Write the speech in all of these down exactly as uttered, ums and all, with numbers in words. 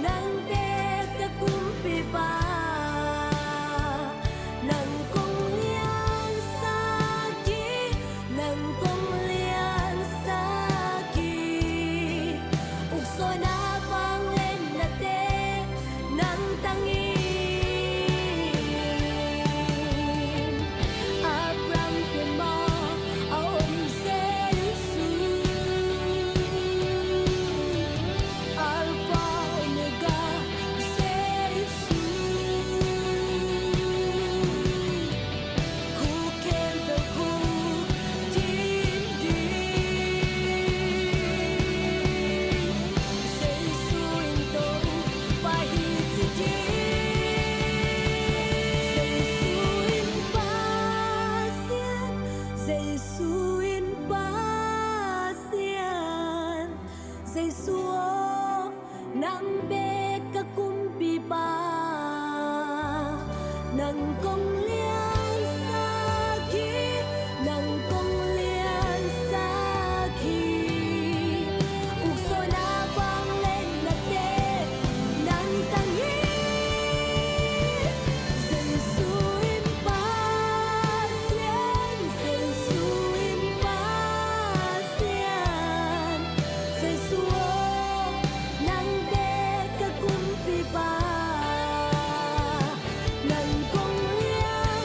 Nang bek ka kumpipa, nang kong liansak hi, nang kong liansak hi. Uksawn a vangliatnate nang tang hi. Abraham kiangah a om Jesu, Alpha Omega Jesu, khukhen to khukdin ding. Jesu in Topa hi ci ding. Jesu in Pasian, Jesu in Pasian. Jesu aw, nang bek ka kumpipa, nang kong liansak hi, nang kong liansak hi. Uksawn a vangliatnate nang tang hi. Jesu in Pasian, Jesu in Pasian. Jesu aw, nang bek ka kumpipa, nang kong lian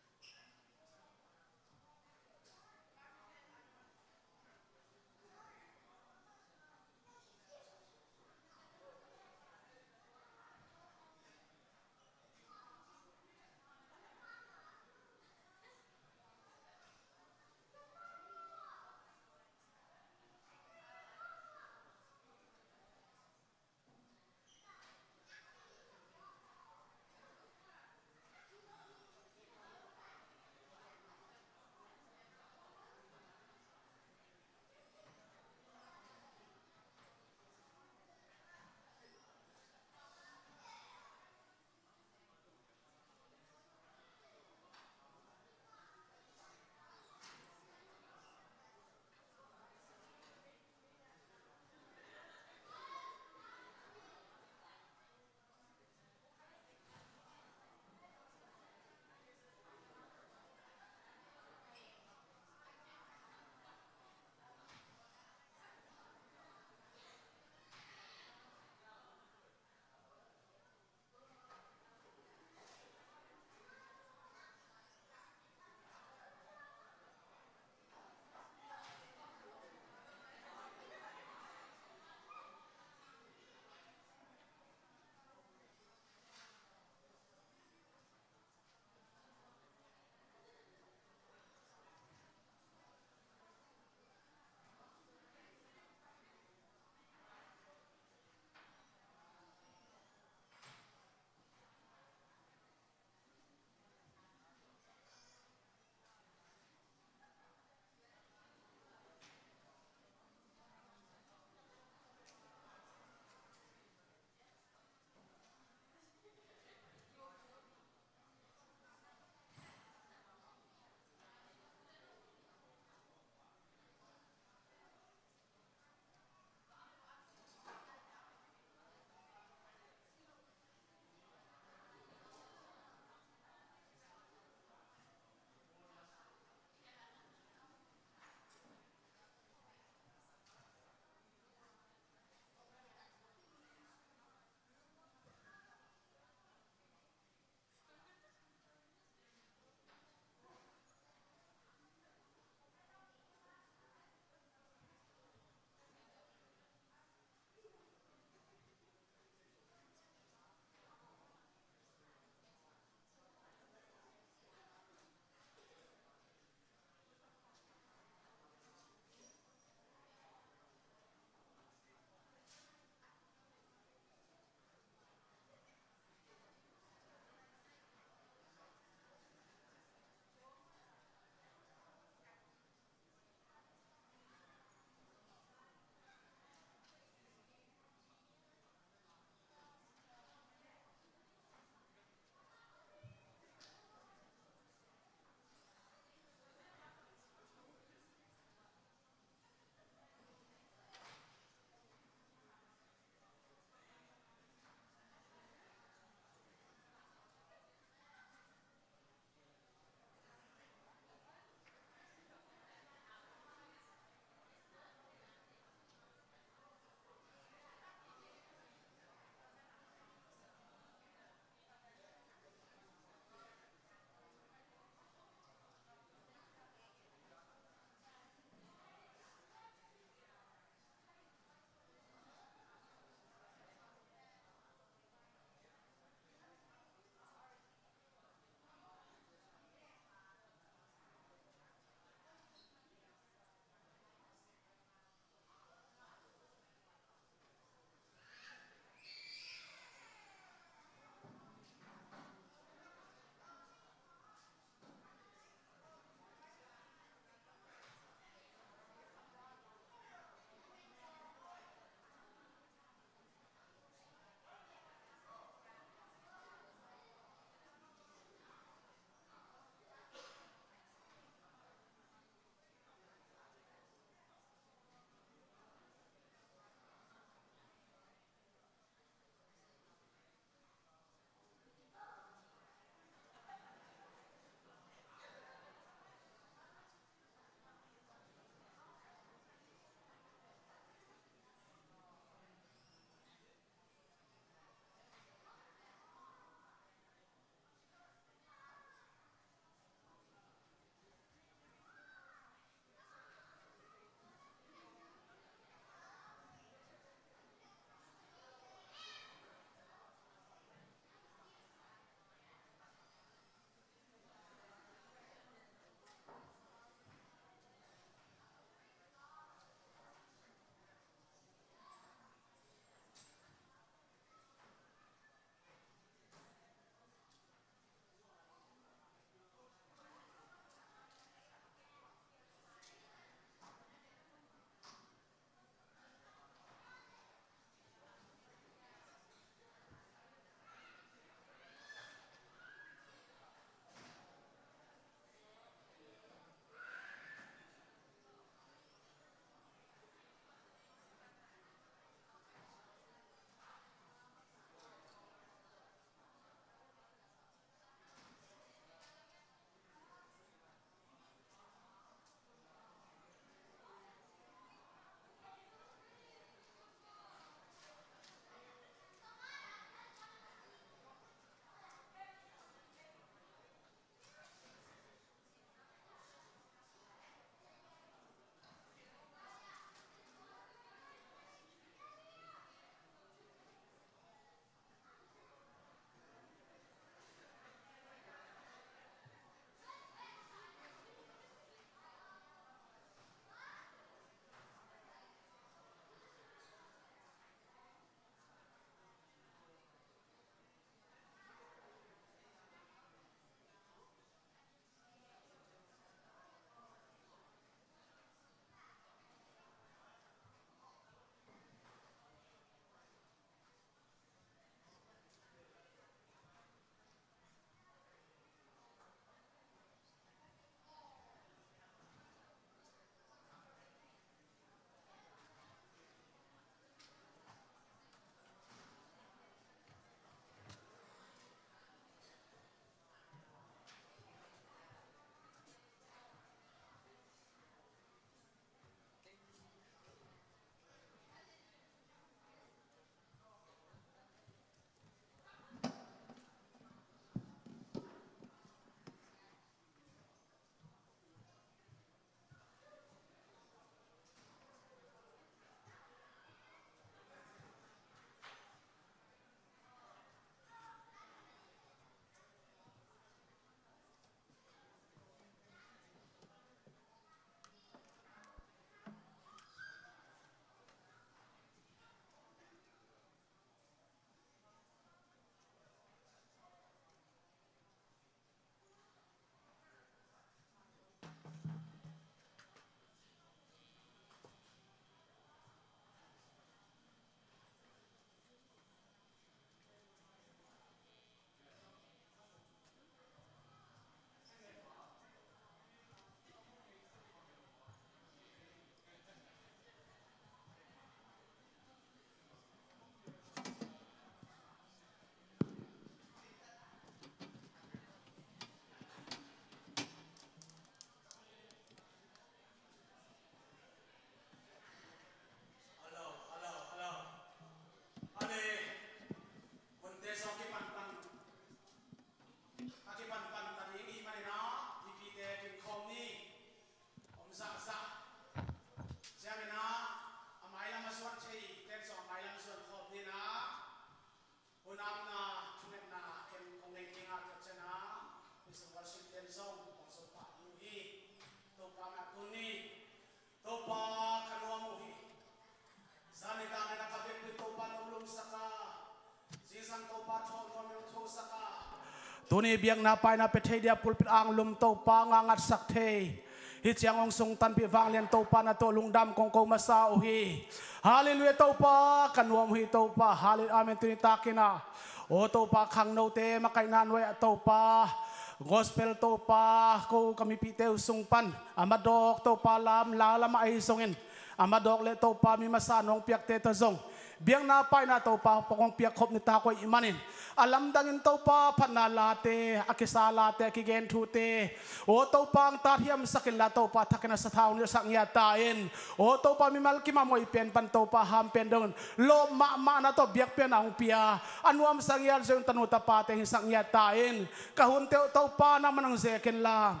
Tuni biakna paina pia thei dia pulpit anglum Topa nga ngatsak thei. Hih ciang hong sungtanpih vanglian Topa na tawh lungdam kong ko masa uh hi. Halleluiah Topa, ka nuam uh hi Topa. Halleluiah, amen. Tuni takin ah, aw Topa, khangnote makaihna nuai-ah Topa, gospel Topa, ko ka mipihte uh sung pan a madawk Topa, lam la lamah ahi zongin a madawk leh Topa, mi masa nong piakte tawh zong biakna paina Topa, hong piakkhop nitak uh ahih manin a lamdangin Topa, phatna late, a kisa late, a kigen thute, aw Topa, hong tathiamsak inla Topa, thakin a sathau nilhsak ngiat ta in. Aw Topa, mimal kim a moih pen pan Topa, ham pen dongin lawp mahmahna tawh biakpiakna hong pia a nuamsa ngiat zong tanu tapate hingsak ngiat ta in. Ka hunte uh Topa, nangman hong zek inla,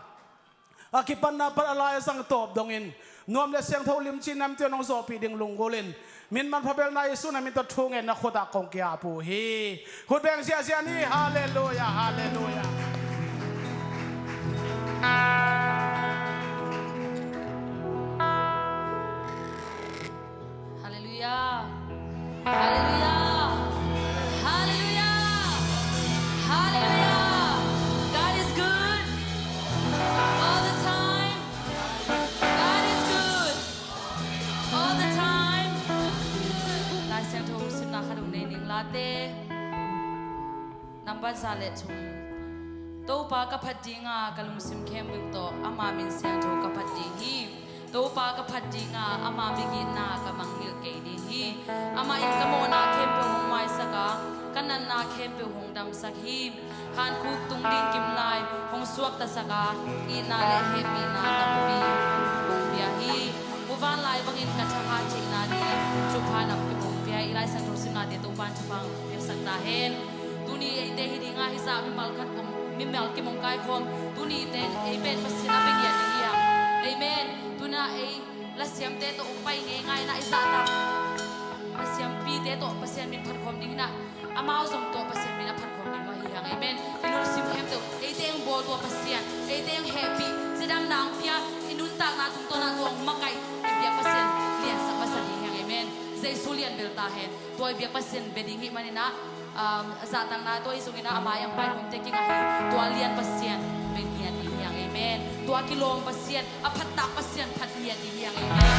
a kipanna pan a lai a zang tawp dongin nuam le siangtho limci namte hong zawhpih ding lunggulhin, min manpha belna Jesu na min tawh thungen na khut ah kong ki-ap uh hi. Khut beng ziahziah ni. Halleluiah, halleluiah. Halleluiah. Halleluiah. Halleluiah. Halleluiah. God is good. All the time. God is good. All the time. Lai Siangtho simna khat hong nei ning. Late nambat za le thum. Topa ka phat dinga, ka lungsim khempeuh tawh ama min siangtho ka phat ding hi. Topa ka phat dinga, ama migitna ka mangngilh kei ding hi. Amah in ka mawhna khempeuh hong maisak a, ka natna khempeuh hong damsak hi. Hankhuk tung ding kimlai hong suaktasak a, itna le hehpihna tampi hong pia hi. Muvanlai bangin ka thahat theihna ding thupha nam kim hong pia hi. I Lai Siangtho simnate Topa'n thupha hong piaksak ta hen. Tuni eite hi dinga hizah mimal khat hong, mimal kim hong kaikhawm, tuni eite ei pen Pasian a bia ngiat ding hi hang. Amen. Tuna ei lasiamte tawh hong pai ngeingai na i zahtak lasiampite tawh Pasian min phatkhawm ding hi na, amau zong tawh Pasian min a phatkhawm ding mah hi hang. Amen. I lungsim khempeuh eite hong bawltua Pasian, eite hong hehpih, cidamna hong pia, i nuntakna tungtawn ah tua hong makaih i biak Pasian liansak masa ding hi hang. Amen. Jesu lian bel ta hen. Tua i biak Pasian bia ding hih manin ah, um, zahtakna tua hi zongin ah, a mai ah pai nuamte kiang ahi, tua lian Pasian bia ngiat ding hi hang. Amen. Tua kilawm Pasian, a phattak Pasian phat ngiat ding hi hang. Amen.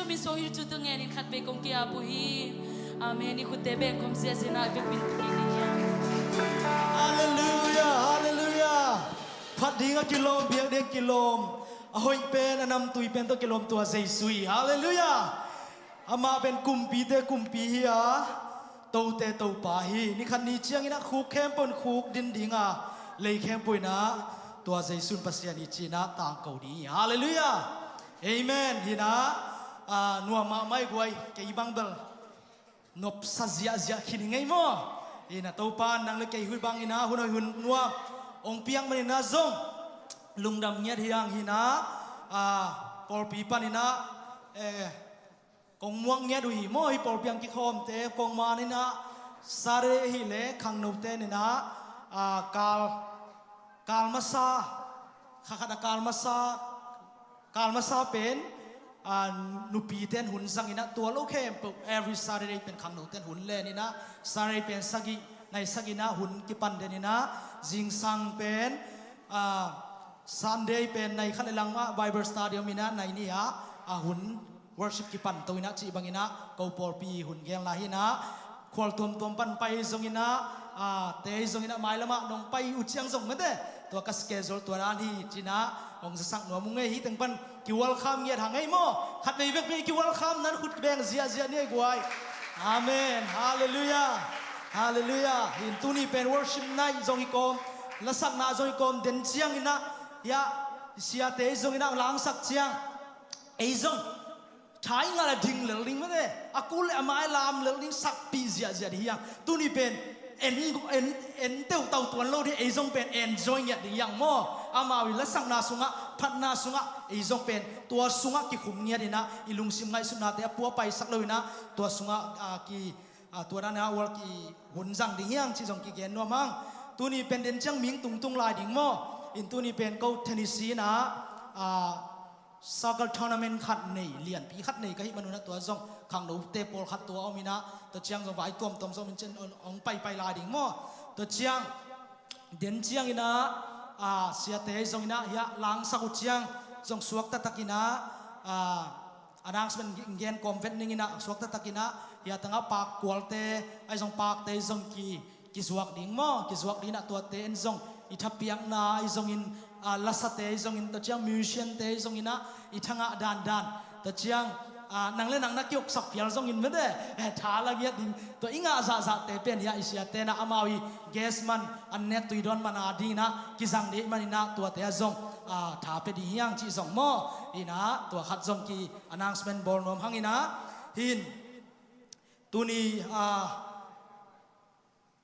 Min song hi thu tu ngen in khat vei kong ki-ap uh hi. Amen. I khutte beng khawm ziahziah na i vekpi in tu kik ding hi. Halleluiah, halleluiah. Phat ding a kilawm, biak ding a kilawm, a hoih pen, a namtui pen tawh kilawm tua Jesu hi. Halleluiah. Amah pen kumpite kumpi hi a, tote topa hi. Ni khat ni ciangin ah khuk khempeuh in khuk din ding a, lei khempeuh in ah tua Jesu in Pasian hi ci-in ah tangko ding hi. Halleluiah. Amen. Hi-in ah, ah, nuam mahmah i guai, kei bang bel nopsa ziahziah khin hi ngei maw. Hi-in ah Topa in nang le kei hun bangin ah hun hoih hun nuam hong piak manin ah zong lungdam ngiat hi hang. Hi-in ah, ah, pawlpi panin ah, eh, kong muak ngiat uh hi maw, hih pawlpi ah kikhawmte. Kong man in ah Saturday ahih leh khangnote in ah, ah, kal, kal masa, kha khat a kal masa, kal masa pen, ah, nupite in hun zang in ah, tua lo khempeuh every Saturday pen khangnote in hun len in ah, Saturday pen sagih, nai sagih in ah hun kipan den in ah, zingsang pen, ah, Sunday pen nai khat le lang ah Bible study om in ah, nai nih ah, ah, hun worship kipan to in ah, cih bangin ah ko pawlpi hun gen lai hi-in ah, khual tuamtuam pan pai zongin ah, ah, te zongin ah, mailam ah nong pai uh ciang zong mate, tua ka schedule tua dan hi ci-in ah hong zasak nuam ung ei. Hih teng pan ki-welcome ngiat hang ei maw. Khat vei vekpi ki-welcome na, khut beng ziahziah ni ei guai. Amen. Halleluiah. Halleluiah. Hi-in tuni pen worship night zong hi kawm, lasakna zong hi kawm, den ciangin ah, hiah, siate zongin ah langsak ciang, ei zong tha i ngal a ding lel ding mate, a kul le a mai lam lel ding, sakpih ziahziah ding hi hang. Tuni pen en, en, en teutau tuan lo ding, ei zong pen enjoy ngiat ding hi hang maw. Amau i lasakna sungah, phatna sungah, ei zong pen tua sungah kikhum ngiat in ah, i lungsim ngaihsutnate a pua paisak lo in ah, tua sungah, ah, ki, ah, tua dan a world ki hun zang ding hi hang cih zong kigen nuam hang. Tuni pen den ciang ming tungtung lai ding maw. Hi-in tuni pen ko Tennessee in ah, ah, soccer tournament khat nei, lianpi khat nei ka hih manun ah tua zong khangnote pawlkhat tua om in ah, tua ciang zong vai tuamtuam zong om in, cin hong, hong paipai lai ding maw. Tua ciang, den ciangin ah, ah, siate zongin ah, hiah langsak uh ciang zong suakta takin ah, ah, announcement gen kawm vet ning in ah, suakta takin ah, hiah tangah pakkualte, ahi zong pakte zong ki, kizuak ding maw, kizuak ding in ah, tuate in zong i thapiakna ahi zongin, ah, lasate ahi zongin, tua ciang musiciante ahi zongin ah, i thangah dandan, tua ciang, ah, nang le nang na kioksak phial zongin mate, eh, tha la ngiat ding, tua i ngah zahzahte pen hiah i siate in ah, amau i guest man, an nek tui dawn man a ding in ah kizang ding manin ah, tuate ah zong, ah, tha pia ding hi hang cih zong maw. Hi-in ah tua khat zong ki announcement bawl nuam hang in ah, hi-in tuni, ah,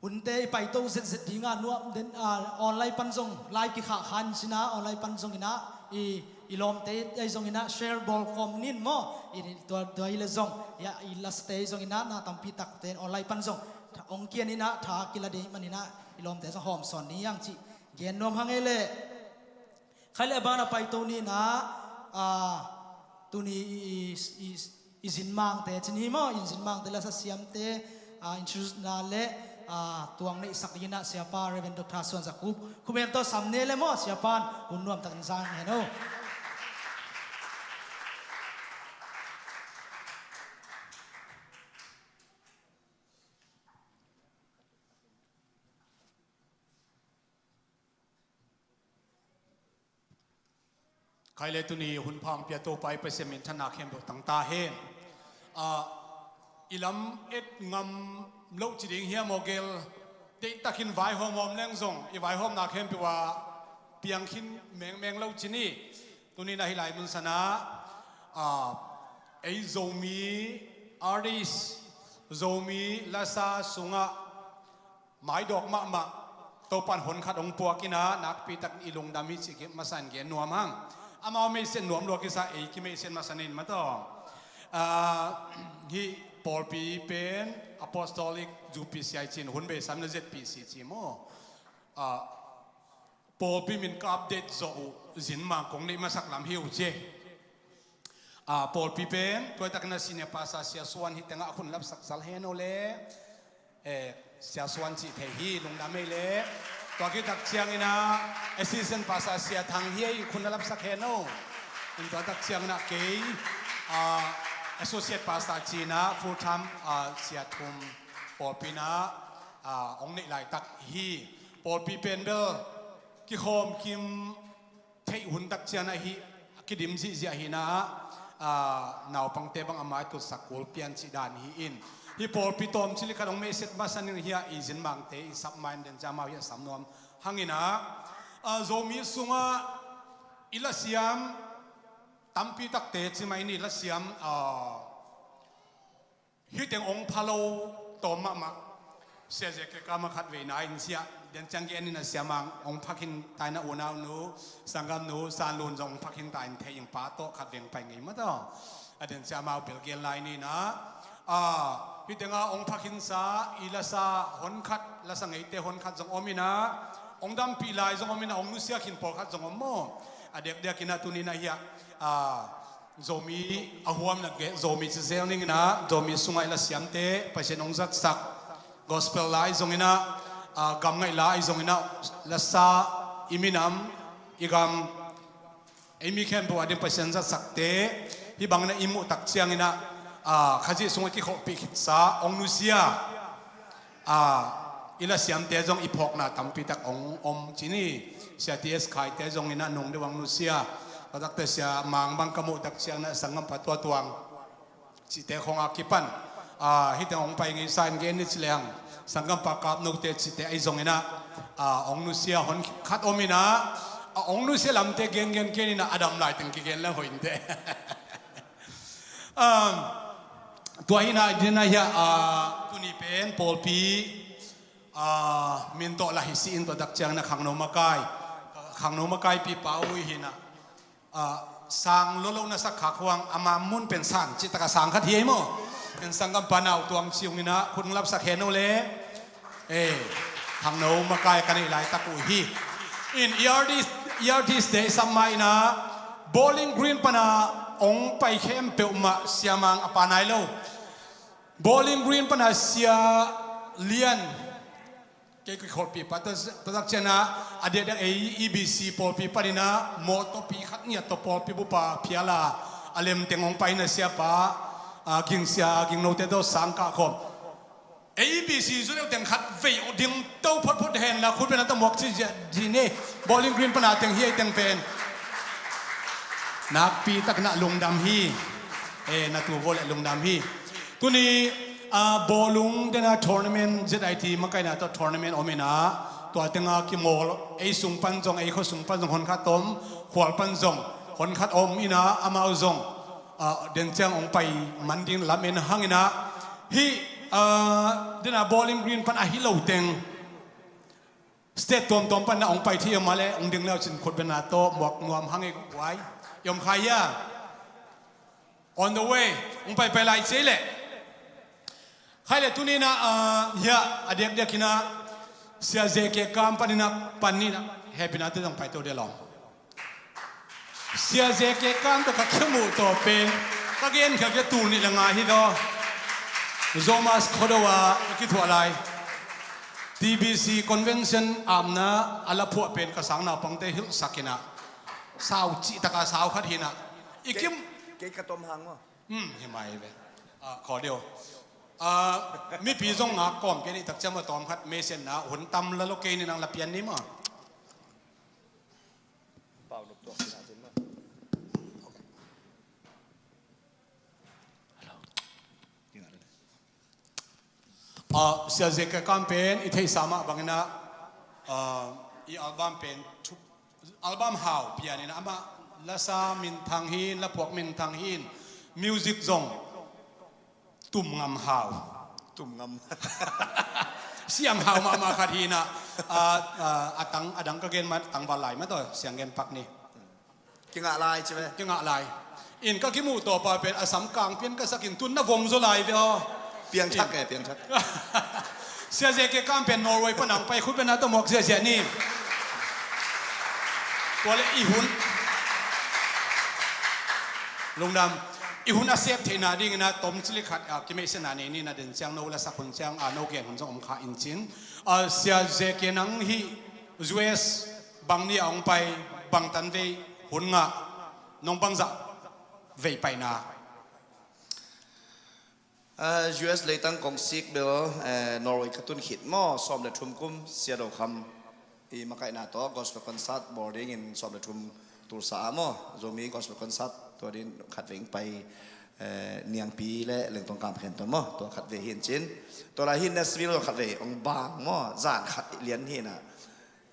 hunte i paito zetzet ding a, nuam den, ah, online pan zong live kikhah khan cin ah, online pan zongin ah, i, i lawmte ahi zongin ah share bawl khawm ning maw. I, tua, tua hi leh zong, hiah, i lasate ahi zongin ah, na tampi takte online pan zong hong kian in ah, tha kila ding manin ah, i lawmte zong hawmsawn ding hi hang cih gen nuam hang ei leh. Khai le a ban a paito ni in ah, ah, tuni i, i, i, i zinmangte cin hi maw, i zinmangte, lasa siamte, ah, introduce na le, ah, tuang neihsak ding in ah siapa Reverend Doctor Suan Za Khup, Khup Heng tawh sam ne le maw, siapa in hun nuam takin zang hen aw. Khai le tuni hun pha hong pia Topa i Pasian minthanna khempeuh tang ta hen. Ah, i lam et ngam loh ci ding hiam aw gel, deihtakin vaihawm hawm leng zong, i vaihawmna khempeuh ah piang khin mengmeng lo ci ni. Tuni in ah hih lai mun san ah, ah, ei Zomi artist, Zomi lasa sungah maidawk mahmah, Topa in hon khat hong puak in ah, nakpi takin i lungdam hi cih masa in gen nuam hang. Amau meisen nuam lua kisa, ei kimeisen masa ning maw taw. Ah, hih pawlpi pen Apostolic Zu P C I ci-in hun beisa in ah Z P C ci maw. Ah, pawlpi min ka update zawh uh, zinmang kong neih masak lam hi uh ci. Ah, pawlpi pen, tua hi takin ah senior pastor Sia Suan hi tengah khut lapsak zal hen aw le. Eh, Sia Suan cih thei hi, lungdam ei le. Tua khit tak ciangin ah assistant pastor Sia Thang hi ei, khut na lapsak hen aw. In tua tak ciangin ah kei, ah, Associate Pastor ci-in ah full time, ah, sia thum pawlpi in ah, ah, hong neih laitak hi. Pawlpi pen bel kikhawm kim theih hun tak ciang ah hih kidim zihziah hi-in ah, ah, naupangte bang a mai tutsak kul pian cih dan hi-in, hih pawlpi tawmcik li khat hong maiset masa ning hi-a, i zin mangte i sap ma-in den ciang amau hi-a sam nuam hang in ah, ah, Zomi sungah i lasiam tampi takte ci mai ni, lasiam, ah, hih teng hong pha lo tawm mahmah. Sia Zeke Kam ah khat vei na in sia, den ciang gen in ah, Sia Mang hong pha khin ta in ah, unaunu, sanggamnu San Lun zong hong pha khin ta in, thei ing, pa tawh khat vei hong pai ngei mah tawh. A den ciang amau bel gen lai ni in ah, ah, hih teng ah hong pha khinsa i lasa honkhat, lasa ngeite honkhat zong om in ah, hong dampih lai zong om in ah, hong nusia khin pawlkhat zong om maw. A diakdiak in ah tuni in ah hi-a, ah, Zomi a huamna ge, Zomi ci zel ning in ah, Zomi sungah i lasiamte Pasian hong zatsak, gospel la ahi zong in ah, ah, gam ngaih la ahi zong in ah, lasa, i minam, i gam, ei mi khempeuh a ding Pasian zatsakte, hih bang in ah i muh tak ciang in ah, ah, Khazih sungah kikholhpih khitsa, hong nusia, ah, i lasiamte zong i phawkna tampi tak hong om ci ni. Sia T S Khaite zong in ah nung deuh hong nusia. Tua takte Sia Mang bang ka muh tak ciang in ah, sanggampa Tua Tuang cihte khawng a kipan, ah, hih teng hong pai ngeisa in gen ni ci leng, sanggampa Kap Note cihte ahi zong in ah, ah, hong nusia, honkhat om in ah, ah, hong nusia lamte gengen kei ni in ah, a dam lai teng kigen leng hoih inteh. Um, tua hi in ah, din ah hi-a, ah, tuni pen pawlpi, ah, min tawh lah hi si in, tua tak ciang in ah Khangno Makai, Khangno Makai pipa uh hi in ah, ah, sang lolo na sak khak huang, ama mun pen sang cih tak a sang khat hi ei maw. Pen sanggampa Nau Tuang Ciung in ah khut hong lapsak hen uh le. Eh, Khangno Makai ka neih laitak uh hi. In E R D, E R D Day sap ma in ah, Bowling Green pan a hong pai khempeuh mah Sia Mang a pa nai lo. Bowling Green pan a Sia Lian, kei kikholhpih pa, tua tak ciang in ah, a diakdiak ei E B C pawlpi pan in ah mawtawpi khat ngiat tawh pawlpi bup ah phial a, a lem teng hong pai in ah, siapa, ah, Ging Sia, Ging Note tawh sang kah khawm. Ei E B C zu deuh teng khat vei ding to photphot hen la, khut beng na tawh muak ci ziah dih ni. Bowling Green pan a teng hi, ei teng pen nakpi tak in ah lungdam hi. Eh, na tu vua le lungdam hi. Tuni, ah, bawlung den a tournament, Z I T makaihna tawh tournament om in ah, tua teng a kimawl, ei sung pan zong, ei khua sung pan zong honkhat om, khual pan zong honkhat om in ah, amau zong, ah, den ciang hong pai man ding lamen hang in ah, hih, ah, den a Bowling Green pan a hi lo teng, state tuamtuam pan na hong pai thei om mah leh, hong ding le uh cin khut beng na tawh muak nuam hang ei guai. I om kha hia? On the way. Hong paipai lai ci ei leh. Khai le tuni in ah, ah, hi-a, a diakdiak in ah, Sia Zeke Kam pan in ah, pan ni in ah, hehpihna te zong pai to dia lawm. Sia Zeke Kam tawh ka kimuh tawh pen, ka genkhia kei tul nih le nga hi zaw. Zomas Khuado ah i kithuah lai, T B C convention apna a la phuah pen ka sang naupangte hilhsak in ah, sau cih tak a sau khat hi in ah, i kim. Kei, kei ka tom hang maw. Hmm, hi mai ve. Ah, khaw deuh. Ah, mipi zong ngak kawm pian i tak ciang a tawm khat, meisenna hun tam la lo kei ni, nang la pian ni maw. Pau nop tuak sin a sin maw. Ah, Sia Zeke Kam pen i theihsa mah bang in ah, ah, i album pen thu-, album hau pian in ah, amah lasa minthang hi in, la phuak minthang hi in, music zong tum ngam hau. Tum ngam. Siam hau mahmah khat hi in ah, ah, ah, a tang, a dang ka gen mah, tangval lai mah tawh siang gen pak ni. Kingah lai ci ve. Kingah lai. In ka kimuh tawh pa pen a sam kang pian ka sak in, tun na vom zaw lai ve aw. Piangthak e, piangthak. Sia Zeke Kam pen Norway pan a hong pai, khut beng na tawh muak ziahziah ni. Tua le i hun, lungdam, i hun a sep theihna ding in ah tomcik li khat, ah, kimeihsetna nei ni in ah, den ciang no la sak hun ciang, ah, no gen hun zong om kha in cin. Ah, Sia Zeke, nang hih U S bang ni a hong pai, bang tan vei hun ngah, nong bangzah vei paina? Ah, U S leitang kong sik bel, eh, Norway ka tun khit maw, sawm le thum kum Sia Do Kham i makaihna tawh gospel concert bawl dingin sawm le thum Tulsa ah maw, Zomi gospel concert tua din khatvei ong pai, eh, Niangpi le Lengtong Kam Khen tawh maw, tua khatvei hi in cin. Tua lai hi Nashville khatvei ong bang maw, zan khat lian hi na.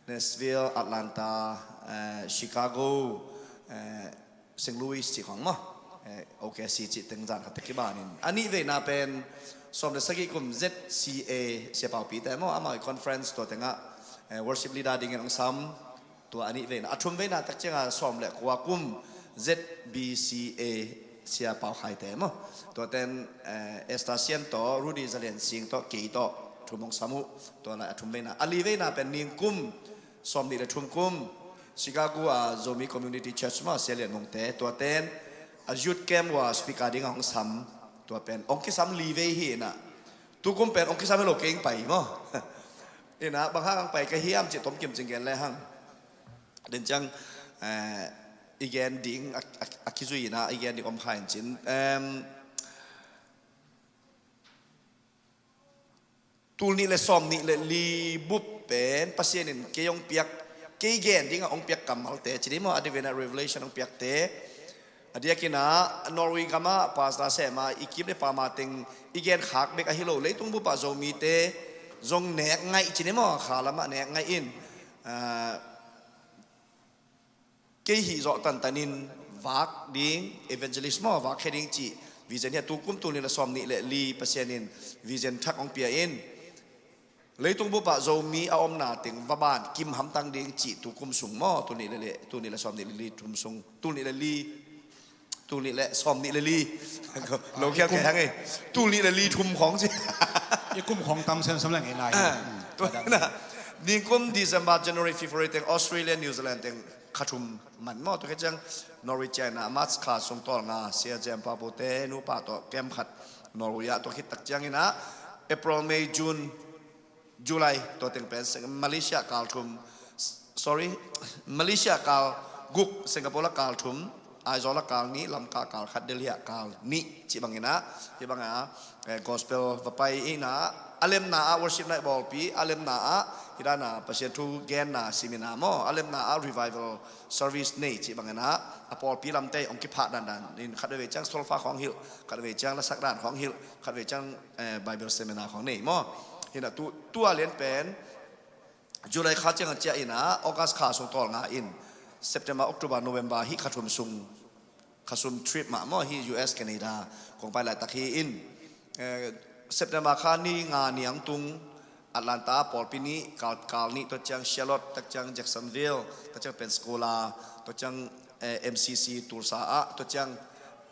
Nashville, Atlanta, eh, Chicago, eh, Saint Louis cih khawng maw, eh, O K C cih teng zan khat teh kibanin. A nihveina pen sawm le sagih kum Z C A Sia Pau Pi te maw, amau i conference tua tengah, eh, worship leader dingin ong sam. Tua a nihveina. A thumveina tak ciangah sawm le kua kum Z B C A Sia Pau Khai te maw. Tua ten, eh, Esther Sian tawh, Rudy Zalian Sing tawh, kei tawh thum ong sam uh. Tua lai a thumveina. A liveina pen ningkum sawm nih le thum kum Chicago a Zomi Community Church maw, Sia Lian Mung te, tua ten a youth camp ua speaker dingah hong sam. Tua pen ong kisam livei hi inah, tukum pen ong kisam hi lo kei ing pai maw. Inah bang hang ang pai ka hiam cih tom kim cing gen le hang. Den ciang, eh, i gen ding a, a, a kizui inah i gen ding om kha in cin. Em, Tul nih le sawm nih le li bup pen Pasian in kei hong piak, kei gen dingah hong piak kammalte ci ni maw, a divinah revelation hong piakte. A diakinah Norway gamah pastor sehma i kip le pama teng i gen khak bek ahi lo, leitung bupah Zomite zong nek ngaih ci ni maw, kha lamah nek ngaih in. Ah, kei hih zawh tantanin vak ding, evangelist maw, vak khia ding cih vision hi a, tukum tul nih le sawm nih le li Pasian in vision thak hong pia in. Leitung bupah Zomi a omna teng va ban kim hamtang ding cih tukum sung maw, tul nih le li, tul nih le sawm nih le li thum sung, tul nih le li, tul nih le sawm nih le li. Lo khial kei hang ei. Tul nih le li thum khawng ci. I kum khawng tam semsem leng ei lai. Ah, tua na. Ningkum December, January, February teng Australia, New Zealand teng kha thum man maw, tua khit ciang Norway ciang inah March kha sung tawlnga Sia Jem Papu te nupa tawh camp khat Norway ah, tua khit tak ciang inah April, May, June, July tua teng pen Sing-, Malaysia kal thum, sorry, Malaysia kal guk, Singapore la kal thum, Aizawl la kal nih, Lamka kal khat, Delhi ah kal nih cih bang inah, cih bang a, eh, gospel va pai inah, a lemna ah worship night bawlpi, a lemna ah hih dana Pasian thu genna seminar maw, a lemna ah revival service nei cih bang inah, a pawlpi lamte ong kiphah dandan in khat veve ciang solfa khawng hilh, khat veve ciang lasak dan khawng hilh, khat veve ciang, eh, Bible seminar khawng nei maw. Hinah tu, tua lian pen July kha ciang a ciah inah August kha sung tawlnga in September, October, November hih kha thum sung, kha sum trip mah maw, hih U S, Canada kong pai laitak hi in, eh, September kha ni nga ni ang tung Atlanta pawlpi nih, kal, kal nih, tua ciang Charlotte, tak ciang Jacksonville, tak ciang Pensacola, tua ciang, eh, M C C Tulsa ah, tua ciang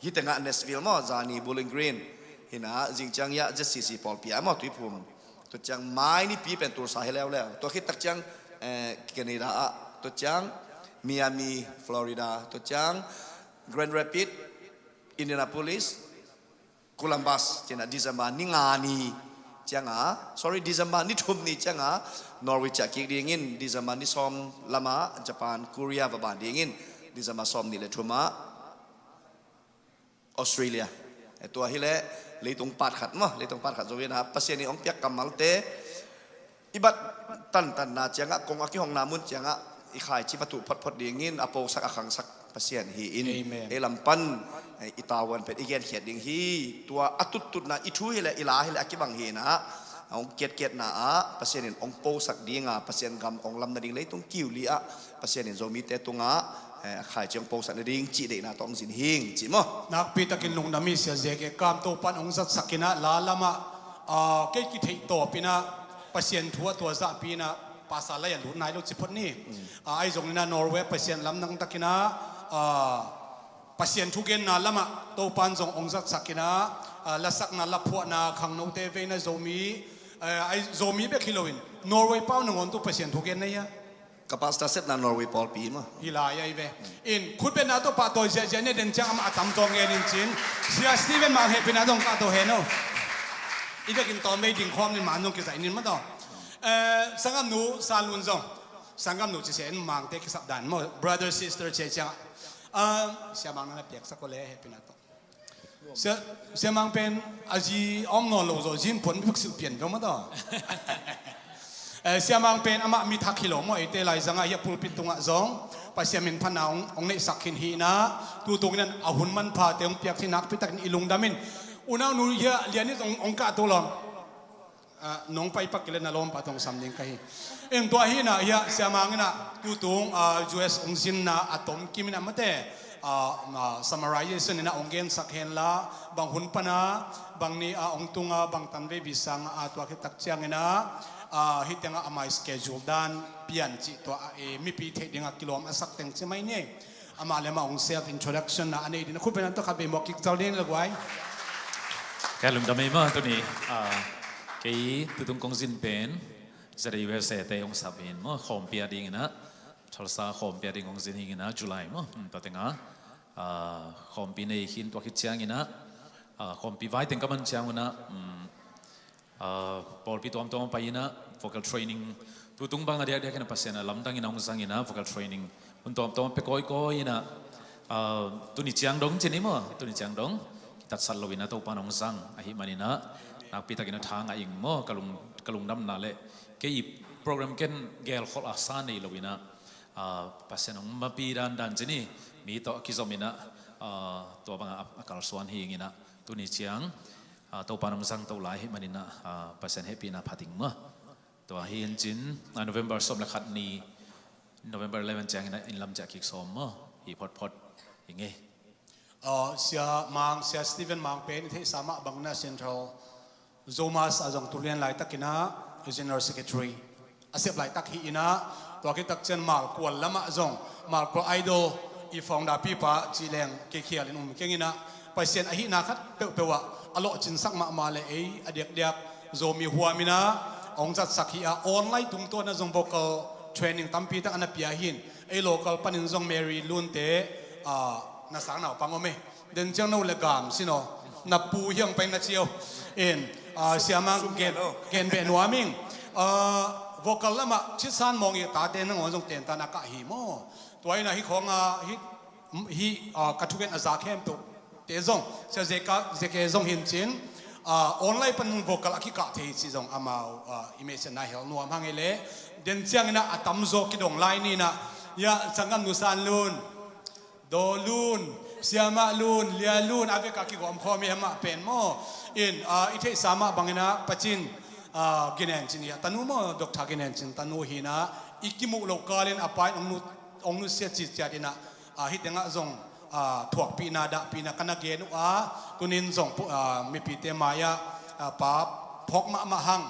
hih tengah Nashville maw, zani Bowling Green, hinah zing ciang yah Z C C pawlpi ah maw, Tuiphum. Tua ciang mai nipi pen Tulsa hi leuleu. Tua khit tak ciang, eh, Canada ah. Tua ciang Miami, Florida. Tua ciang Grand Rapids, Indianapolis, Columbus. Cinah December ni nga ni cianga, sorry, December ni thum ni cianga Norway ciah kik dingin, December ni sawm lama Japan, Korea va ban dingin, December sawm nih le thum ah Australia. Eh, tua hileh leitung part khat maw, leitung part khat zo inah Pasian in hong piak kammalte i bat tantanna ciangah, kong a kihongna mun ciangah i khaici va tuh photphot dingin a posak a khangsak Pasian hi in. Amen. Ei lam pan, eh, i tavuan pen i genkhiat ding hi. Tua a tuttutna i thu hileh i la hileh a kibang hi inah, a hong kiatkiatna ah Pasian in hong posak dinga, Pasian gam hong lam nading leitung kiu li ah Pasian in Zomite tungah, eh, a khaici hong posak nading cih deihna tawh hong zin hing cih maw. Nakpitakin lungdam hi Sia Zeke Kam, Topan hong zatsak inah la lamah, ah, kei kitheih tawp inah Pasian thu ah tua zahpi inah pasa lai a lut nai lo ci phot ni. Ah, ahi zong inah Norway Pasian lamdang tak inah, ah, Pasian thugenna lamah Topan zong hong zatsak inah, ah, lasakna, laphuahna, khangnote veina Zomi, eh, ai, Zomi bek hi loin Norway pau nangawn tu Pasian thugenna hia? Ka pastor sepna Norway pawlpi maw. Hi lai ahi ve. In khutbetna tawh pahtawi ziahziah ni den ciang amah a tam zawng ngen in cin. Sia Stephen Mang hehpihna dong pahtawi hen o. I vekin tawm vei ding khawm nin man zong kizaih nin maw taw. Eh, sanggamnu Sanlun zong. Sanggamnu ci se in Mangte kisap dan maw. Brother, sister ci ciang. Ah, Sia Mang nang na piaksak ko le hehpihna tawh. Sia, Sia Mang pen a zi a om nawn lo zaw, zi in puan mi phak silh pian ve maw taw. Eh, Sia Mang pen amah mi thak hi lo maw, eite laizangah hiah pulpit tungah zong Pasian min phatna hong, hong neihsak khin hi inah, tutung inah a hun manphate hong piak hi nakpi takin i lungdam in. Unaunu hiah lian in hong, hong kahto lawm. Ah, nong pai pak kei leh na lawmpa tawh sam ding ka hi. In tua hi inah hiah Sia Mang inah tutung, ah, U S hong zinna a tom kim inah mate, ah, ah, summarization inah hong gensak henla, bang hun pana, bang ni a hong tunga, bang tanvei bisanga, ah, tua khit tak ciang inah, ah, hih tengah amah schedule dan pian cih tua, ah, eh, mipi theih dingah kilawm a sak teng ci mai ni. Amah le amah hong self introduction na a nei ding a khut pen an tawh khat vei mawk kik tal ding la guai. Ka lungdam ei maw tuni, ah, kei tutung kong zin pen Z A U S A te hong sap in maw, khawmpi a ding inah, Tulsa khawmpi a ding hong zin hi inah July maw. Hmm, tua tengah, ah, khawmpi nei khin tua khit ciang inah, ah, khawmpi vai teng ka man ciang unah, hmm, ah, pawlpi tuamtuam a pai inah vocal training, tutung bang a diakdiak inah Pasian a lamdang inah hong zang inah vocal training hun tuamtuam a pia kawikawi inah, ah, tuni ciang dong ci ni maw, tuni ciang dong kitatsat lo inah Topa in hong zang ahih man inah nakpi takin a tha ngah ing maw, ka lung, ka lungdamna le kei i program ken gelkholh a sa nei lo inah, ah, Pasian hong mapi dandan ci ni, mi tawh kizom inah, ah, tua bangah a, a kalsuan hi ing inah tuni ciang, ah, Topa in hong zang to lai ahih man inah, ah, Pasian hehpihna phat ing maw. Tua hi in cin, ah, November sawm le khat ni, November eleven ciang inah inn lam ciah kik sawm maw, hi photphot hi ngei. Ah, Sia Mang, Sia Stephen Mang pen i theihsa mah bang inah Central Zomus ah zong tu lian laitak inah General Secretary a sep laitak hi inah, tua khit tak ciang Malkual lamah zong, Malkual Idol i founder pipa cih leng kei khial in um keng inah, Pasian ahihna khat peuhpeuh ah a lawhcinsak mahmah le ei a diakdiak Zomi huam inah a hong zatsak hi a, online tungtawn ah zong vocal training tampi tak a na pia hi in, ei local panin zong Mary Lunte, ah, na sang naupang om e. Den ciang no le gam sin aw. Na pu hiang pai na ciau. In, ah, Sia Mang gen, gen beh nuam ing. Ah, vocal lamah Citsan Mawng i tate nangawn zong tenta na kah hi maw. Tua inah hih khawng a, hih, hih, ah, ka thugen a za khempeuh te zong, Sia Zeka, Zeke zong hi in cin, ah, online pan vocal a kikah thei cih zong amau, ah, i mehsiatna hel nuam hang ei leh. Den ciang inah a tamzaw kidong lai ni inah, hiah sanggam Nu San Lun, Daw Lun, Siamah Lun, Lia Lun, a veka kigawm khawm hi amah pen maw. In, ah, i theihsa mah bang inah Pacin, ah, Ginen Cin hi a tanu maw, Doctor Ginen Cin tanu hi inah, i kimuh lo kal in a pa in hong nu, hong nusia ciciat inah, ah, hih tengah zong, ah, thuakpihna, dahpihna ka na gen uh a, tunin zong pu-, ah, mipite mai-ah, ah, pa phawk mahmah hang,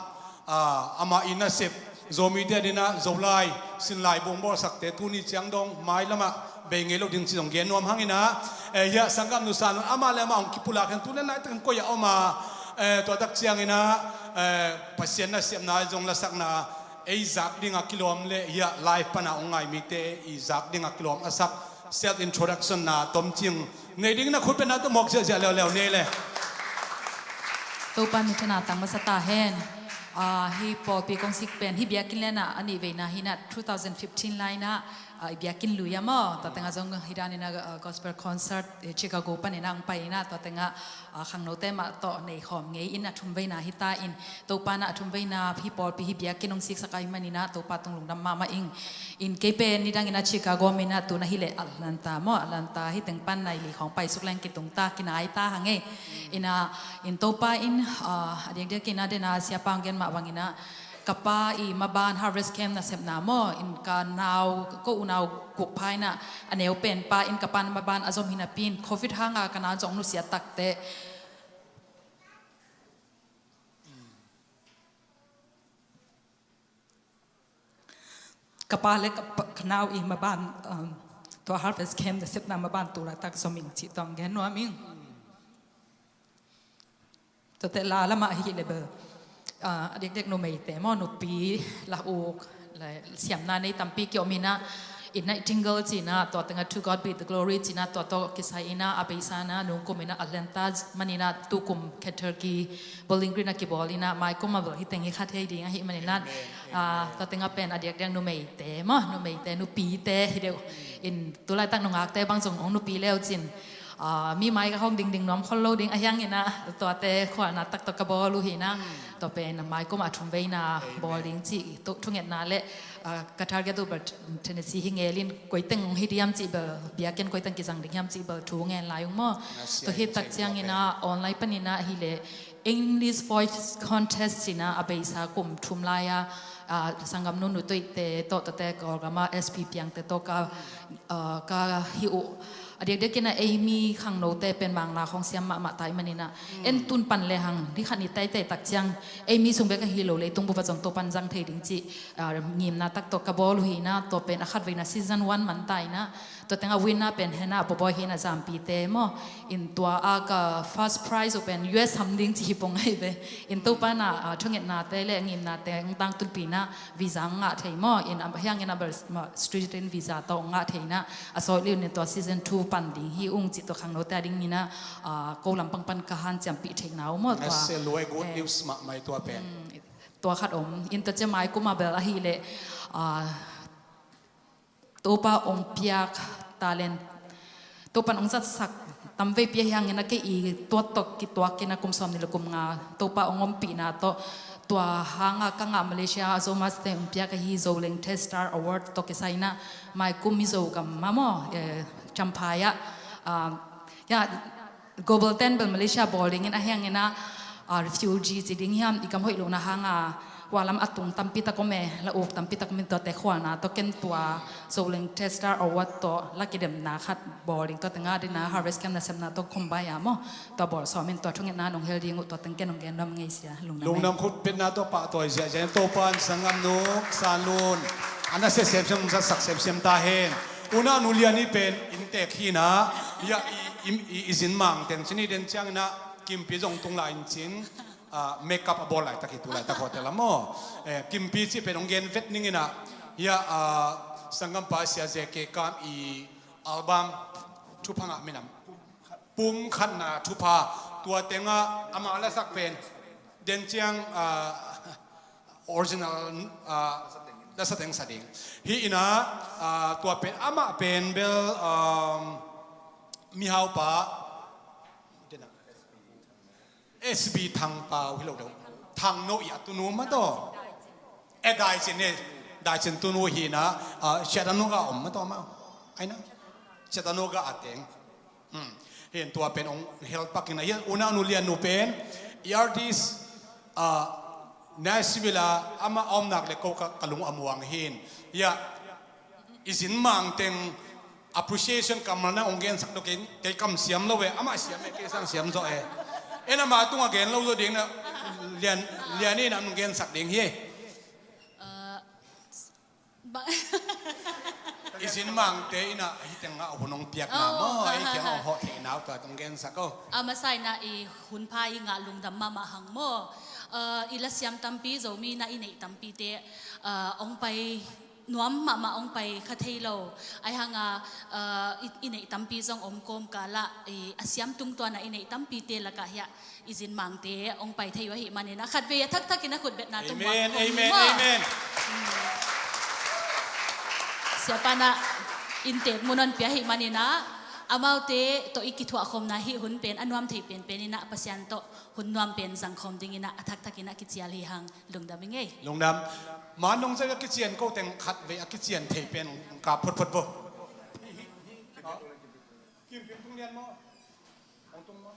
ah, amah i nasep, Zomite adingin ah Zolai, Sinlai buang bawlsakte tuni ciang dong mailamah bei ngei lo ding ci zong gen nuam hang inah, eh, hiah sanggam Nu San Lun amah le amah hong kipulak hen, tu le nai takin koi ah om a, eh, tua tak ciangin ah, eh, Pasian nasepna zong lasakna ei zak dingah kilawm le hiah live panah hong ngai mite i zak dingah kilawm a sak self introduction na tomcing nei dingin a khut bengna tawh mawk ziahziah leuleu nei le. Topa minthanna tang masa ta hen. Ah, hih pawlpi kong sik pen hih biakinn lenah a nih veina hi inah two thousand fifteen lai inah, ah, i biakinn lui a maw. Tua tengah zong hih dan inah, ah, gospel concert, eh, Chicago panin ah hong pai inah tua tengah, ah, khangnote mah tawh nei khawm ngei in a thum veina hi ta in. Topa inah a thum veina hih pawlpi hih biakinn hong siksak ahih manin ah Topa tung lungdam mahmah ing. In kei pen nidang inah Chicago om inah tu inah hileh Atlanta maw, Atlanta hih teng pan nai li khawng paisuk leng kitung ta, kinai ta hang e. Inah, in Topa in, ah, a diakdiak inah dena siapa hong gen mah bangin ah ka pa i maban harvest camp nasepna maw, in ka nau, ko unau kukpha inah a neu pen pa in ka pa maban a zom hi napi in covid hanga ka nau zong nusia takte ka pa le ka pa, ka nau i maban, um, tua harvest camp nasepna maban tu laitak zom ing cih tawh gen nuam ing. Tuate la lamah hi le bel, ah, a diakdiak numeite maw, nupi la uk le siamna nei tampi kiom inah, In Nightingale ci inah, tua tengah To God Be the Glory ci inah, tua tawh kisai inah, a beisa inah nungkum inah Atlanta man inah tukum Kentucky Bowling Green ah kibawl inah, maikum a bel hih teng hi kha thei ding ahih man inah, ah, tua tengah pen a diakdiak numeite maw, numeite, nupite hi deuh. In tu laitak nungakte bang zong hong nupi leu cin, Ah, mi mai ka hong dingding nuam khol lo ding a hiangin ah, tuate khualna tak tawh ka bawl uh hi na. Tua pen mai kum a thum veina bawl ding cih thungetna le, ah, ka target uh bel Tennessee hi ngelin, koiteng hi diam cih bel, biakinn koiteng kizang ding hiam cih bel thu ngen lai ung maw. Tua hi tak ciangin ah online panin ah hi le English Voice Contest cih na a beisa kum thum lai a, ah, sanggam nunu tuite tawh, tuate Kawlgam a S P piangte tawh ka, ah, ka hi uh. A diakdiakin ah ei mi khangnote pen mangla khong siam mahmah tai manin ah, en tun pan le hang ni khat ni taite tak ciang ei mi sung bek a hi lo, leitung bup ah zong Topan zang thei ding cih, ah, ngimna tak tawh ka bawl uh hi na. Tua pen a khat veina season one man tai na. Tua tengah winner pen hena Boboy hi na, Zampite maw. In tua a ka first prize uh pen U S ham ding cih hi pong ahi ve. In Topan ah, ah, thungetnate le ngimnate hong tangtunpih na visa hong ngah thei maw. In a hiangin a bel ma-, student visa tawh hong ngah thei na. A sawt liu in tua season two pan ding hi ung cih tua khangnote a dingin ah, ah, ko lampang pan ka hanciampih theihna uh maw tua. Ase luai good news mahmah tua pen. Tua khat om. In tua ciang mai kum a bel ahi le, ah, Topa ong piak talent, Topan ong zatsak tamveipi a hiangin a kei i tuat tawh kituakin a kum sawm ni le kum nga Topa ong ompihna tawh, tua hanga ka ngah Malaysia a Zomaste ong piak ahi Zoleng Test Star Award tawh kisai na mai kum i Zogam a maw, eh, Champhai ah, ah, ya, Global Ten bel Malaysia bawl dingin a hiangin a, ah, refugee ci ding hiam, i gam hoih lohna hanga hua lam a tung tampi tak om e, la uk tampi tak om in tuate khualna tawh ken tua Zoleng Test Star Award tawh la kidemna khat bawl ding, tua tengah dingin a Harvest Camp nasepna tawh combine a maw, tua bawl sawm in tua thungetna nong hel ding uh, tua teng ken nong gen nuam ngei sia. Lungdam. Lungdam khut betna tawh pahtawi ziahziah in Topan sanggam nu San Lun a nasia semsem, zatsak semsem ta hen. U Nau Nu Lian i pen inntek hi na, ya, i, i, i, i zin mang teng cin i den ciangin ah Kimpi zong tung lai in cin, ah, makeup a bawl laitak hi tu laitak hotel a maw. Eh, Kimpi cih pen ong gen vet ning in ah, ya, ah, sanggampa Sia Ze Ke Kam i album thupha ngah minam, pum khatna thupha, tua tengah ama lasak pen den ciang, ah, original, ah, lasa teng sa ding hi in ah, ah, tua pen amah pen bel, um, mihaupa, S B Thangpau hi lo deuh, Thangno i a tunu mah tawh, eh, Daicin, eh, Daicin tunu hi in ah, ah, Chattanooga om mah tawh mah, ai na, Chattanooga a teng. Hmm. Hi in tua pen ong help pak in ah, hi in U Nau Nu Lian nu pen i artist, ah, Nashville a amah a om nak le ko ka, ka lung a muang hi in. Ya, i zin mang teng appreciation kammal na ong gensak deuh kei, kei kam siam lo e, amah siam e, kei sang siam zaw e. En ama tungah gen lo zaw ding na, Lian, Lian in a ong gensak ding hi e. Ba- I zin mangte in ah hih tengah hun hong piakna maw, hih tengah hong hawh theihna uh tua hong gensak o. A masa in ah i hun pha i ngah lungdam mahmah hang maw. I lasiam tampi, Zomi na i neih tampite hong pai nuam mahmah, hong pai kha thei lo. Ahi hanga i, i neih tampi zong om kawm kala i a siam tungtuana i neih tampite lakah hiah i zin mangte hong pai thei uh ahih manin a khatvei a thakthak in a khutbetna tawh muak khawm hi maw. Amen, amen. Siapa in ah inntek mun hong pia ahih manin ah amaute tawh i kithuahkhawmna hih hun pen a nuam thei penpen in ah Pasian tawh hun nuam pen zangkhawm dingin ah a thakthak in ah kicial hi hang. Lungdam i ngei. Lungdam. Man nong zai a kician ko teng khatvei a kician thei pen kap photphot vo. Kim, kim, tung lian maw? Hong tung maw?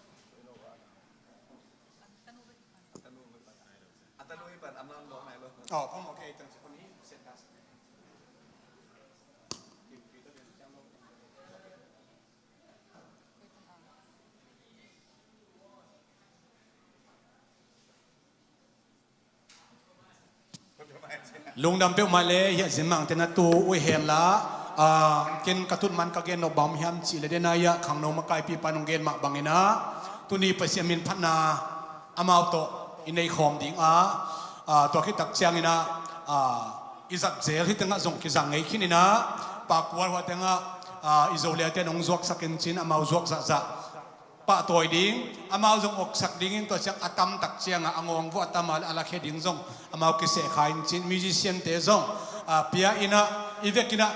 Lungdam peuhmah le, hiah zin mangte na tu uh hen la, ah, ken ka tut man ka gen nop bang hiam cih le, dena hiah khangno makaipi pa nong gen mah bangin ah, tuni Pasian min phatna amau tawh i nei khawm ding a, ah, tua khit tak ciangin ah, ah, i zat zel hih tengah zong kizang ngei khin in ah, Pa Kual hua tengah, ah, i Zo liate nong zuaksak in cin amau zuak zahzah pahtawi ding, amau zong oksak dingin tua ciang a tam tak ciangah a ngawng vuah a tam a le a lakhia ding zong amau kiseh kha in cin, musician te zong, ah, pia in ah, i vekin ah,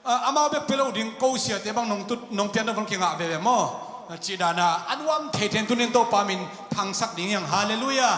ah, amau bek pia lo ding, ko siate bang nong tut, nong pian lo bang kingah veve maw? A cih dana a nuam thei thei in tunin Topa min thangsak ding hi hang. Halleluiah.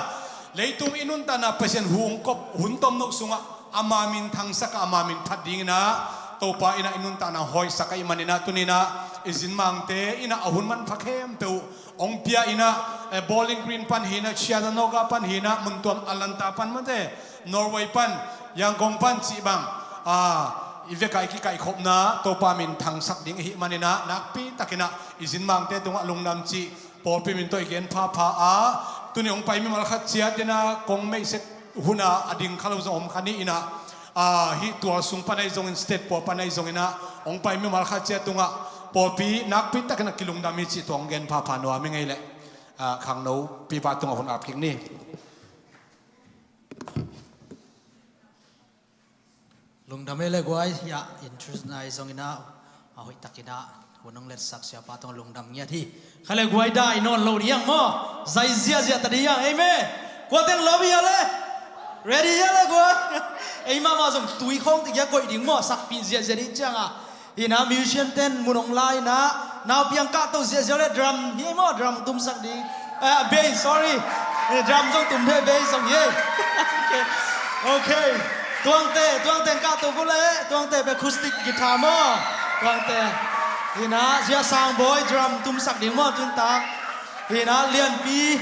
Leitung i nuntakna Pasian hu hong kop hun tomno sungah ama min thangsak a ama min phat dinginah Topa innah i nuntakna hoihsak ahih maninah tuninah i zinmangte innah a hun manpha khempeuh hong pia innah, eh, Bowling Green pan hinah, Chattanooga pan hinah, muntuam Atlanta pan mate, Norway pan, Yangon pan cih bang, ah, i vekah i kikaihkhopna Topa min thangsak ding ahih maninah nakpi takinah i zinmangte tungah lungdam cih pawlpi min tawh i gen phapha a, tuni hong pai mimal khat ciat innah kong meihset huna a ding kha lo zong om kha ni innah, ah, hih tual sung pan ahi zongin state pawl pan ahi zonginah hong pai mimal khat ciat tungah pawlpi nakpi takinah kilungdam hi cih tua hong gen phapha nuam hi ngei leh, ah, khangno pipa tungah hun ap kik ni. Lungdam ei le guai, hiah interest nai zonginah a hoih takinah hun hong letsak siapa tungah lungdam ngiat hi. Kha le guai dai nawn lo ding hiang maw? Zai ziahziah ta ding hiang, amen. Kua teng lawm hiah le? Ready hiah le guai? Ei mahmah zong tui khawng tikia koih ding maw? Sakpih ziahziah ding cianga. Hina musician ten mun hong la hina, naupi ang kahto ziahziah le drum hi maw, drum tumsak ding. Eh, bass, sorry. Eh, drum zong tum thei, bass zong hi. Okay. Okay. Tuangte, tuangte ang kahto ko le, tuangte pe acoustic guitar maw. Tuangte. Hina, Zia Sang Bawi drum tumsak ding maw, tuntak. Hina, Lianpi,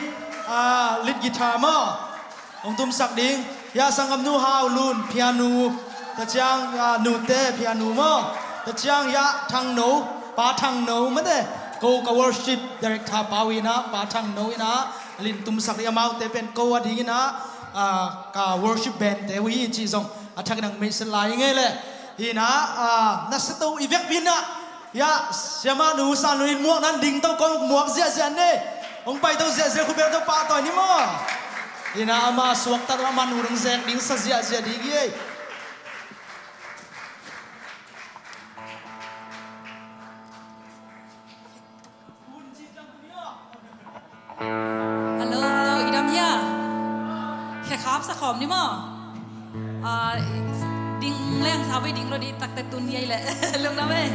ah, lead guitar maw. Hong tumsak ding. Hiah sanggamnu Hau Lun, piano. Tua ciang, ah, nute, piano maw. Tua ciang hiah Thangno, Pa Thangno, mate. Ko ka worship director pa uh inah, Pa Thangno inah. Lin tumsak ding amaute pen ko a ding inah, ah, ka worship band te uh hi cih zong a thakin ang meihset lai ngei leh. Hinah, ah, na seto i vekpi inah. Hiah, siamahnu, sanu in muak nan ding to kong muak ziahziah ne. Hong pai to ziahziah khut beng to pahtawi ni maw. Hina ama suaktat a manu dong zek ding sa ziahziah ding hi ei. Hello, hello, i dam hia? Khekhap sa khawm ni maw? Ah, ding leng sa bei ding lo di takte tun yei le. Lungdam ei.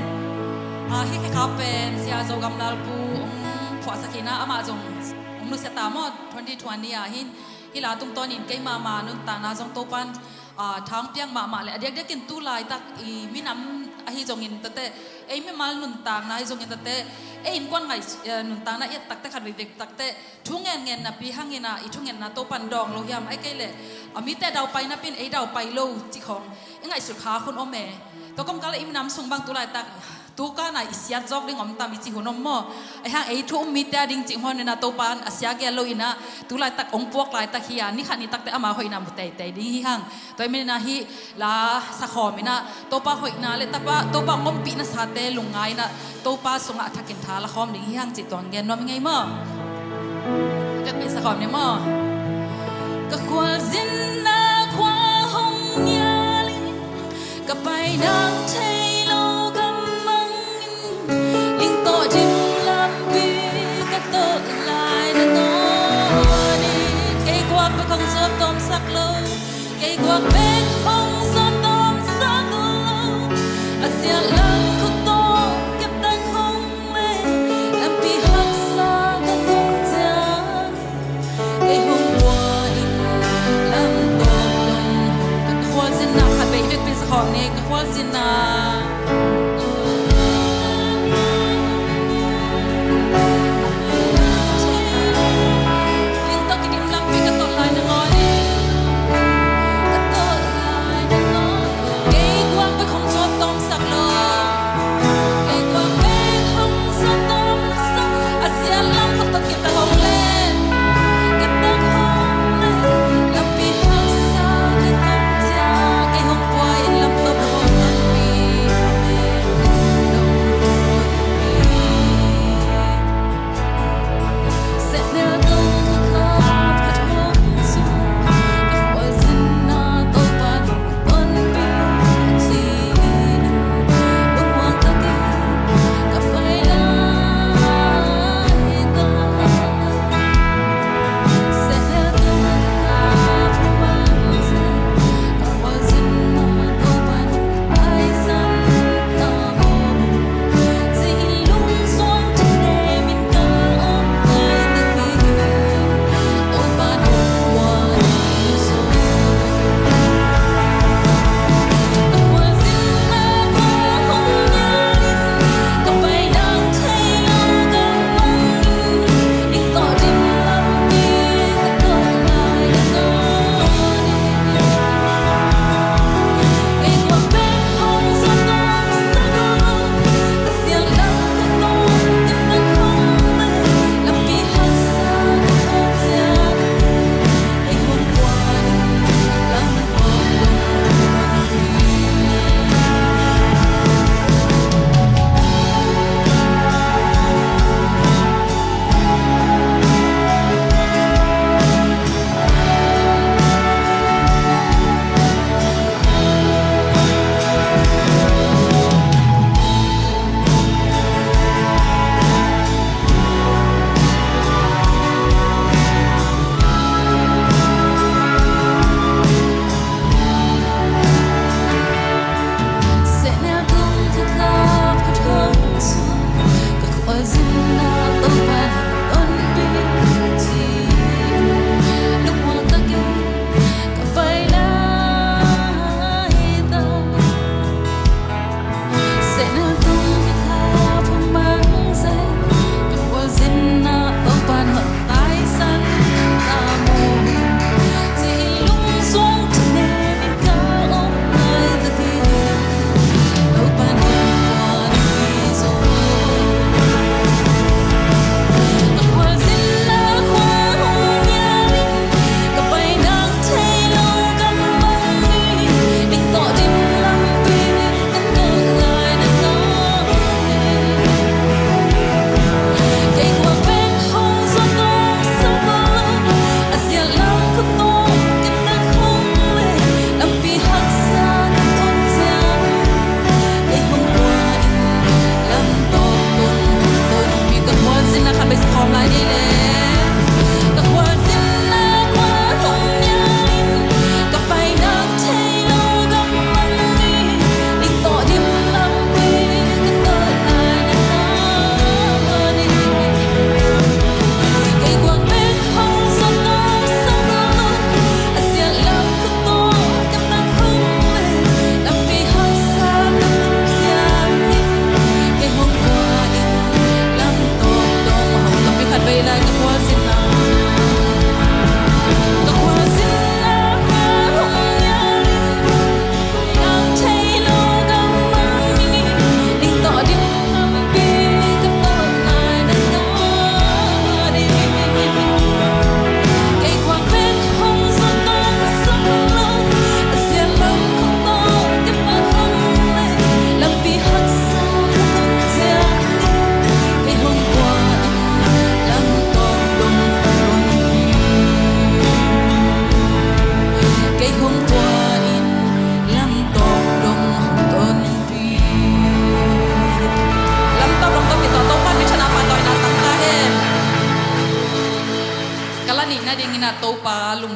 Ah, hi khekhap pen Sia Zo Gam Lal pu hong phuahsak hina amah zong hong nusia ta maw twenty twenty ah hin. Hi la tungtawnin keima ma nuntakna zong Topan, ah, thang piang mahmah le a diakdiakin tu laitak i minam ahi zongin tate, ei mimal nuntakna ahi zongin tate, ei innkuan ngaih, eh, nuntakna i et takte khat veivek takte, thu ngen ngen napi hangin ah i thungetna Topan dawng lo hiam, ahih kei leh a mite daupai napin ei daupai lo cih khawng i ngaihsut kha hun om e. Tua kawmkal ah i minam sung bang tu laitak tu kana i siat zawk ding om tam i cih hun om maw? Ahih hang ei thu um mite a ding cih hun inah Topan a sia gel lo inah tu laitak hong puak laitak hi a, ni khat ni takte ama hoihna mu teitei ding hi hang. Tua ahih manin ah hih la sa khawm inah Topa hoihna le Topa, Topa hong ompihna sate lungngai inah Topa sungah a thakin tha la khawm ding hi hang cih tuang gen nuam i ngei maw? Ka pen sa khawm ni maw? Ka khualzinna khua hong nial in, ka pai nang thei lo ka mang in, ling tawh dim lampi ka tawh lai na nawn in, kei guak bek hong zawt tawmsak lo. Kei guak bek hong zawt tawmsak lo, a siat lam khut tawh keptak hong le, lampi haksa ka tun ciang, kei hong pua in lam tawh dong hong ka khualzinna khat vei vekpi sa khawm ni, ka khualzinna. Ling tawh kidim lampi ka tawh lai nangawn in, ka tawh lai nangawn. Kei guak bek hong zawt tawmsak lo. Kei guak bek hong zawt tawmsak. A siat lam khut tawh kiptak hong le, kiptak hong le. Lampi haksa ka tun ciang, kei hong pua in lam tawh hong lampi. Amen.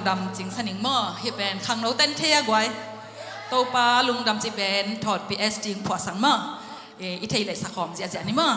Dam cing sa ning maw, hih pen khangno ten thei a guai. Topa lungdam cih pen thawhpih S T in phuahsak maw. Eh, i thei leh sakhawm ziahziah ni maw.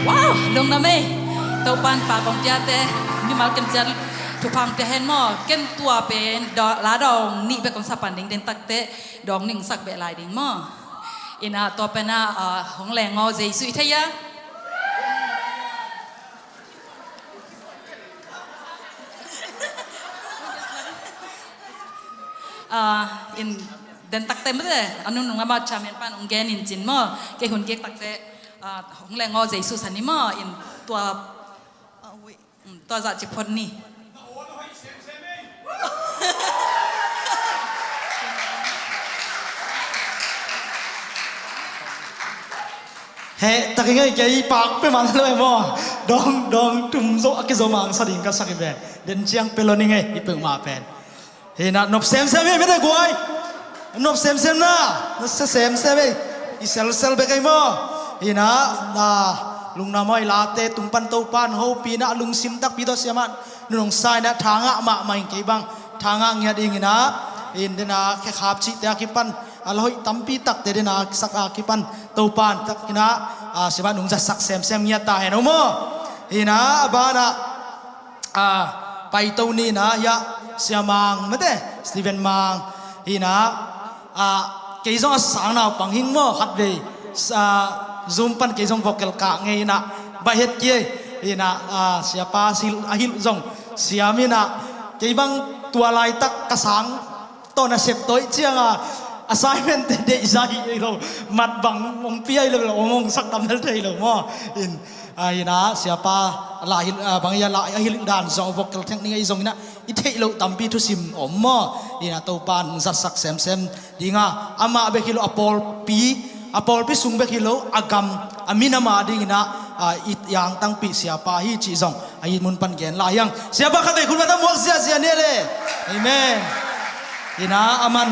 Wow, lungdam ei. Topa'n pa kong piate, mimal kemciat thupha pia hen maw. Ken tua pen la dawng nih bek kong sa pan ding, den takte dawng ning sak beh lai ding maw. Ina tua pen a, ah, hong lengaw Jesu i thei a. Ah, in den takte mete, a nunung a mah chairman pa'n hong gen in cin maw. Kei hun kik takte, ah, hong lengaw Jesu sa ni maw, in tua, ah, ui, mm, tua zah ci phot ni. He, taking ei kei pak pe man lo e maw. Dong dong tum zo a kizo mangsa ding ka sak hi pen. Den ciang pelo ning ei, i peuhmah pen. Hi na nop semsem hi mete guai. Nop semsem na. Na sia semsem ei. I selsel bek ei maw. Hi na, na lungdam a i late tung pan Topan hopih na lungsim takpi tawh siamah nunung sai na thangah mahmah in kei bang thangah ngiat ding hi na. In dena khekhap cihte a kipan a la hoih tampi takte dena sak a kipan Topan tak hi na. A, siamah nungzatsak semsem ngiat ta hen o maw. Hi na a banah a, paito ni na hiah Sia Mang mete, Stephen Mang hi na. A, kei zong a sang nau pang hing maw khatvei. A, Zoom pan kei zong vocal kah ngei na, baih het kiei. Hi na, a, siapa a hilh zong siam hi na. Kei bang tua laitak ka sang tawh na sep tawh ih cianga assignment te deihza hi ei lo, mat bang hong pia ih lo, hong hong sak tam hel thei lo maw. In, a, hi na siapa la hilh, a, bang ia la a hilh dan zong vocal theng ning ei zong hi na i theih loh tampi thusim om maw. Hi na Topan zatsak semsem dinga amah bek hi lo a pawlpi, a pawlpi sung bek hi lo a gam a minam a ding hi na, a, i angtangpih siapa hi cih zong a it mun pan gen lai hiang. Siapa khatvei khut bata muak ziahziah ni le. Amen. Hi na aman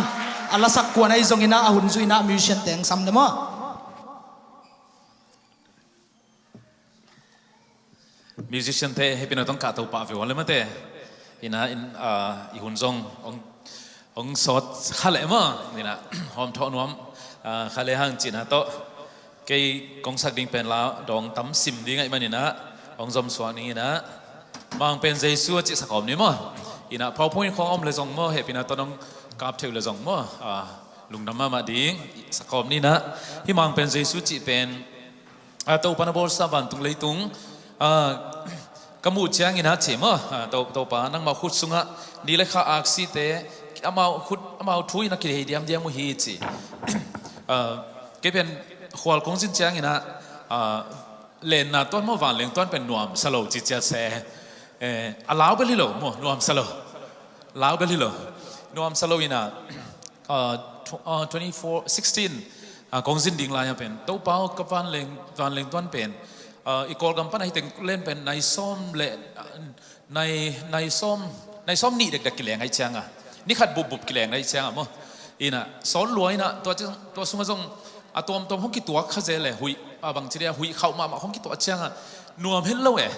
a lasak kuan ahi zong hi na a hun zui hi na musician teng sam le maw. Musician te hepina tong kah to pah ve wale mate. Hi na in, a, i hun zong ong, ong sawt kha le maw. Hi na hawm thawh nuam, a, kha le hang cih na tawh. Kei kong sak ding pen la dawng tam sim ding ahih manin ah hong zom suak ning in ah, Mang pen Jesu a cih sak om ni maw. In ah PowerPoint khong om le zong maw, hehpihna tawh nong kap thei uh le zong maw, a, lungdam mahmah ding sak om ni in ah. Hih Mang pen Jesu cih pen, a, Topa na bawlsa vantung leitung, a, ka muh ciangin ah ci maw, a, To-, Topa nangmah khut sungah ni le kha aksite amau khut, amau thu in a kihei diamdiam uh hi ci. A, kei pen khual kong zin ciangin ah, a, lenna tuan maw vanleng tuan pen nuamsa lo ci ciat se. Eh, a lau bel hi lo maw, nuamsa lo. Lau bel hi lo. Nuamsa lo in ah, a, tw-, a, twenty-four, sixteen, a, kong zin ding lai-a pen Topa aw ka vanleng, vanleng tuan pen, a, i Kawlgam pan a hi teng len pen nai sawm le, a, nai, nai sawm, nai sawm nih dekdek kileng ahi cianga, ni khat bupbup kileng ahi cianga maw. In ah sawl lua in ah tua, tua sungah zong a tuamtuam hong kituak kha zel e, huih, a, bang ci dia, huih khauh mahmah hong kituak cianga nuam het lo e.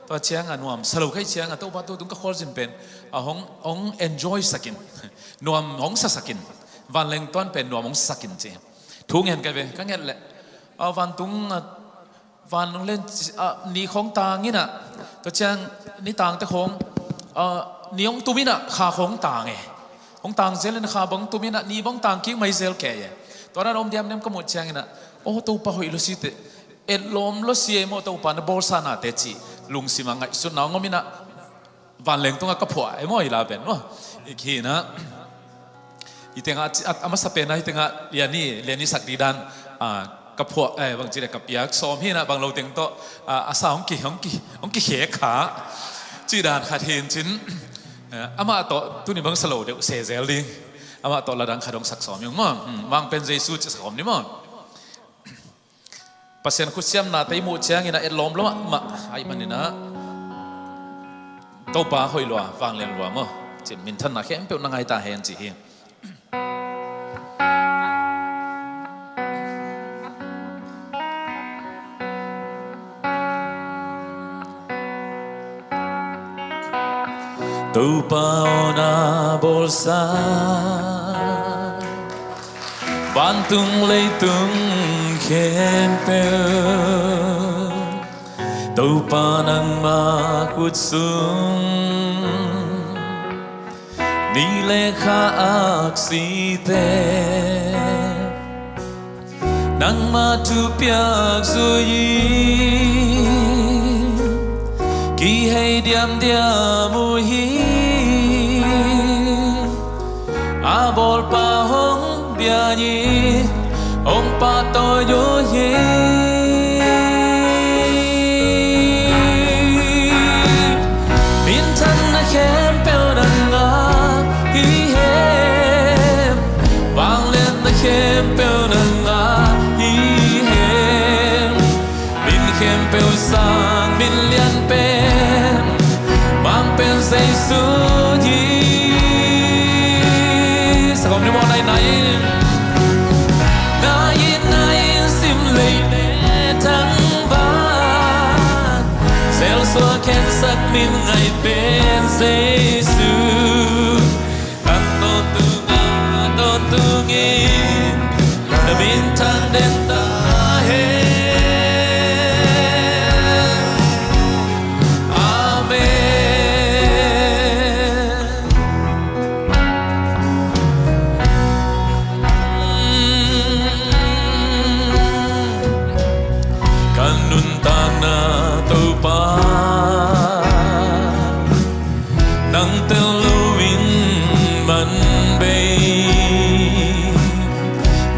Tua cianga nuamsa lo kha ahi cianga Topa tua tung ka khualzin pen, a, hong, hong enjoy sakin, nuam hong sa sakin, vanleng tuan pen nuam hong sa sakin ci. Thu ngen ka ve, ka nget leh, a, vantung, a, van len, a, ni khong tang in ah, tua ciang ni tangte khong, a, ni hong tum in ah kha khong tang e. Hong tang zel in kha bang tum in ah ni bang tang kik mai zel kei e. Tua dan om diamdiam ka muh ciangin ah, aw Topa hoih lo si te, etlawm lo si e maw Topa na bawlsa nate cih lungsim a ngaihsutna hong om in ah, vanleng tungah ka phuah e maw, i la pen maw. I khi in ah, i tengah a, a masa pen ah hi tengah lian i, lian i sak dih dan, a, ka phuah, eh, bang ci le ka piak sawm hi in ah bang lo teng tawh, a, a sa hong ki, hong ki, hong kikhek kha. Cih dan khat hi in cin, eh, amah tawh tuni bang sa lo deuh se zel ding. Amah tawh la dang khat hong sak sawm hi ung maw. Hmm, Mang pen Jesu cih sak om ni maw. Pasian khutsiamnate i muh ciangin a etlawm lo mahmah ahih manin ah Topa hoih lua, vanglian lua maw. Cin minthanna khempeuh na ngai ta hen ci hi. Topa aw na bawlsa vantung leitung khempeuh, Topa nangmah khut sung ni le kha aksite nangmah thupiak zui in kihei diamdiam uh hi. A bawlpa hong bia in hong pahtawi uh hi. Minthanna khempeuh nangmah hi hen, vangliatna khempeuh nangmah hi hen. Min khempeuh sang, min Jesuh hi. Sagawm ni maw, nai nai in. Nai nai in sim lei le thangvan, selsuak khensak min ngai pen Jesuh. An tawntung a tawntung in, na minthang den ta hen. Amen. Ka nuntakna Topa, nang tel loin man bei,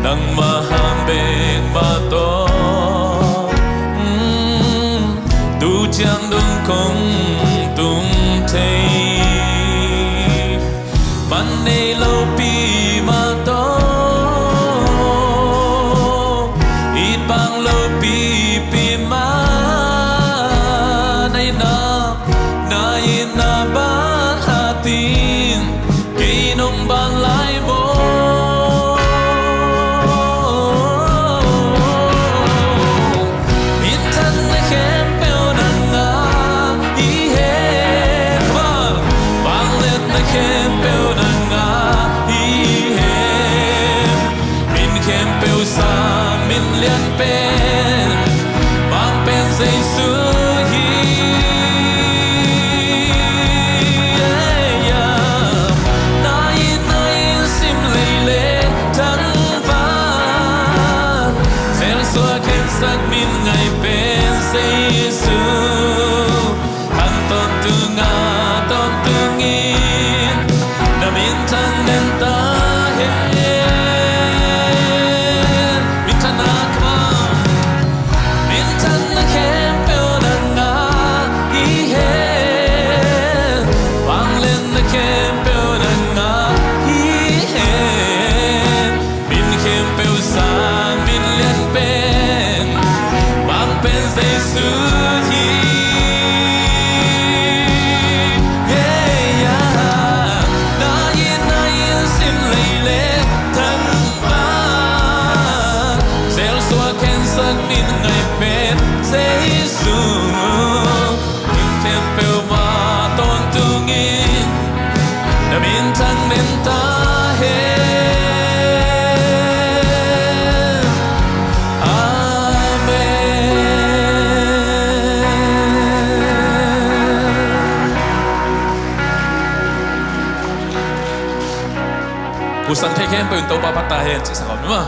nangmah hang bek mah tawh, mm, tu ciang dong kong tung thei. Man nei lopi mah tawh, it bang lopi pi mah, na itna, na itna ban hatin, kei nong ban lai maw. Minthanna khempeuh nang ngah hi hen, vangliatna khempeuh nang ngah hi hen. Min khempeuh sang min lian pen, Mang pen Jesuh hi. Yeah, yeah. Na itna in sim lei le thangvan, selsuak khensak min ngai pen Jesuh. An tawntung a tawntung in, na minthang den ta hen. Minthanna, come on. Minthanna khempeuh nang ngah hi hen. Vangliatna khempeuh nang ngah hi hen. Min khempeuh sang min lian pen, Mang pen Jesuh hi. Yeah, yeah. Na itna in sim lei le thangvan, selsuak khensak min ngai pen Jesuh. Min khempeuh mah tawntung in, na minthang den ta hen. Amen. Pusan thei khempeuh in Topa phat ta hen, ci sa kawm ni maw.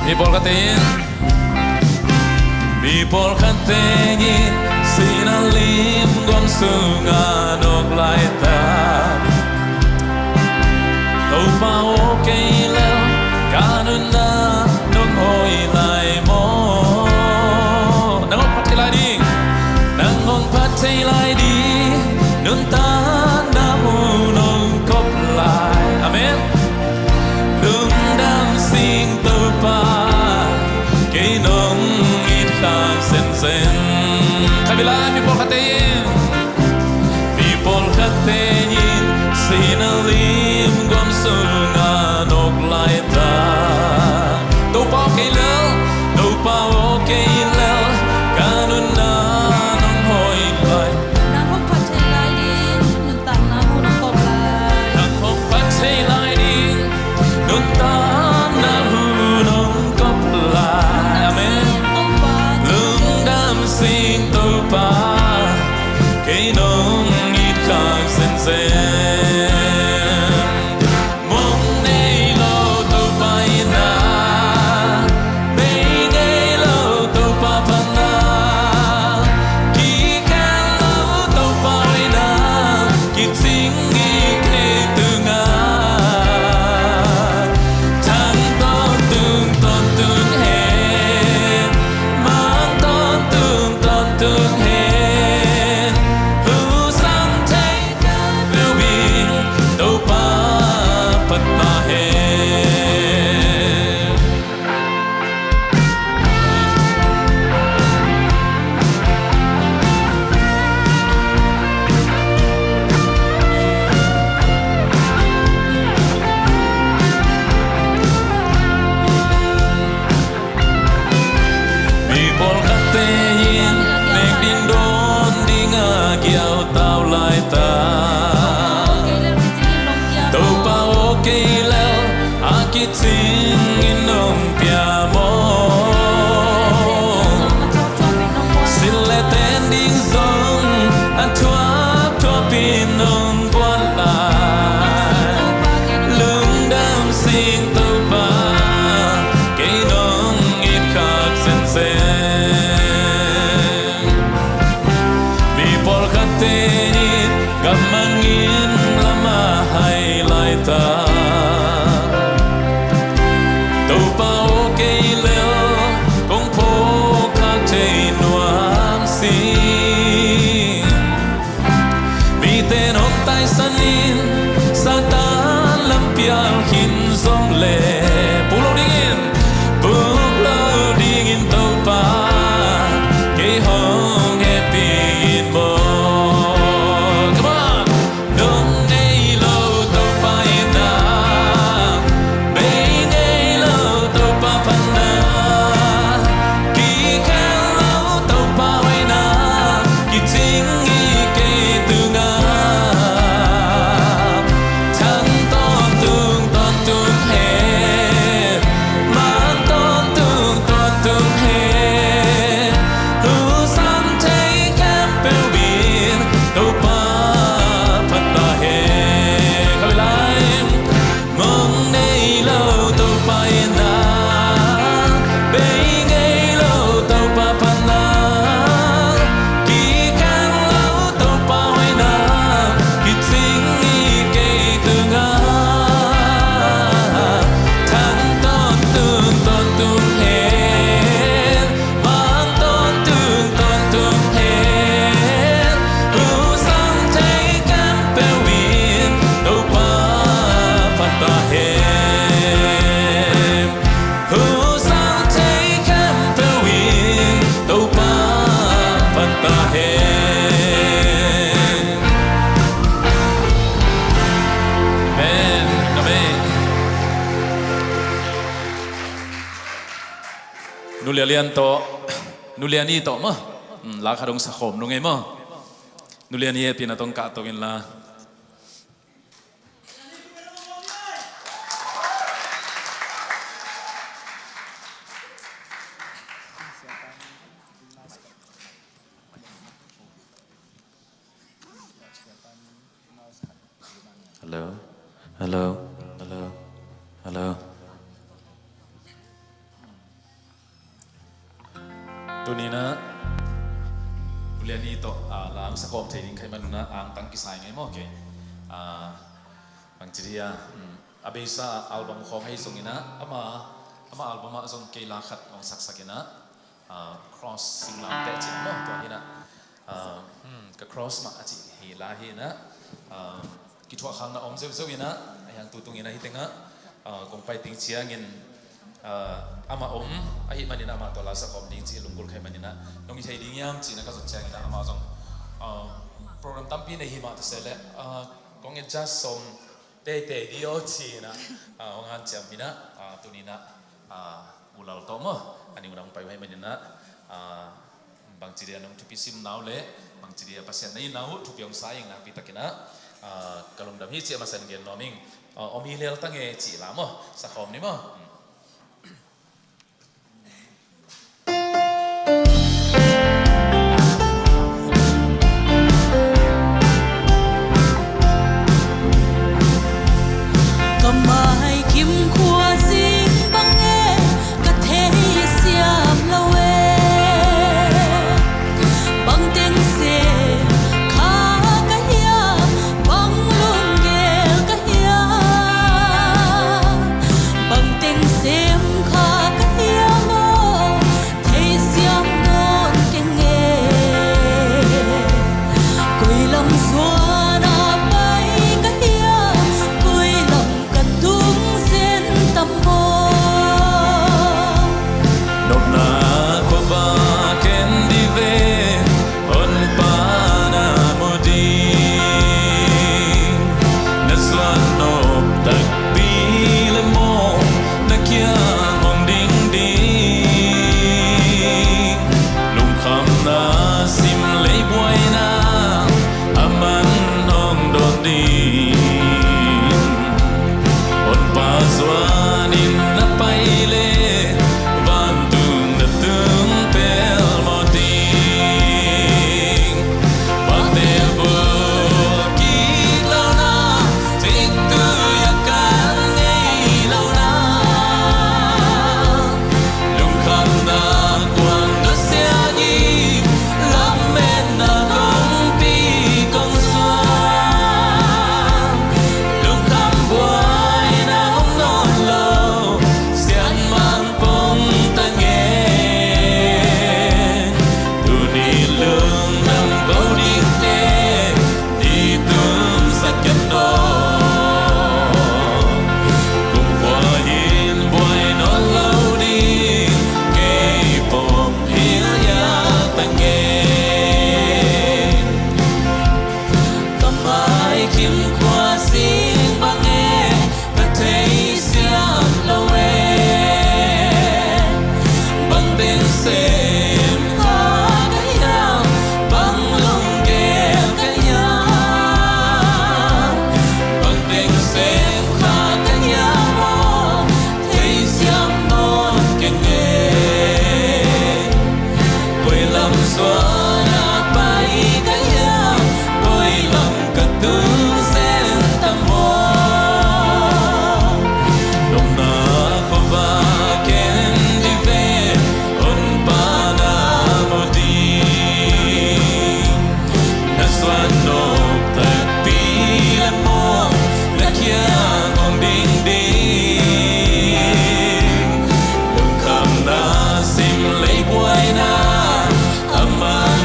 Mi pawlkhatte in, mi pawlkhatte in, Sinai lim guam sungah nawk laitak. Topa aw kei lel ka nunna nong hoih lai maw. Nang hong phat thei lai ding. Nang hong phat thei lai ding. Nuntakna hun hong kop lai. Amen. Lungdam sing Topa, kei nong it khak zenzen. Khatvei lai mi pawlkhatte in, mi pawlkhatte in Sinai lim guam sungah nawk laitak. Topa aw kei lel, Topa aw kei lel ka nunna nong hoih lai. Nang hong phat thei lai ding, nuntakna hun hong kop lai. Nang hong phat thei lai ding, nuntakna hun hong kop lai. Amen. Lungdam sing Topa, Nulian tawh, Nulian i tawh maw. Hmm, la khat hong sakhawm nung ei maw. Nulian i hehpihna tawh kah to inla. Hello. Hello. Hello. Hello. Tuni-in ah, Nulian i tawh, ah, la hong sakhawm thei ding ka hih manin ah, angtang kisai ngei maw kei. Ah, bangci dia, hmm, a beisa album khawng ahi zongin ah, ama, ama album ah zong kei la khat hong saksak in ah, ah, Cross Singlamteh ci-in maw, tua hi in ah, ah, hmm, Ka Cross Mah a cih hi la hi in ah, ah, kithuahkhakna om zeuhzeuh in ah, a hiang tu tungin ah hih tengah, ah, kong pai ding ciangin, ah, amah om ahih manin ah amah tawh la sakhawm ding cih lunggulh ka hih manin ah, nong hi thei ding hiam ci-in ah ka zon ciangin ah amah zong, ah, program tampi nei hi mah ta se leh, ah, kong adjust sawm teitei ding aw ci-in ah, ah, hong hanciam hi in ah, ah, tuni-in ah, ah, U Lal tawh maw, a ning unang pai uh ahih manin ah, ah, bangci dia nong thupi sim na uh leh, bangci dia Pasian na it na uh thupi hong sa ing nakpi takin ah, ah, ka lungdam hi ci-a a masa-in gen nuam ing. Ah, om hi lel ta nge cih la maw, sakhawm ni maw. Hmm. Ka maikim khua zing bang e, ka theisiam lo e. Bang teng sem kha ka hiam, bang lunggel ka hiam, bang teng sem kha ka hiam aw, theisiam nawn keng e. Koi lam zuan a pai ka hiam, koi lam ka tung zen tam maw. Nopna khuavak en dih ve, Honpa na mu ding. Na suan nop takpi leh maw, na kiang hong ding ding. Lungkhamna sim leh buaina, aman hong dawn ding. Honpa zuanin na pai leh, vantung na tung pelmawh ding. Pakte buk kik lohna, ciktu a kan ngei lohna. Lungkhamna kuang nusia hi, lametna kongpi kong suan. Lungkham buaina om nawn lo, sianmang pong ta nge. Tuni lungdam ko dingte, i tumsak kei naw. Kumkhua in buai nawn lo ding, kei pom hilh hial ta nge. Ka maikim khua zing bang e, ka theisiam lo e. Bang teng sem kha ka hiam, bang lunggel ka hiam, bang teng sem kha ka hiam aw, theisiam nawn keng e. Koi lam zuan a pai ka hiam, koi lam ka tung zen tam maw. Nopna khuavak en dih ve, Honpa na mu ding. Na suan nop takpi leh maw, na kiang hong ding ding. Lungkhamna sim leh buaina, aman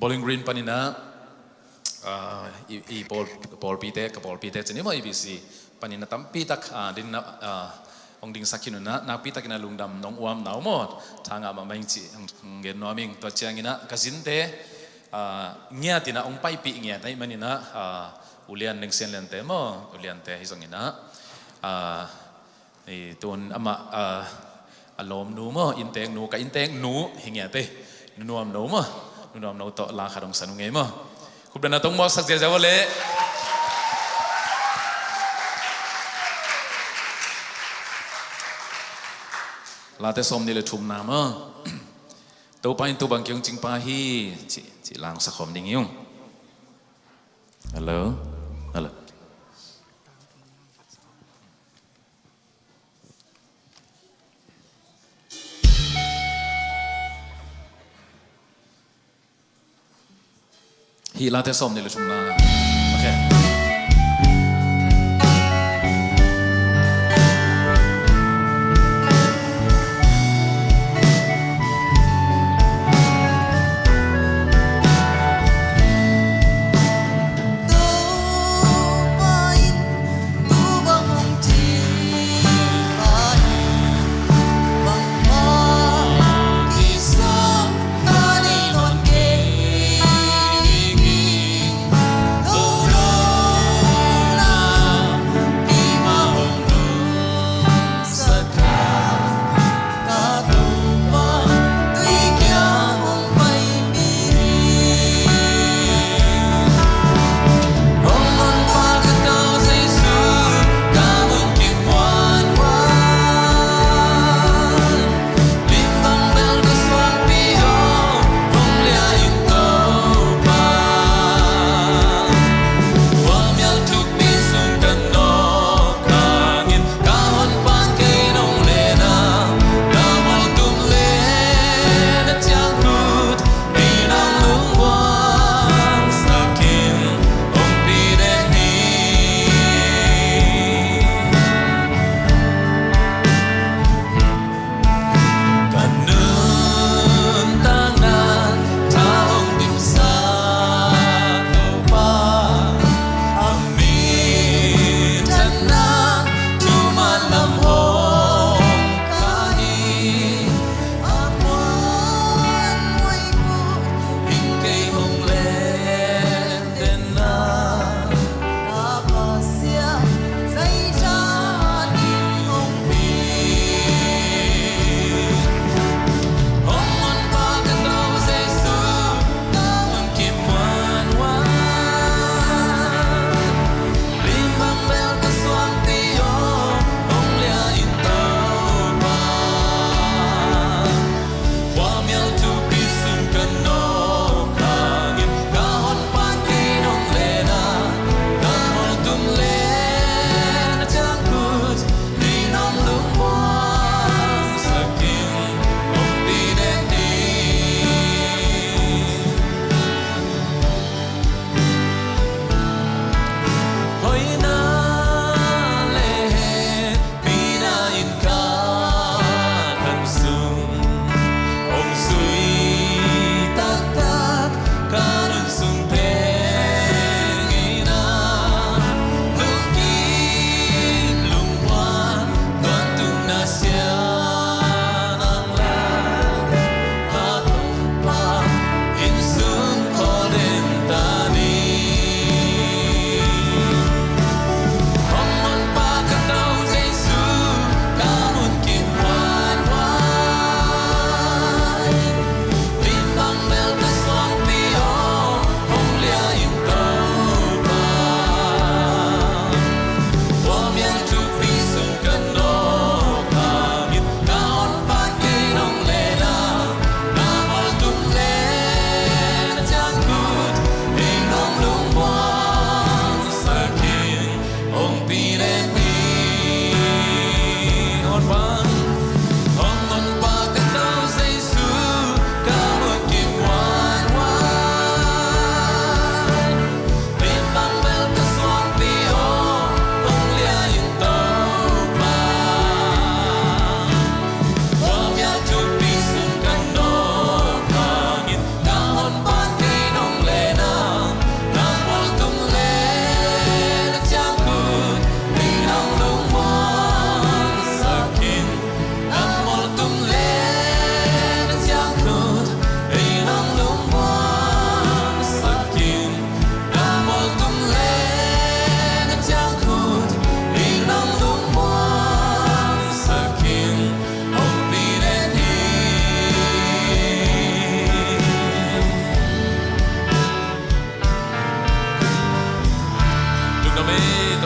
Bowling Green panin ah, ah, i, i pawl, pawlpite, ka pawlpite ci ni maw, A B C panin ah tampi tak, ah, din ah, ah, hong dingsak khin un ah, nakpi takin ah lungdam nong uam na uh maw, tha ngah mahmah ing ci hong, hong gen nuam ing. Tua ciangin ah ka zinte, ah, ngiat in ah hong paipih ngiat ahih manin ah, ah, U Lian Neng Sian Liante maw, U Liante hi zongin ah, ah, i tun amah, ah, a lawmnu maw, innteeknu, ka innteeknu hi ngiat e. Nu Nuam No maw, Nu Nuam No tawh la khat hong san uh ngei maw. Khupdana tong mawksak ziazia uh leh. Late sawm nih le thumna maw. Topa in tu bang kei hong cingpa hi, ci, ci la hong sa khawm ding hi ung. Hello? Hello? Hih Late sawm nih le thumna. Okay.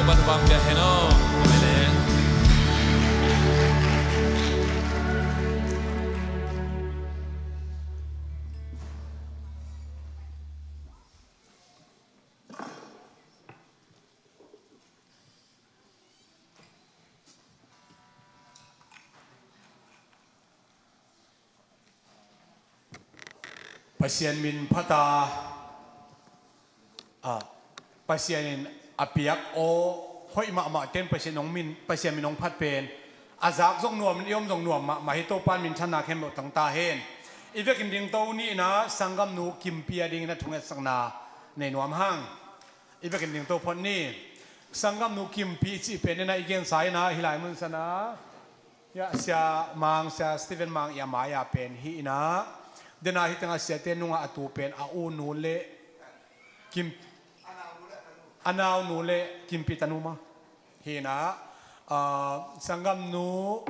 Pan vang bia hen aw. Amen. Pasian min phat a, a, Pasian in a piak aw hoih mahmah ten Pasian hong min, Pasian min hong phat pen a zak zong nuam in i om zong nuam mahmah hi. Topa in minthanna khempeuh tang ta hen. I vekin dingto ni in ah sanggamnu Kimpi a dingin a thungetsakna nei nuam hang. I vekin dingto phot ni. Sanggamnu Kimpi i cih pen in ah i gensa in ah hih lai mun san ah, ya, Sia Mang, Sia Stephen Mang i a mai-a pen hi in ah, den a hi teng a siate nungah a tu pen a u nu le Kim, a nau nu le Kimpi tanu mah hi in ah, ah, sanggamnu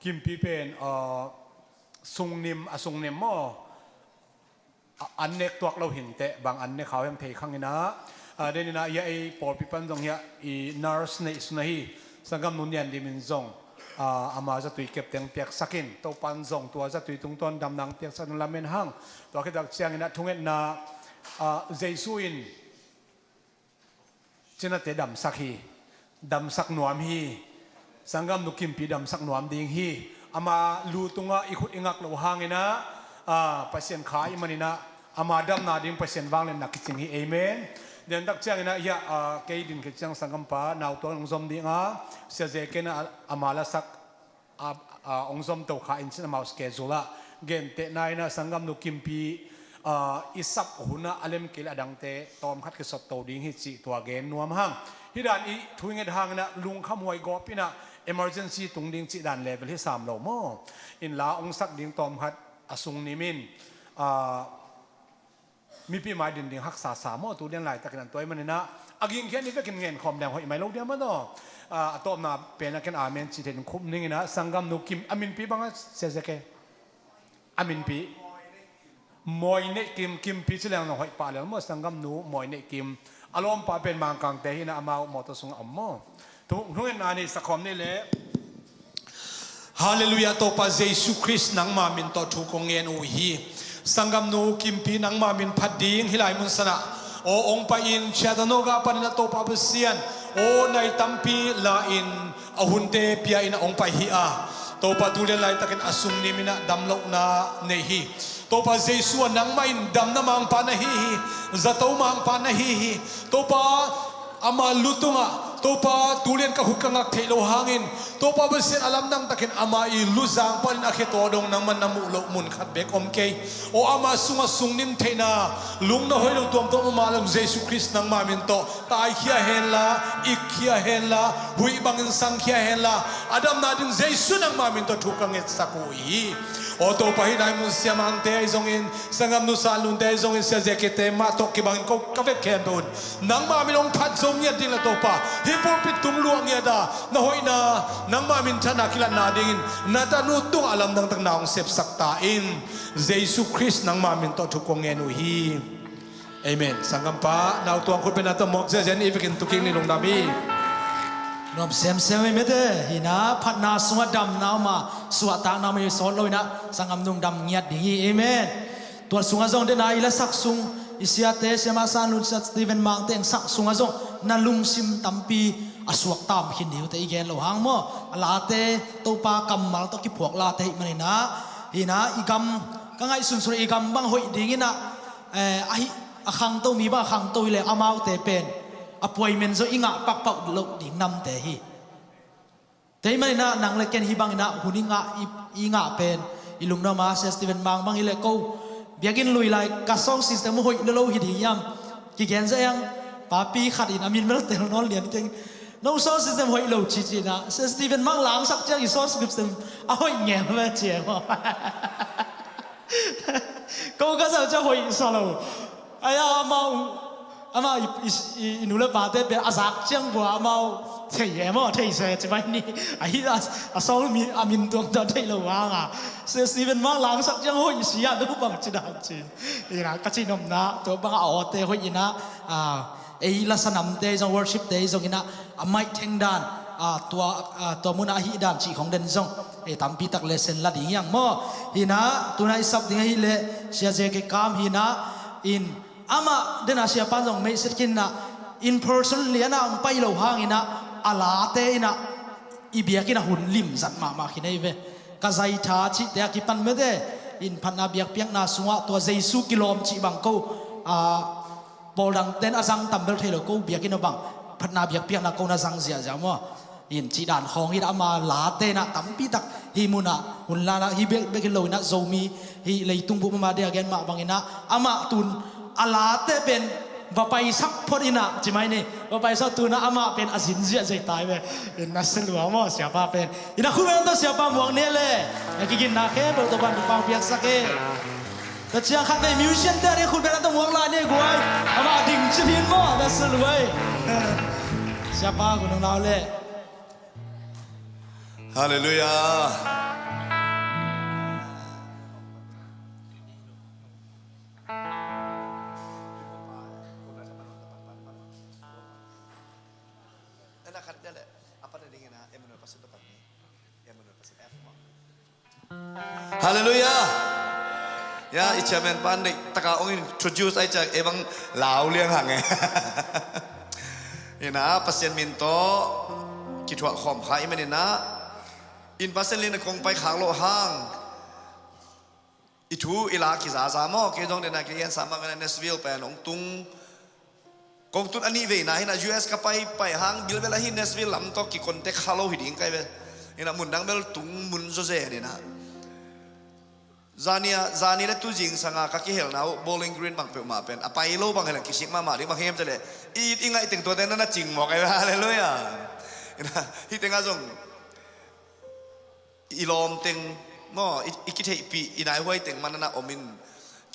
Kimpi pen, ah, sungnim, a sungnim maw? A, an nek tuak lo hi inteh, bang an nek hau hiam thei khang in ah, a, den in ah, hiah ei pawlpi pan zong hiah i nurse neih sun ahi, sanggamnu Nian Dim in zong, a, ama zatui kep teng piaksak in, Topa in zong tua zatui tungtawn damna hong piaksak in lamen hang. Tua khit tak ciangin ah thungetna, a, Jesu in cinate damsak hi, damsak nuam hi, sanggamnu Kimpi damsak nuam ding hi. Ama lu tungah i khut i ngak loh hangin ah, a, Pasian kha ahih manin ah ama damna ding Pasian vangliatna kicing hi. Amen. Den tak ciangin ah hiah, a, kei din khit ciang sanggampa nautuang hong zom ding a, Sia Zeke in ah ama lasak a, a, hong zom to kha in cin amau schedule ah. Gentehna in ah sanggamnu Kimpi, a, i sap hun ah a lem kei le a dangte tawm khat kisot to ding hi cih tua gen nuam hang. Hih dan i thu i nget hangin ah lungkham huai gawp in ah emergency tung ding cih dan level hi sam lo maw? In la hong sak ding tawm khat a sungnim in, a, mipi mai din ding haksa sa maw, tu lian laitakin an tuai manin ah, a gingkhian i vekin ngen khawm deng hoih mai lo dia maw taw. A, a tawpna pen a ken amen ci theih ding khum ning in ah, sanggamnu Kim, a minpi bang a Sia Zeke? A minpi Mawi Neih Kim, Kimpi ci leng zong hoih pah lel maw, sanggamnu Mawi Neih Kim. A lawmpa pen Mangkangte hi in ah, amau mawtaw sungah om maw. Thu, thungetna nei sak khawm ni le. Halleluiah, Topa Jesu Khrist nangma min tawh thu kong ngen uh hi. Sanggamnu Kimpi nangma min phat ding hih lai mun san ah aw hong pai in, Chattanooga panin ah Topa Pasian aw nai tampi la in a hunte pia in ah hong pai hi a, Topa tu lian laitakin a sungnim in ah damlohna nei hi. Topa Jesu ah nangmah in damna mangpa na hi hi, zato mangpa na hi hi. Topa ama lu tungah, Topa tu lian ka khut ka ngak theih loh hangin, Topa Pasian a lamdang takin ama i luzang panin a khetaw dong nangman na muh loh mun khat bek om kei. Aw ama sungah sungnim theihna, lung na hoih lo tuamtuam om a leh Jesu Khrist nangma min tawh taikhia henla, ikkhia henla, huih bangin sangkhia henla, a damna ding Jesu nangma min tawh thu ka ngetsak uh hi. Aw Topa, hih lai mun Sia Mangte ahi zongin, sanggamnu San Lunte ahi zongin, Sia Zekete mah tawh kibangin ko ka vek khempeuh un nangma min hong phat zo ngiat ding le Topa, hih pulpit tum luah ngiat a na hoihna, nangma minthanna kilatna dingin na tanu tungah a lamdang tak na hong sepsak ta in. Jesu Khrist nangma min tawh thu kong ngen uh hi. Amen. Sanggampa nautuang khut beng na tawh mawk ziahziah in i vekin tu kik ni, lungdam hi. Nuam semsem ei mete, hih na phatna sungah damna om a, suahtakna om a, i sawt lo in ah sanggam nung dam ngiat ding hi. Amen. Tua sungah zong den a i lasak sung, i siate, Sia Mah San Lun, Sia Stephen Mangte in sak sungah zong na lungsim tampi a suakta om khin ding uh teh, i gen loh hang maw. A late Topa kammal tawh kiphuak late ahih manin ah, hih na i gam, ka ngaihsunsun i gam bang hoih ding in ah, eh, ahi, a khangto mi bang a khangto hi leh amaute pen a puaimen zaw i ngah pakpauh loh ding namte hi. Tua ahih manin ah nang le ken hih bangin ah hun i ngah, i, i ngah pen i lungdam a, Sia Stephen Mang bang hi leh ko biakinn lui lai ka sound system hoih na lo hi ding hiam? Kigen zaw eng, papi khat in a min bel tel nawn lian keng. No sound system hoih lo ci ci in ah, Sia Stephen Mang langsak ciang i sound system a hoih ngel ve ci e maw. Ko ka zau ciang hoih sa lo. Ai a, amau, amau i, i, i, i nu le pate pen a zak ciang bua amau thei e maw, thei se ci mai ni. Ahi a, a sawng mi, a min tuam tuam thei lo hang a. Sia Stephen Mang langsak ciang hoih sia, no bang ci dan ci. Ina ka ci nopna, tua bang a awte hoih ina, a, Ei lasa namte zong, worshipte zong inah a mic theng dan, a, tua, a, tua munah ahih dan cih khong den zong ei tampi tak lesson la ding hiang maw? Hinah tuna i sap ding ahih leh Sia J K Kam hinah in, amah dena siapan zong meihset khin inah in person lianah hong pai lo hang inah a late inah i biakinn ah hun limzat mahmah khin ei ve. Ka zaitha cihte a kipan mete in phatna biakpiakna sungah tua Jesu kilawm cih bang ko, a, pawl dangten a zang tambel thei lo ko biakinn ah bang phatna biakpiakna ko na zang ziahziah maw? In cih dan khawng hi inah ama late inah tampi tak hih munah hun lanah hih bek bek hi lo inah Zomi hih leitung bup mama dia gen mah bang inah amah tun a late pen va paisak phot inah ci mai ni. Va paisak tuna amah pen a zin ziahziah tai ve. In na se lua maw siapa pen. In a khut beng tawh siapa muak ni le. Na kiginna khempeuh tawh pan pang piaksak e. Tua ciang khat vei musician te a ding khut beng tawh muak lai ni guai. Amah ding cip hin maw na se lua e. Siapa gunung lau le. Halleluiah. Halleluiah. Ya, i chairman pan deih taka ong introduce ai ciang ei bang lau liang hang e. Inah Pasian min tawh kithuah khawm kha i man inah in Pasian lin a kong pai khak loh hang i thu i la kizaza maw? Kei zong dena kei gensa mah vena Nashville pen hong tung. Kong tun a nih veina hinah U S ka pai pai hang bilbel ahi Nashville lam tawh kicontact kha lo hi ding kai ve. Hinah mundang bel tung mun zawzen hinah. Zania, zani le tuzing sanga ka kihelna uh Bowling Green bang peuhmah pen a pai lo bang hilang kisik mahmah ding bang hiam cale. I, i ngaih teng tuate na na cing mawk ai ve. Halleluiah. Hinah hih tengah zong i lawm teng maw, i, i kitheihpih i naihuai teng man na om in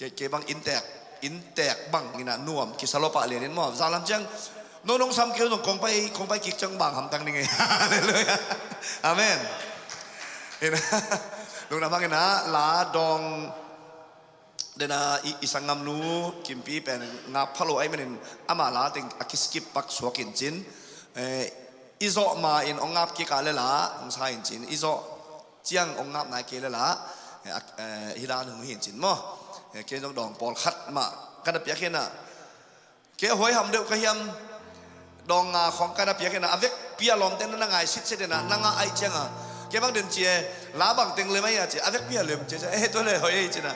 kei, kei bang inntek, inntek bang inah nuam kisa lo pah lianin maw. Zalam ciang no nong sam kei uh zong kong pai, kong pai kik ciang bang hamtang ning ei. Halleluiah. Amen. Inah lungdam hang inah la dawng dena i, i sanggamnu Kimpi pen ngap pha lo ai manin ama la teng a kiskip pak suak in cin. Eh, i zawh ma in ong ngap kik a le la ong sa in cin, i zawh ciang ong ngap nai kei le la, eh, ak-, eh, hi dan hong hi in cin maw? Eh, kei zong dawng pawlkhat mah ka na piak hinah. Kei a huaiham deuh ka hiam, dawng nga khawng ka na piak hinah a vekpi a lawmte na na ngai sitset hinah na ngah aih cianga. Kei bang den cie la bang teng lem ahi a cie a vekpi a lem cie cie eh tua le hoih ahi cinah.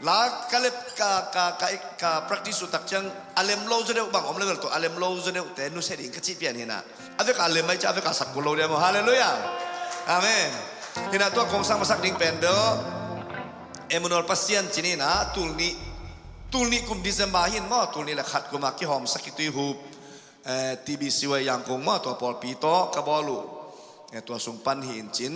La ka lep ka, ka, ka, ka practice uh tak ciang a lem lo zaw deuh bang om level tawh a lem lo zaw deuhte nusia ding ka cih pian hinah. A vek a lem ahi cia a vek a sak kul lo dia maw. Halleluiah. Amen. Hinah tua kong sang masak ding pen deuh Emmanuel Pasian cin hinah tulnih, tulnih kum December hin maw, tulnih le khat kuma kihawmsak kitui hup, eh, T B C Y Yangkung maw, tua pawlpi tawh ka bawl uh, eh, tua sung pan hi in cin.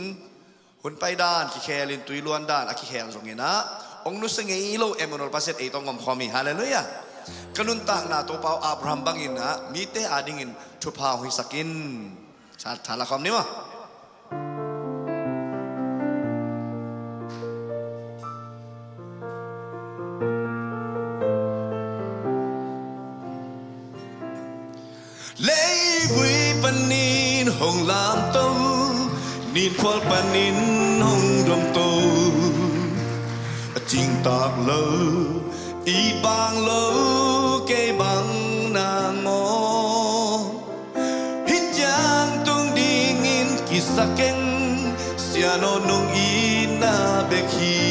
Hun pai dan kikhel in tui luan dan a kikhel zong inah ong nusia ngei lo Emmanuel Pasian ei tawh ngom khawm hi. Halleluiah. Ka nuntakna Topa uh Abraham bang inah mite adingin thupha hong hisak in. Tha, tha la khawm ni maw? Leivui panin hong lamto, ninphual panin hong domto, a cingtak lo, i bang lo, kei bang nang aw. Hih ciang tung dingin kisa keng, siano nong itna bek hi.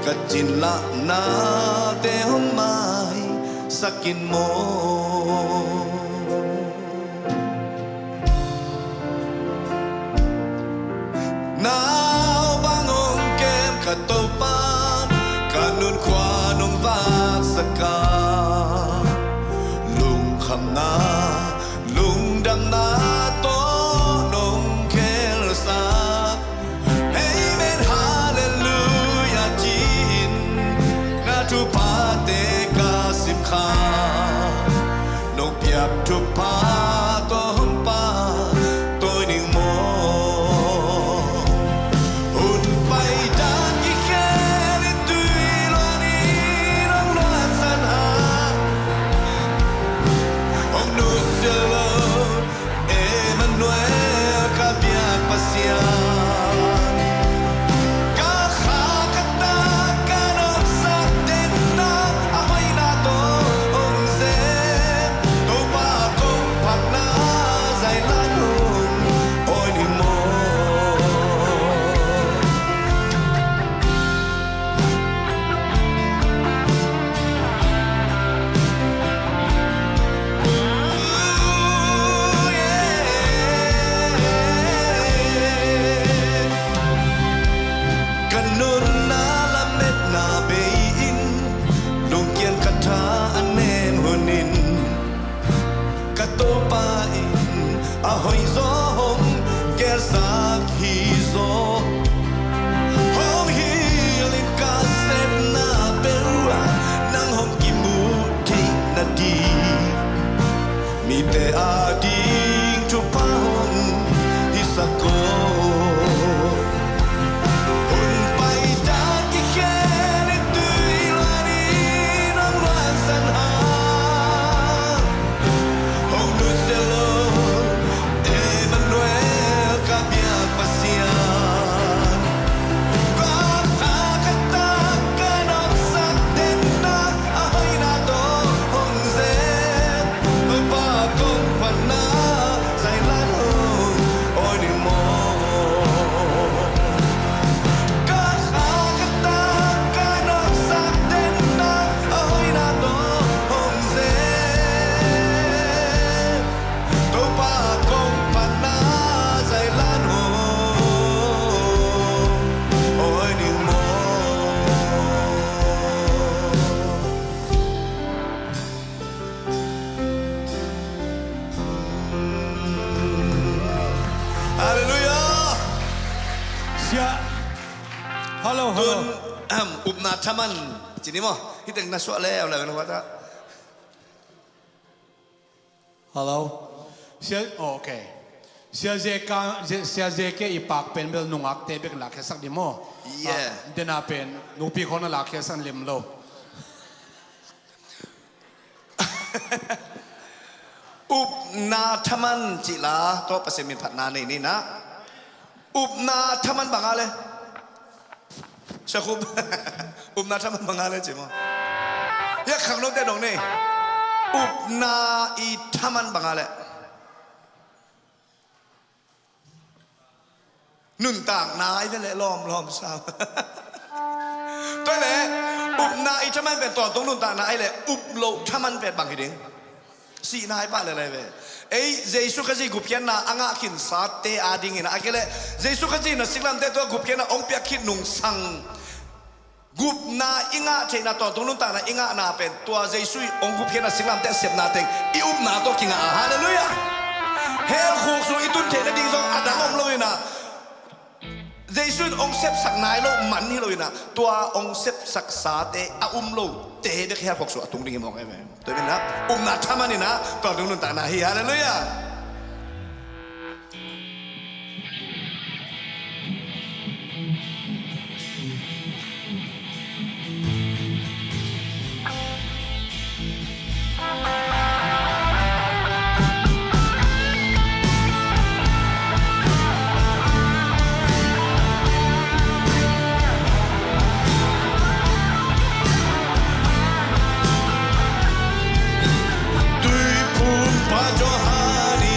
Ka cin lahnate hong maisak in maw. Nau bang hong kem ka Topa, ka nunkhua nong vaksak a, lungkhamna, lungdamna tawh nong khelsak. Amen, halleluiah ci-in na thuphate ka sim kha. Nong piak thupha tawh hong pha tawi ning maw. Hun pai dan kikhel in tui luan in hong luansan hang. Thaman, ci ni maw? Hih teng na suah le, au le, na suah ta. Hello. Sia, oh, okay. Sia Zeka, Sia Zeke i pak pen bel nungakte bek lakkhiasak ni maw? Yeah. Ah, dena pen nupi khawng na lakkhiasak lem lo. Upna thaman cih la, tawh Pasian min phatna nei ni na. Upna thaman bang a le. Sia Khup. Upna thaman bang a le ci maw. Ya khang nong te dong ni. Upna i thaman bang a le. Nuntakna i ve le lawm lawm sa. Tua le, upna i thaman pen tawntung nuntakna i le, up lo thaman pen bang hi ding. Sihna i pah le lai ve. Ei, Jesu Khazih gupkhiatna a ngah khinsate a dingin a kei le, Jesu Khazih na siklamte tua gupkhiatna hong piak khit nungsang. Gupna i ngah theihna, tawntung nuntakna i ngahna pen tua Jesu i hong gupkhiatna siklamte a sepna teng i upna tawh kingah a. Halleluiah. Hell khuk sung i tun theihna ding zong a dang om lo in a, Jesu in hong sepsak nai lo man hi lo in a, tua hong sepsaksate a um lote bek hell khuk sung a tung ding hi mawk em em. Tua in a, upna thaman in a, tawntung nuntakna hi. Halleluiah. Tuiphumpa Johan i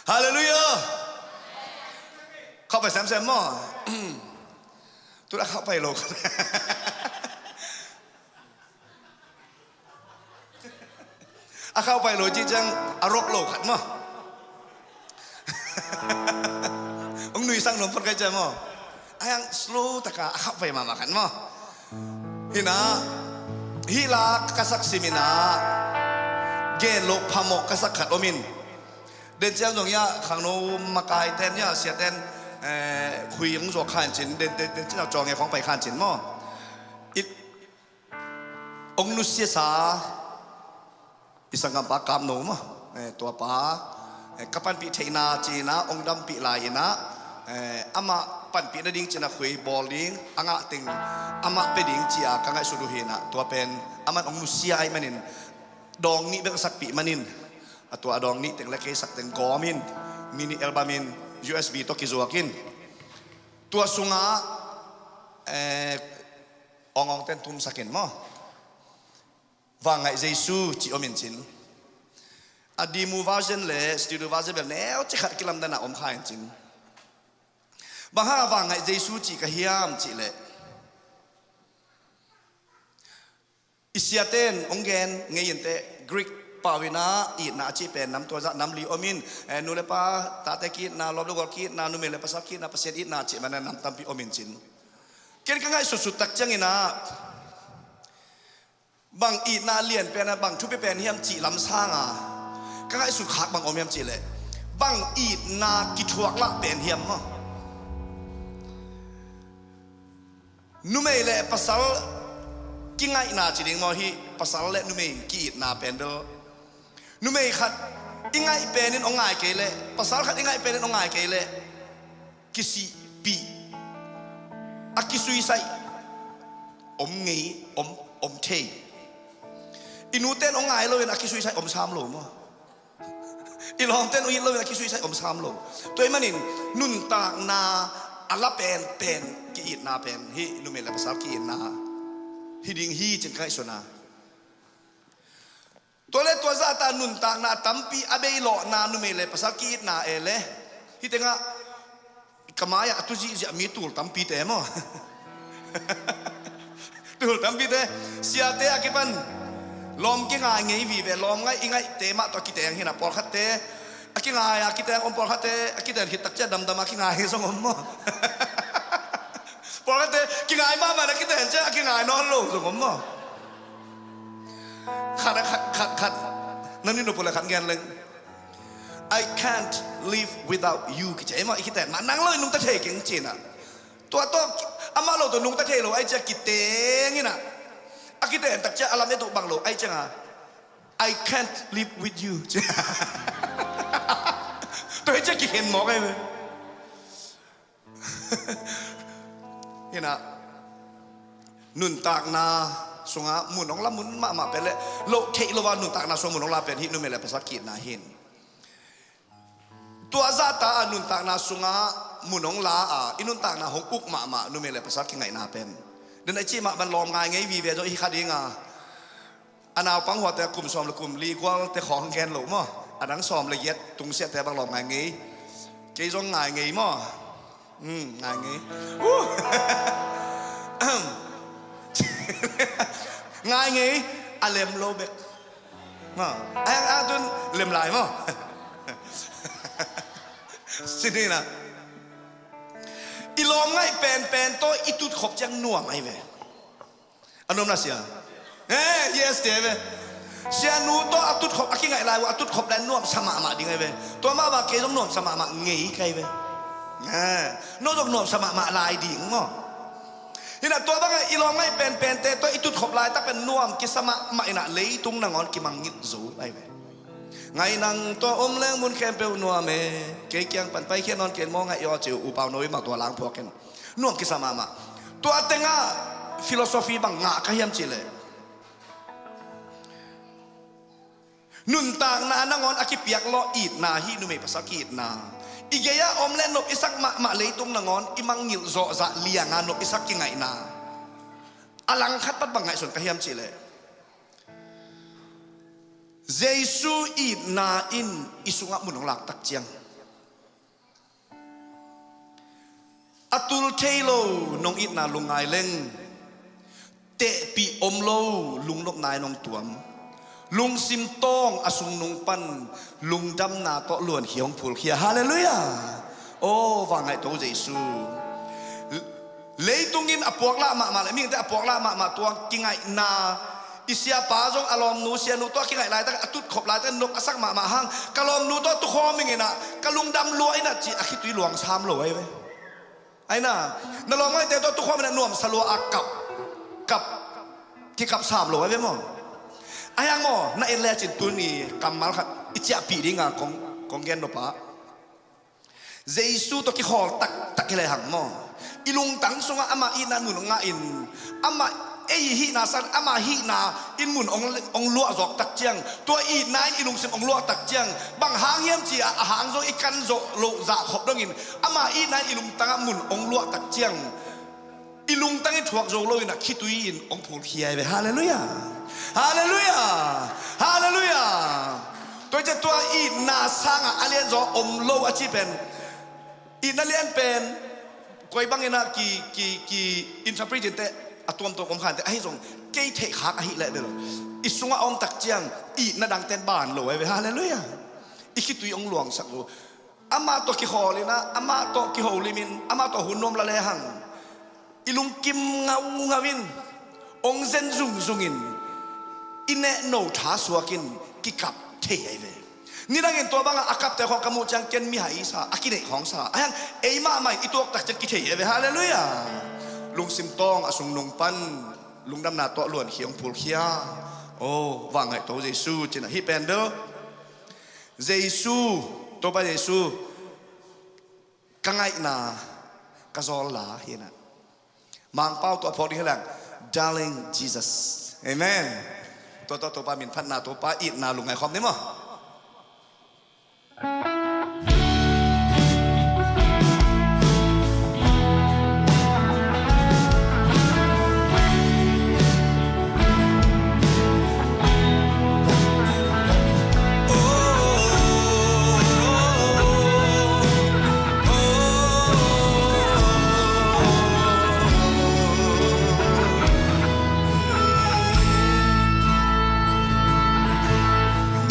Halleluiah. Khauh pai semsem maw? Tun a khauh pai lo khat. A khauh pai lo cih ciang a rok lo khat maw? Hong nuisak nuam phot kai ciang maw? A hiang slow taka a khauh pai mahmah khat maw? Hi na, hih la ka sak sim hi na, gen loh phamawh ka sak khat om in. Den ciang zong hiah khangno makai ten hiah sia ten, eh, khui hong zuak khan cin, den, den, den ciang cawng e khawng pai khan cin maw? It, hong nusiasa i sanggampa Kamno maw? Eh, tua pa, eh, ka panpih theihna ci-in ah hong dampih lai-in ah, eh, amah panpih nading ci-in ah khui bawl ding, a ngah teng amah pia ding ci-a ka ngaihsut uh hi-in ah, tua pen aman hong nusia ahih manin dawng nih bek a sakpih manin, a tua a dawng nih teng le kei sak teng gawm in, mini album in, U S B tawh kizuak in. Tua sungah, eh, awngawng ten thumsak in maw? Vangngaih Jesu cih om in cin. A demo version le studio version bel neu ci khat kilamdan a om kha in cin. Bang hang a Vangngaih Jesu cih ka hiam cih leh, i siaten hong gen ngei in teh, Greek pau in ah itna a cih pen nam tua zah nam li om in, eh, nu le pa, tate ki-itna, lawm le gual ki-itna, numei le pasal ki-itna, Pasian itna cih man a nam tampi om in cin. Ken ka ngaihsutsut tak ciangin ah, bang itna lian pen a, bang thupi pen hiam cih lam sanga ka ngaihsut khak bang om hiam cih leh, bang itna kithuak lah pen hiam maw? Numei le pasal kingaihna ci ding maw, hih pasal le numei ki-itna pen bel. Numei khat i ngaih pen in hong ngai kei leh, pasal khat i ngaih pen in hong ngai kei leh, kisihpih, a kisuisaih om ngei, om, om thei. I nute in hong ngai loin a kisuisaih om sam lo maw? I lawmte in hong it loin a kisuisaih om sam lo. Tua ahih manin nuntakna a la penpen ki-itna pen hih numei le pasal ki-itna hi ding hi ci-in ka ngaihsun a. Tua le tua zahta nuntakna tampi a beilawhna numei le pasal ki-itna e le. Hih tengah ka mai-ah a tu zihziah mi tul tampite maw? Tul tampite, siate a kipan lawm kingai ngei vive, lawm ngaih i ngaihte mah tawh a kiteng hi na, pawlkhatte a kingai a kiteng om, pawlkhatte a kiteng khit tak ciah damdam a kingai hi zong om maw? Pawlkhatte kingai mahmah a kiteng ciah a kingai nawn lo zong om maw? Khat, khat, khat, khat. Nang ni nopule khat gen leng. "I can't live without you," kici ei maw, i kiten mah nang lo in nungta thei keng ci-in ah. Tua tawh amah lo tawh nungta thei lo ahih ciang kiteng in ah, a kiten tak ciang a lam et uh bang lo ahih ciang ah, "I can't live with you," ci. Tua ahih ciang kikhen mawk ahi ve. Hi na, nuntakna sungah mun hong la mun mahmah pen le, loh theih lo a nuntakna sungah mun hong la pen hih numei le pasal ki-itna hi. Tua zahta a nuntakna sungah mun hong la a, i nuntakna hong uk mahmah numei le pasal kingaihna pen. Den a i cih mah bang lawm ngai ngei vive zong hi kha ding a. A naupang huate kum sawm le kum li gualte khawng gen lo maw? A dang sawm le giat tungsiahte bang lawm ngai ngei. Kei zong ngai ngei maw? Hmm, ngai ngei. Uh. Ngai ngei, a lem lo bek. Maw, a hiang a tun lem lai maw? Sinina. I lawm ngaih penpen tawh i tutkhop ciang nuam ahi ve. A nuam na sia? Eh, yes, te ve. Sianu tawh a tutkhop, a kingaih lai uh a tutkhop lai nuamsa mahmah ding ahi ve. Tua mah bang kei zong nuamsa mahmah ngei ka hi ve. Eh, no zong nuamsa mahmah lai ding maw? Hi na, tua bangah i lawm ngaih penpente tawh i tutkhop laitak pen nuam kisa mahmah in ah leitung nangawn kimangngilh zo ahi ve. Ngai nang tawh om leng mun khempeuh nuam e. Kei kiang pan paikhiat nawn ken maw, ngaih aw ci uh, U Pau Nawi mah tua lang phuak in. Nuam kisa mahmah. Tua tengah philosophy bang ngah ka hiam cih leh, nuntakna nangawn a kipiak lawh itna hi, numei pasal ki-itna. I gei-ah om le nop i sak mahmah leitung nangawn i mangngilh zawhzah lianga nop i sak kingaihna. A langkhat pat bang ngaihsun ka hiam cih leh, Jesu itna in i sungah mun hong lak tak ciang, thei lo nong itna lungngai leng, tehpih om lo lungnopna in hong tuam. Lungsim tawng a sungnung pan lungdamna tawh luankhia hong phulkhia. Halleluiah. Aw, vangngaihto Jesu. Leitung in a puaklah mahmah le mihingte a puaklah mahmah tua kingaihna, i siapa zong a lawmnu sianu tawh kingaih laitak a tutkhop laitak nop a sak mahmah hang, ka lawmnu tawh tukhawm ing inah ka lungdam lua inah ci a khitui luang sam lo ahi ve. Aina, na lawmngaihte tawh tukhawm inah nuamsa lua a kap, kap, kikap sam lo ahi ve maw? Ahi hang maw, na en lecin tuni kammal khat i ciahpih dinga kong, kong gen nop ah, Jesu tawh kikhawl taktak hi lehang maw, i lungtang sungah ama itna in mun hong ngah in, ama ei hihna sang ama hihna in mun hong, hong luah zawk tak ciang, tua itna in i lungsim hong luah tak ciang, bang hang hiam ci-a a hang zong i kan zawh loh zahkhop dongin ama itna in i lungtangah mun hong luah tak ciang, i lungtang i thuak zo lo inah khitui in hong phulkhia hi ve. Halleluiah. Halleluiah. Halleluiah. Tua i ciah tua itna sangah a lianzaw om lo a ci pen, itna lian pen koi bang inah ki, ki, ki interpret in teh a tuamtuam om khan teh, ahi zong kei theih khak ahih leh bel i sungah a om tak ciang itna dangten ban lo ahi ve. Halleluiah. I khitui hong luangsak lo. Amah tawh kikhawl inah, amah tawh kiholim in, amah tawh hun nuam la lehang, i lungkim ngauhngauh in, hong zen zungzung in, i nehno tha suak in kikap thei ahi ve. Nidangin tua bangah a kapte khawng ka muh ciang ken mihai sa, a kineih khawng sa. Ahi hang ei mahmah in i tuak tak ciang kithei ahi ve. Halleluiah. Lungsim tawng a sungnung pan lungdamna tawh luankhia hong phulkhia. Aw, vangngaihto Jesu cinah hih pen bel Jesu, Topa Jesu, ka ngaihna, ka zawlna hi inah. Mangpau tawh a phawk ding hi leng, Darling Jesus. Amen. Tua tawh Topa min phatna, Topa itna lungngai khawm ni maw?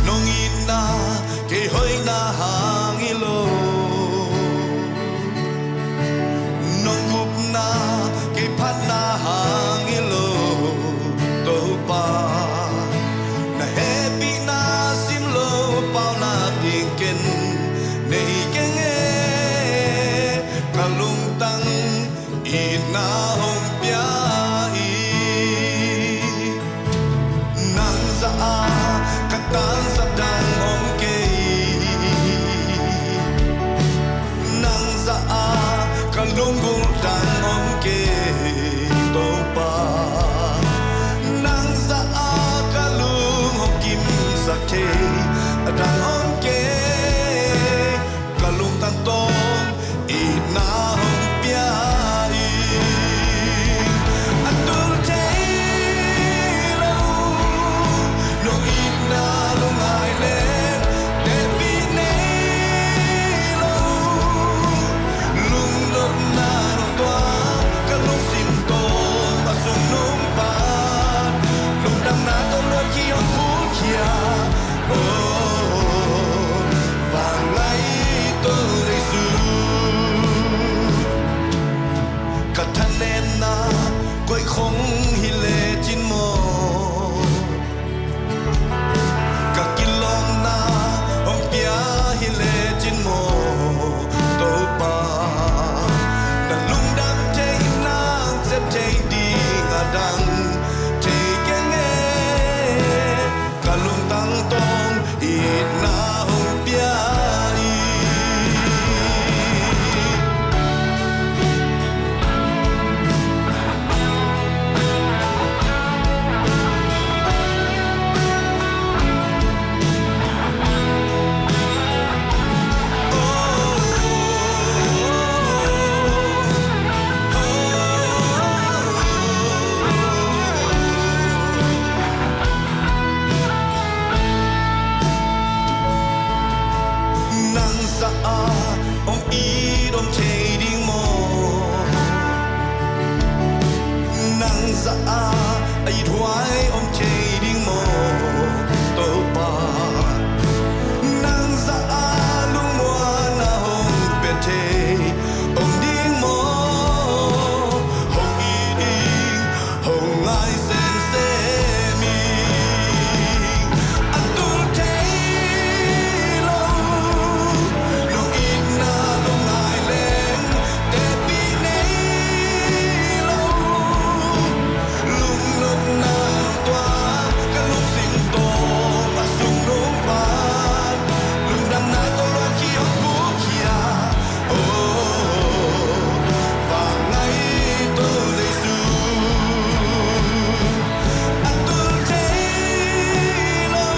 Nong itna kei hoihna hang hi lo, nong gupna kei phatna hang hi lo, Topa. Na hehpihna sim lo pauna ding ken nei keng e, ka lungtang itna hong pia hi. Nang zah a ka tangsap dang om kei, nang zah a ka lunggulh dang om kei, Topa. Nang zah a ka lung hong kimsak thei a dang om kei. Ka lungtang tawng itna hong pia hi. A tul thei lo nong itna lungngai leng, tehpih nei lo. Lungnopna nong tuak, ka lungsim tawng a sungnung pan lungdamna tawh luankhia hong phulkhia. Oh. Huai om thei ding maw, Topa? Nang zah a lungmuanna hong pia thei om ding maw? Hong it ing, hong ngai semsem ing. A tul thei lo, nong itna lungngai leng tepih nei lo. Lungnopna tua ka lungsim tawm a sung nong pan, lungdamna tawh luan khi hong phulkhia. Oh, vangngaih Topa Jesu, a tul thei lo,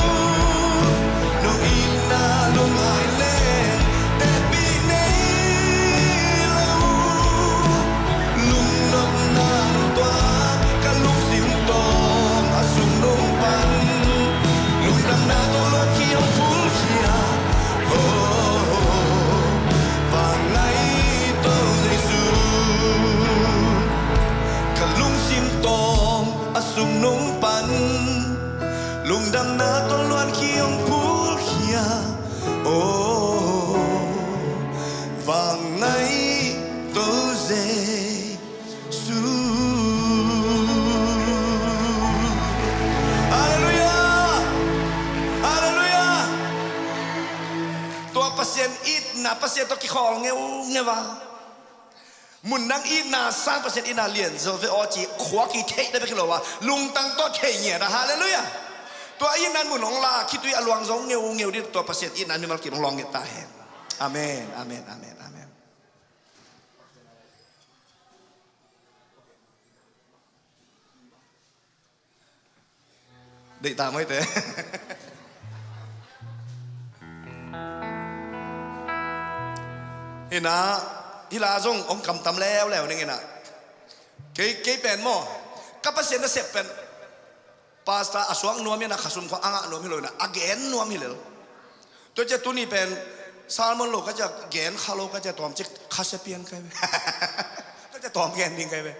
nong itna lungngai leng tepih nei lo. Lungnopna tua ka lungsim tawm a sung nong pan, lungdamna tawh luan khi hong phulkhia. Oh, vangngaih Topa Jesu, ka lungsim tawm a sung nong pan, lungdamna tawh luan khi hong phulkhia. Oh, vangngaih Topa Jesu. Halleluiah! Halleluiah! Tua Pasian itna, Pasian tawh kikhawl ngeungeu a, mun dang itna sang Pasian itna lian zo ve aw ci, khua kitheihna bek hi lo a, lungtang tawh thei ngiat a. Halleluiah! Tua itna mun hong la, khitui a luang zo ngeungeu ding, tua Pasian itna mimal kim hong lawng ngiat ta hen. Amen, amen, amen, amen. Deih ta maw hite. Hi na, hi la zong hong kamtam leuleu ning hi na. Kei, kei pen maw, ka Pasian nasep pen, pastor a suak nuam hi na, khasum khua a ngah nuam hi lo hi na, a gen nuam hi lel. Tua ciang tuni pen sermon lo ka ciang, gen kha lo ka ciang, tawm cik khasia pian kai ve. Ka ciang tawm gen ding kai ve.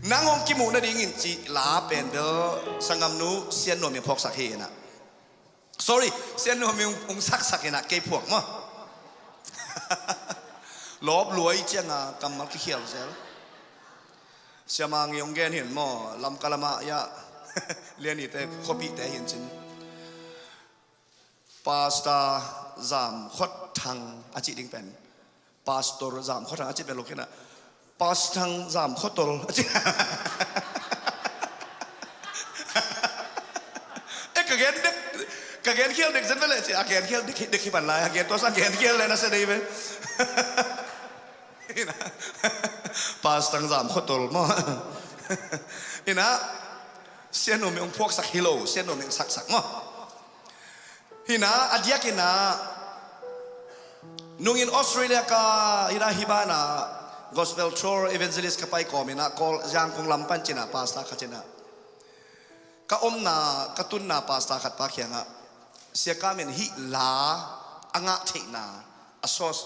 Nang hong kimuh nadingin cih la pen bel sanggamnu Sian Nuam in phawksak hi hi na. Sorry, Sian Nuam in hong, hong saksak hi na, kei phuak maw. Lawp luai ciang a kammal kikhial zel. Siamang i hong gen hi in maw, Lamka lamah ia Lian ite khuapihte hi in cin. Pastor Zam Khuat Thang a cih ding pen, Pastor Zam Khuat Thang a cih pen lo kei na, Pastor Thang Zam Khuat Tol a cih. Eh, ka gen dek, ka gen khial dek zen ve leh ci, a gen khial dek, dek hi pan lai, a gen tua sa gen khial le na se dei ve. Hi na, Pastor Thang Zam Khuat Tol maw. Hi na, Sian Nuam in hong phuaksak hi lo, Sian Nuam in hong saksak maw. Hi na, a diak hi na, nungin Australia ka hi na, hi ban a Gospel Tour Evangelist ka pai kawm hi na, Kawl Zangkong lam pan ci na, pastor khat ci na. Ka omna, ka tunna pastor khat pa kiangah, Sia Kam in hih la a ngah theihna, a source,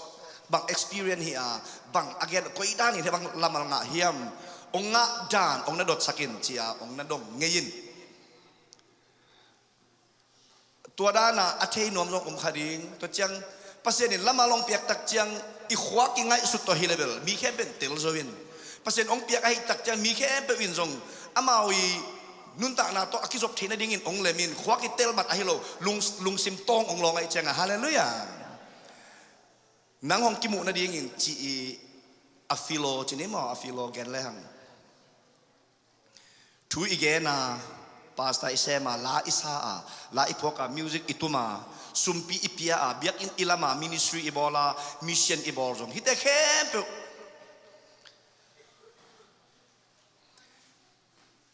bang experience hi a, bang a gen, koi dan in hih bang lamal ngah hiam, hong ngah dan hong na dotsak in ci a, hong na dong ngei in. Tua dan a a thei nuam zong om kha ding. Tua ciang Pasian in lamal hong piak tak ciang i khua kingaihsut tawh hi le bel mi khempeuh in tel zo in. Pasian hong piak ahih tak ciang mi khempeuh in zong amau i nuntakna tawh a kizop theih nadingin hong lem in, khua kitel mat ahi lo, lung, lungsim tawng hong lawng ahih ciang a. Halleluiah. Nang hong kimuh nadingin ci i a philo ci ni maw, a philo gen le hang. Thu i gen a, pastor i sem a, la i sa a, la i phuak a, music i tum a, sumpi i pia a, biakinn i lam a, ministry i bawl a, mission i bawl zong, hihte khempeuh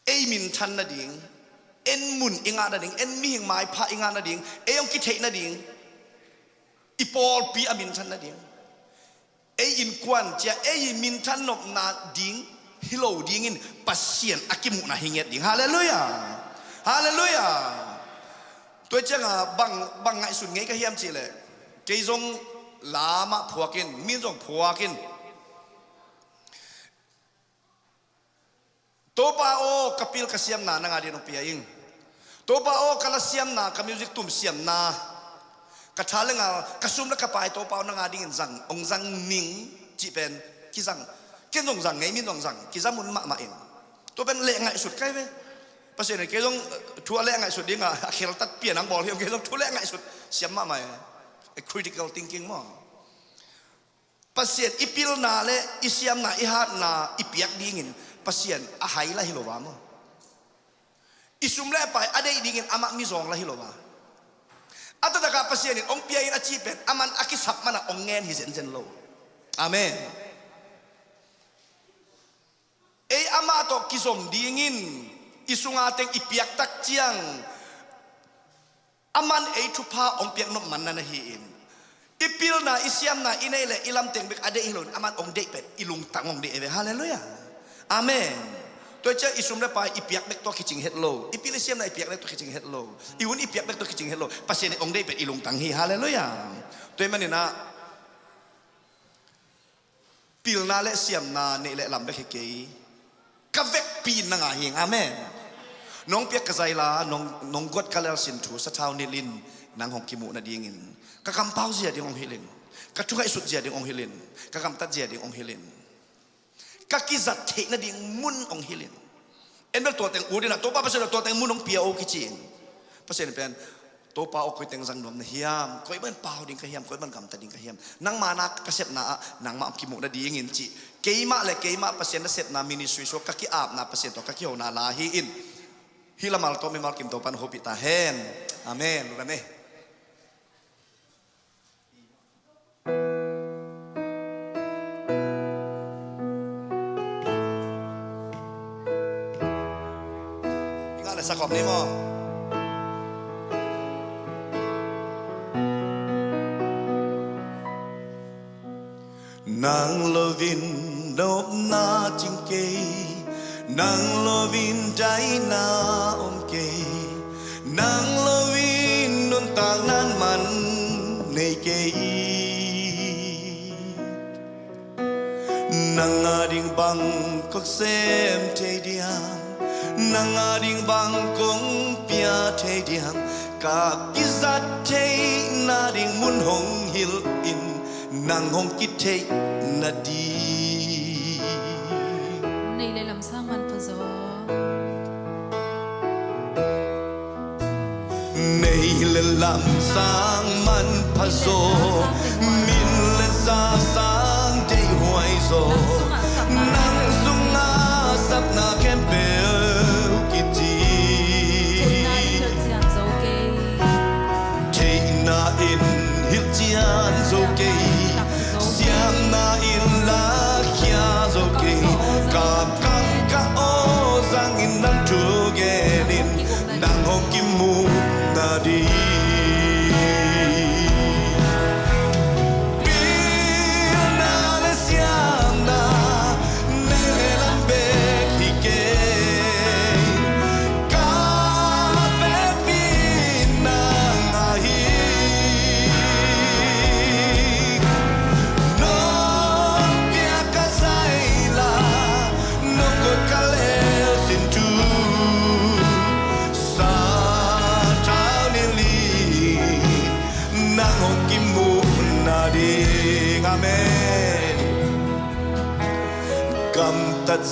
ei minthan nading, en mun i ngah nading, en mihing maipha i ngah nading, ei hong kitheih nading, i pawlpi a minthan nading, ei innkuan cia ei minthan nopna ding hi lo dingin Pasian a kimuhna hi ngiat ding. Halleluiah. Halleluiah. Tua cianga bang, bang ngaihsun ngei ka hiam cihleh, kei zong lamah phuakin, min zong phuakin, Topa aw, ka pil ka siamna nang a dingin hong pia ing. Topa aw, ka la siamna, ka music tum siamna, ka tha le ngal, ka sum le ka pai, Topa aw, nang a dingin zang, hong zang ning cih pen kizang, ken zong zang ngei, min zong zang, kizang mun mahmah in. Tua pen leh ngaihsut kai ve. Pasian in kei zong, eh, thu a leh ngaihsut ding a, a kheltat pian ang bawl hi, kei zong thu leh ngaihsut siam mahmah e. A critical thinking maw. Pasian i pilna le i siamna, i hatna i piak dingin Pasian a hai la hi lo va maw. I sum le pai a deih dingin amah mizawng la hi lo va. A taktakah Pasian in hong pia in a cih pen aman a kisap mana hong ngen hi zenzen lo. Amen. Ei amah tawh kizom dingin i sunga teng i piak tak ciang, aman ei thupha hong piak nop man na na hi in. I pilna, i siamna, i neih le i lamteng bek a deih hi loin, aman hong deih pen i lungtang hong deih e ve. Halleluiah. Amen. Tua ciang i sum le pai i piak bek tawh kicing het lo. I pil i siamna i piak bek tawh kicing het lo. I hun i piak bek tawh kicing het lo. Pasian in hong deih pen i lungtang hi. Halleluiah. Tua ahih manin ah, pilna le siamna neih le lam bek hi kei. Ka vekpi in nang a hi ing. Amen. Nong piak ka zaila, nong, nong guat ka lelsin thu sathau nilh in nang hong kimuh nadingin ka kampau zia ding hong hilh in. Ka thungaihsut zia ding hong hilh in. Ka gamtat zia ding hong hilh in. Ka kizat theih nading mun hong hilh in. En bel tua teng ut in ah, Topa Pasian aw, tua teng mun hong pia o kici in. Pasian pen, Topa aw, koi teng zang nuam na hiam, koi ban pau ding ka hiam, koi ban gamta ding ka hiam. Nangma na ka sepna ah nangmah hong kimuh nadingin cih. Keimah le keimah Pasian na sepna ministry sua ka ki-apna Pasian tawh ka kihona la hi in. Hih lamal tawh mimal kim Topa in hopih ta hen. Amen. Lungdam e. I ngah le sa khawm ni maw. Nang loin nopna cing kei, nang loin daina om kei, nang loin nuntakna man nei kei. Nang a ding bang kong sem thei diam, nang a ding bang kong pia thei diam, ka kizat theih nading mun hong hilh in, nang hong kitheih nading. Neih le lam sang manpha zaw. Neih le lam sang manpha zaw, min le za sang deihhuai zaw, nang sungah sapna khempeuh kici. Theihna in hilh cian zo kei, siamna in lakhia zo kei, ka kang ka aw zangin nang thu genin, nang hong kimuh nading. Pilna le siamna neih le lam bek hi kei, ka vekpi nang ahi. Nong piak ka zaila, nong guat ka lelsin thu, sathau nilh in, nang hong kimuh nading. Amen. Gamtat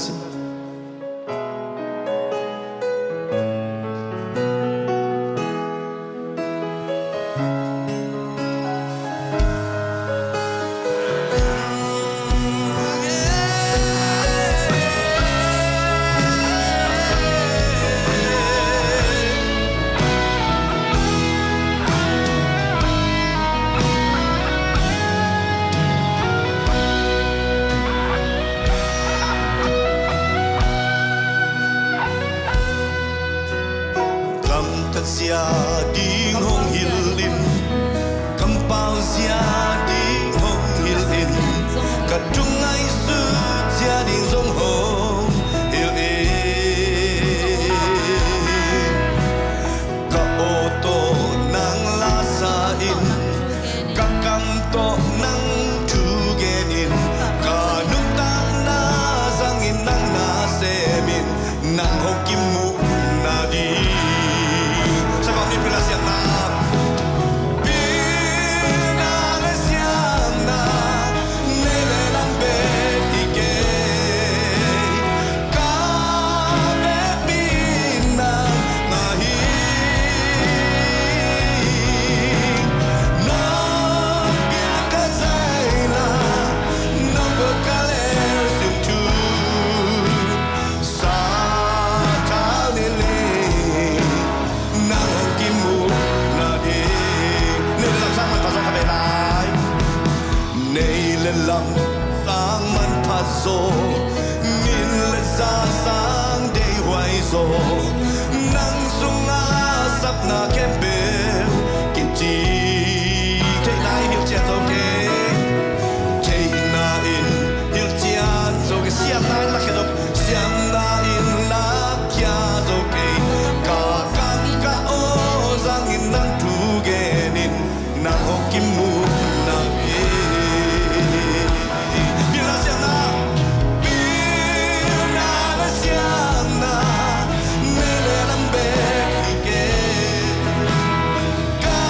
Gamtat zia ding hong hilh in, kampau zia ding hong hilh in, ka thu ngaihsut zia ding zong hong hilh in. Ka aw tawh nang la sa in, ka kam tawh nang thu gen in, ka nuntakna zangin nang na sem in, Nang sungah sapna khempeuh kici theihna in hilhcian zo kei. Theihna in hilhcian zo kei. Siamna in lakhia zo kei. Siamna in lakhia zo kei. Ka kam ka aw zangin nang thu genin nang hong kimuhna hi. Pilna siamna, pilna le siamna, nei le lam bek hi kei. Ka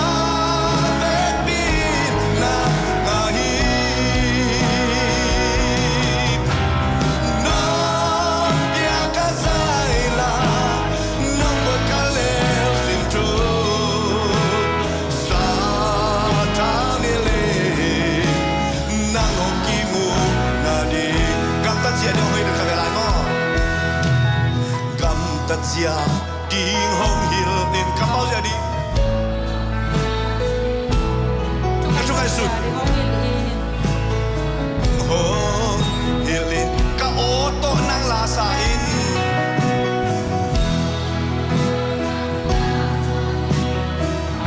vekpi in nang ahi. Nong piak ka zai la, nong guan ka lel sin thu. Sathau ni le, nang hong kimuhna ding. Gamtat ciat ding hong hilh in ka bia lai maw? Gamtat ciat ding hong hilh in ka pau ciat ding. Ka thu kai sun. Hong hilh in ka aw tawh nang la sa in.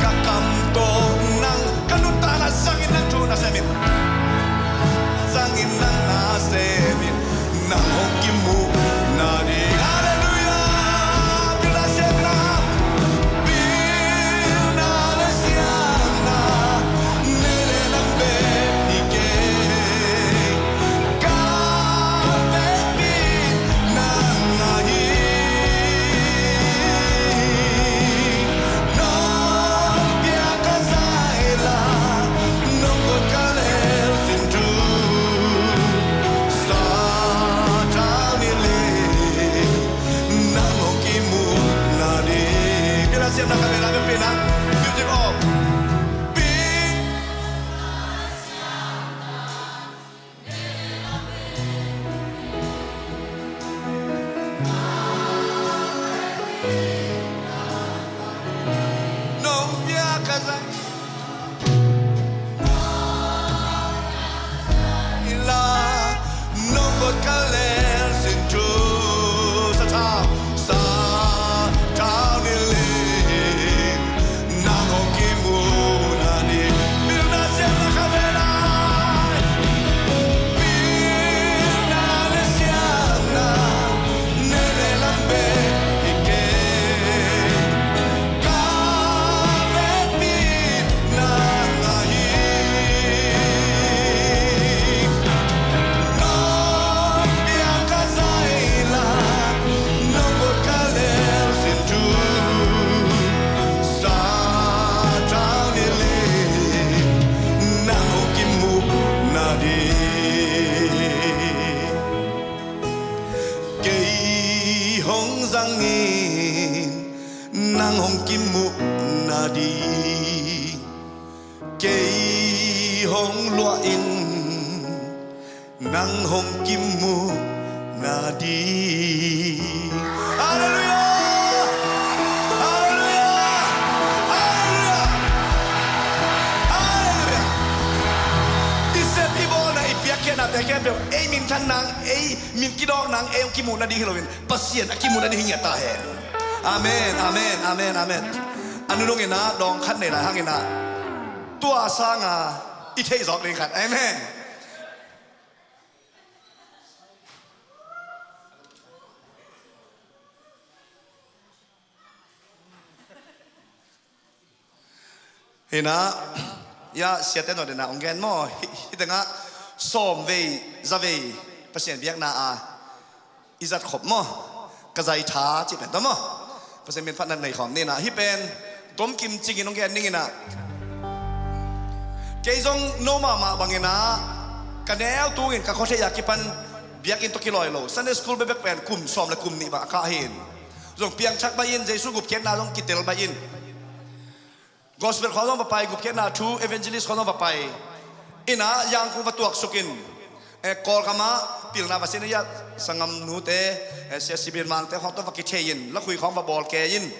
Ka kam tawh nang, ka nuntakna zangin nang thu na sem in. Zangin nang na sem in. Nang hong kimuhna ding. Halleluiah. Pilna siamna. Pilna le siamna. Nei le lam bek hi kei. Ka vekpi nang ahi. Nong piak ka zai la, nong guan ka lel sin thu. Sathau ni le, nang hong kimuhna ding. Pilna siamna ka bia lai, pilna. Music off. Pilna siamna. Nong piak ka zai la, nong guan ka lel sin thu. Sathau, sathau ni le. Nang hong kimuhna ding. Pilna siamna ka bia lai. Pilna le siamna. Nei le lam bek hi kei. Ka vekpi nang ahi. Nong piak ka zai la, nong guan ka lel sin thu. Sathau ni le, nang hong kimuhna ding. Kei hong zangin nang hong kimuhna ding. Kei hong luah in nang hong kimuhna ding. Halleluiah! Halleluiah! Halleluiah! Halleluiah! I sep i bawlna i piakkhiatnate khempeuh ei minthan nang, ei min kidawk nang, ei hong kimuhna ding hi loin Pasian a kimuhna ding hi ngiat ta hen. Amen, amen, amen, amen. A nunung in ah dawng khat nei lai hangin ah tua sanga i theih zawk ding khat. Amen. Hi na, ya, siate naw dena hong gen maw? Hi, hi tengah sawm vei, za vei Pasian biakna a i zat khop maw? Ka zai tha cih pen tawh maw? Pasian min phatna nei khawm ni na. Hih pen gomkim cingin hong gen ning in ah. Kei zong no mahmah bangin ah ka neu tungin ka khuathei a kipan biakinn tawh kilawh lo. Sunday school bekbek pen kum sawm le kum nih bang a kah hi in. Zong piangthak baih in, Jesu gupkhiatna zong kitel baih in. Gospel khawng zong va pai, gupkhiatna thu, evangelist khawng zong va pai. In ah Yangon va tuaksuk in, eh, Kawlgam ah pilna va sin a, sanggam nute, eh, Sia Sibian Mangte khawng tawh va kithei in, lakhui khawng va bawl kei in,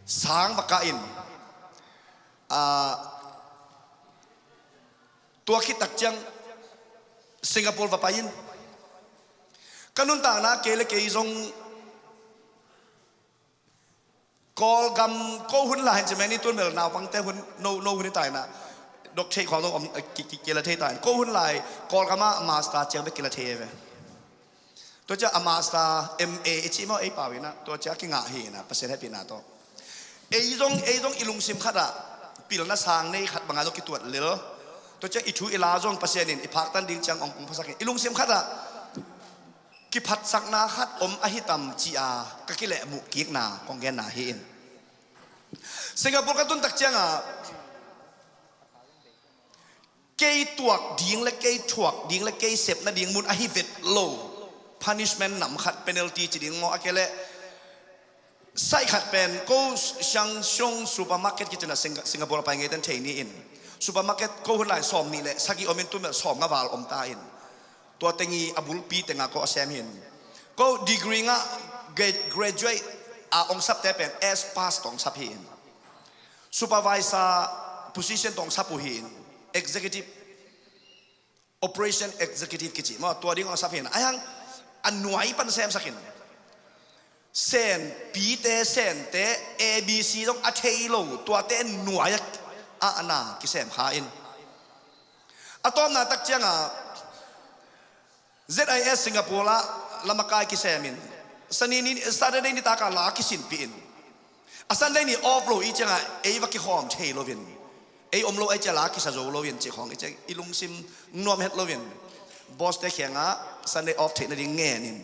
sang va kah in. Ah, tua khit tak ciang Singapore va pai in. Ka nuntakna kei le kei zong Kawlgam ko hun lai hin ci mai ni, tun bel naupangte hun, no, no hun hi ta in ah, dok thei khawng dong om, eh, ki, ki, kila thei ta in. Ko hun lai Kawlgam ah master ciang bek kila thei ve. Tua ciang a master M A i ci maw ei pau in ah, tua ciang kingah hi in ah, Pasian hehpihna tawh. Ei zong, ei zong i lungsim khat ah pilna sang nei khat bang a zong kituat lel. Tua ciang i thu i la zong Pasian in i phaktan ding ciang ong kong phasak in, i lungsim khat ah kiphatsakna khat om ahi tam ci-a ka kilehmuh kikna kong genna hi in. Singapore ka tun tak ciangah kei tuak ding le kei thuak ding le kei sep nading mun ahi vet lo, punishment nam khat, penalty ci ding maw, a kei leh sai khat pen ko Sheng Siong supermarket kici in ah, Sing-, Singapore a pai ngeiten thei ni in, supermarket ko hun lai sawm nih le sagih om in, tun bel sawm nga val om ta in. Tua teng i a bulpi teng ah ko a sem hi in. Ko degree nga gra-, graduate a ong sapte pen S pass tawh ong sap hi in. Supervisor position tawh ong sap uh hi in. Executive, operation executive kici maw, tua ding ong sap hi in. Ahi hang a nuai pan semsak in. Senpite, Sente, A B C zong a thei lo, tuate nuai ah a na kisem kha in. A tawpna tak ciangah Z I S Singapore ah lamakai kisem in, Sani ni, Saturday nitak ah la kisinpih in. A Sunday ni off lo i ciangah ei va kikhawm thei lo in, ei om lo ai ciang la kisa zo lo in, ci khawng i ciang i lungsim nuam het lo in, boss te kiangah Sunday off theih nading ngen in,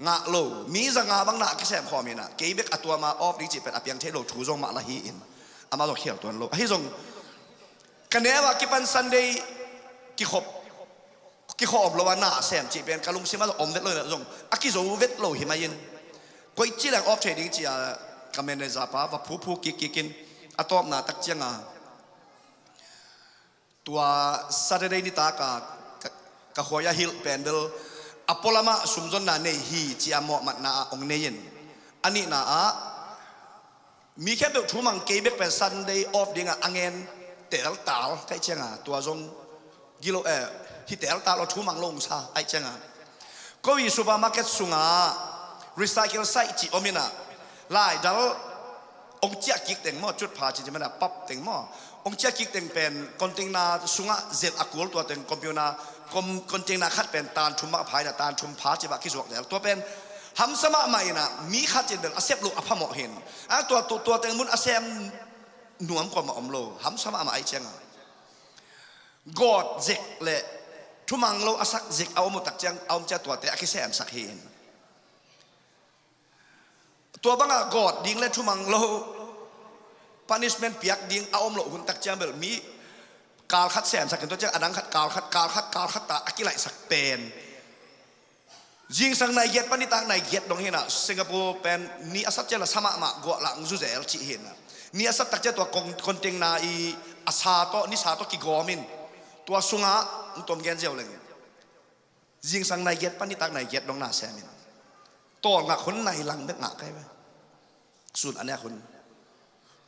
ngah lo, mi za nga bang na kisem khawm in ah, kei bek a tuam a off ding cih pen a piang thei lo thu zong mah la hi in, amah zong khial tuan lo. Ahi zong ka neu ah kipan Sunday kikhop, kikhawm lo a na sem cih pen ka lungsim ah zong om vet lo in ah, zong a kizo vet lo hi mai in, koici leng off thei ding ci-a ka manager pa va phuphu kikkik in. A tawpna tak ciangah tua Saturday nitak ah ka, ka khuai a hilh pen bel a pualam ah sumzonna nei hi ci-a mawhmatna ah ong nei in. A nihna ah mi khempeuh thumang, kei bek pen Sunday off dingah a ngen teltal ka hih ciangah, tua zong gilo, eh, hi teltal aw, thumang lo ong sa ahih ciangah, ko i supermarket sungah recycle site cih om in ah, laidal ong ciah kik teng maw, cutpha cih ci man ah, pap teng maw, ong ciah kik teng pen container sungah zelh a kul, tua teng computer, com-, container khat pen tan thum mah pha in ah, tan thum pha ci bah kizuak zel. Tua pen hamsa mahmah in ah, mi khat cin bel a sep loh a phamawh hi in. A tua, tua, tua teng mun a sem nuam kuamah om lo, hamsa mahmah ahih ciangah gawt zek le thumang lo a sak zek a om uh tak ciang, a om ciang tuate a kisemsak hi in. Tua bangah gawt ding le thumang lo punishment piak ding a om loh hun tak ciang bel mi kal khat semsak in, tua ciang a dang khat, kal khat, kal khat, kal khat ta a kilaihsak pen. Zingsang nai giat pan nitak nai giat dong hi in ah, Singapore pen ni a sat ciang la sa mahmah, guah lah ong zu zel cih hi in ah. Ni a sat tak ciang tua kong, container i a sa tawh, ni sa tawh kigawm in, tua sungah ong tom gen ziau leng. Zingsang nai giat pan nitak nai giat dong na sem in. Tawlngak hun nai lang bek ngah kai ve. Sun a nek hun.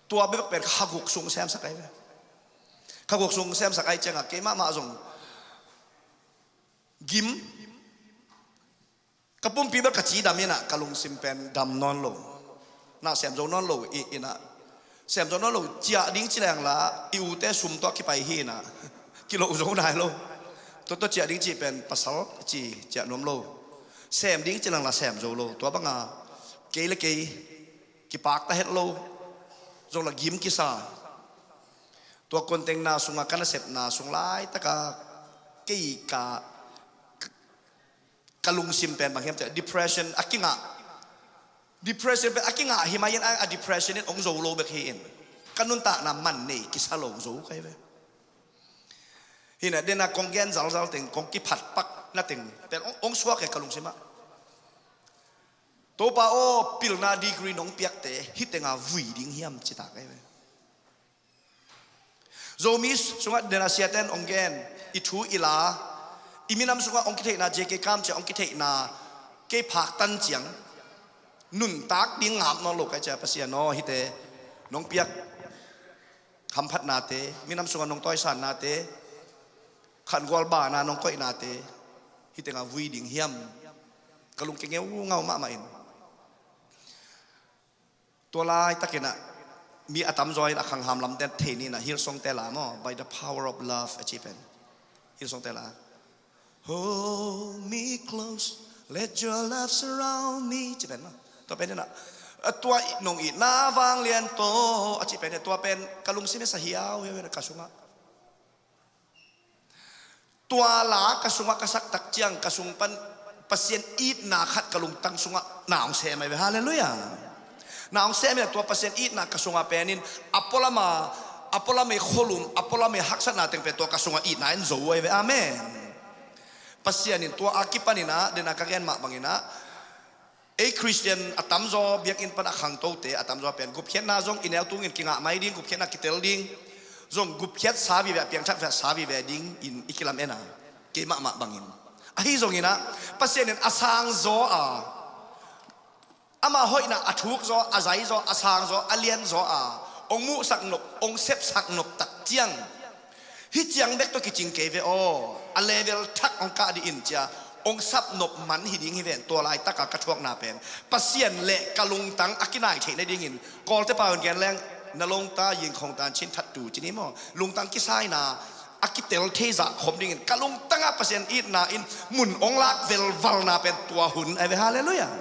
Tua bek pen kha guk sung semsak kai ve. Kha guk sung semsak ahih ciangah kei mahmah zong gim. Ka pumpi bel ka cidam in ah, ka lungsim pen dam nawn lo. Na sem zo nawn lo i, in ah. Sem zo nawn lo, ciah ding ci leng la, i ute sum tawh kipai hi in ah. Kilo zo nai lo. Tua, tua ciah ding cih pen pasal ci, ciah nuam lo. Sem ding ci leng la sem zo lo. Tua banga kei le kei kipakta het lo. Zong la gim kisa. Tua container sungah ka nasepna sung laitaka kei ka, ka lungsim pen bang hiam cih leh depression a kingah. Depression pen a kingah hi mai in, a, a depression in ong zo lo bek hi in. Ka nuntakna man nei kisa lo zo kai ve. Hi na, dena kong gen zalzal teng, kong kiphat pak na teng pen ong, ong suak e ka lungsim ah. Topa aw, pilna degree nong piakte hitenga vui ding hiam ci ta kai ve. Zomi sungah dena siaten ong gen, i thu i la, i minam sungah ong kitheihna, J K Kam cia ong kitheihna, kei phak tan ciang nuntak ding ngap nawn lo kai cia, Pasian aw, hite nong piak hamphatnate, minam sungah nong tawisannate, khangual bana nong koihnate hitenga vui ding hiam? Ka lung kingeu ngau mahmah in. Tua laitakin ah mi a tamzaw in a khangham lamte thei ni in ah Hillsong te la maw, By the Power of Love a ci pen. Hillsong te la, "Hold me close, let your love surround me," ci pen maw. Tua pen in ah, "Tua nong itna vanglian tawh," a ci pen in ah, tua pen ka lungsim ah sa hiauhiau in ah ka sungah. Tua la ka sungah ka sak tak ciang ka sung pan Pasian itna khat ka lungtang sungah na hong sem ahi ve. Halleluiah. Na hong sem in ah tua Pasian itna ka sungah pen in a pualam a, a pualam a khualum, a pualam a haksatna teng pen tua ka sungah itna in zo ahi ve. Amen. Pasian in tua a kipan in ah, den a ka gen mah bang in ah, ei Khristian a tamzaw, biakinn pan a khangtote a tamzaw pen gupkhiatna zong i neu tungin kingah mai ding, gupkhiatna kitel ding, zong gupkhiatsa vive, a piangthak vive, sa vive dingin i kilamen a, kei mahmah bangin. Ahi zongin ah Pasian in a sangzaw a, ama hoihna a thukzaw, a zaizaw, a sangzaw, a lianzaw a hong muhsak nop, hong sepsak nop tak ciang, hih ciang bek tawh kicing kei ve aw, a level thak hong kah dih in ci a hong sap nop man hi ding hi ven. Tua laitaka ka thuakna pen Pasian le ka lungtang a kinai theih nadingin, Kawlte pau in gen leng, "Na lungta yingkhong tan chin thattu," ci ni maw. Lungtang kisaina a kitel thei zah khop dingin ka lungtangah Pasian itna in mun hong lak velvalna pen tua hun ahi ve. Halleluiah.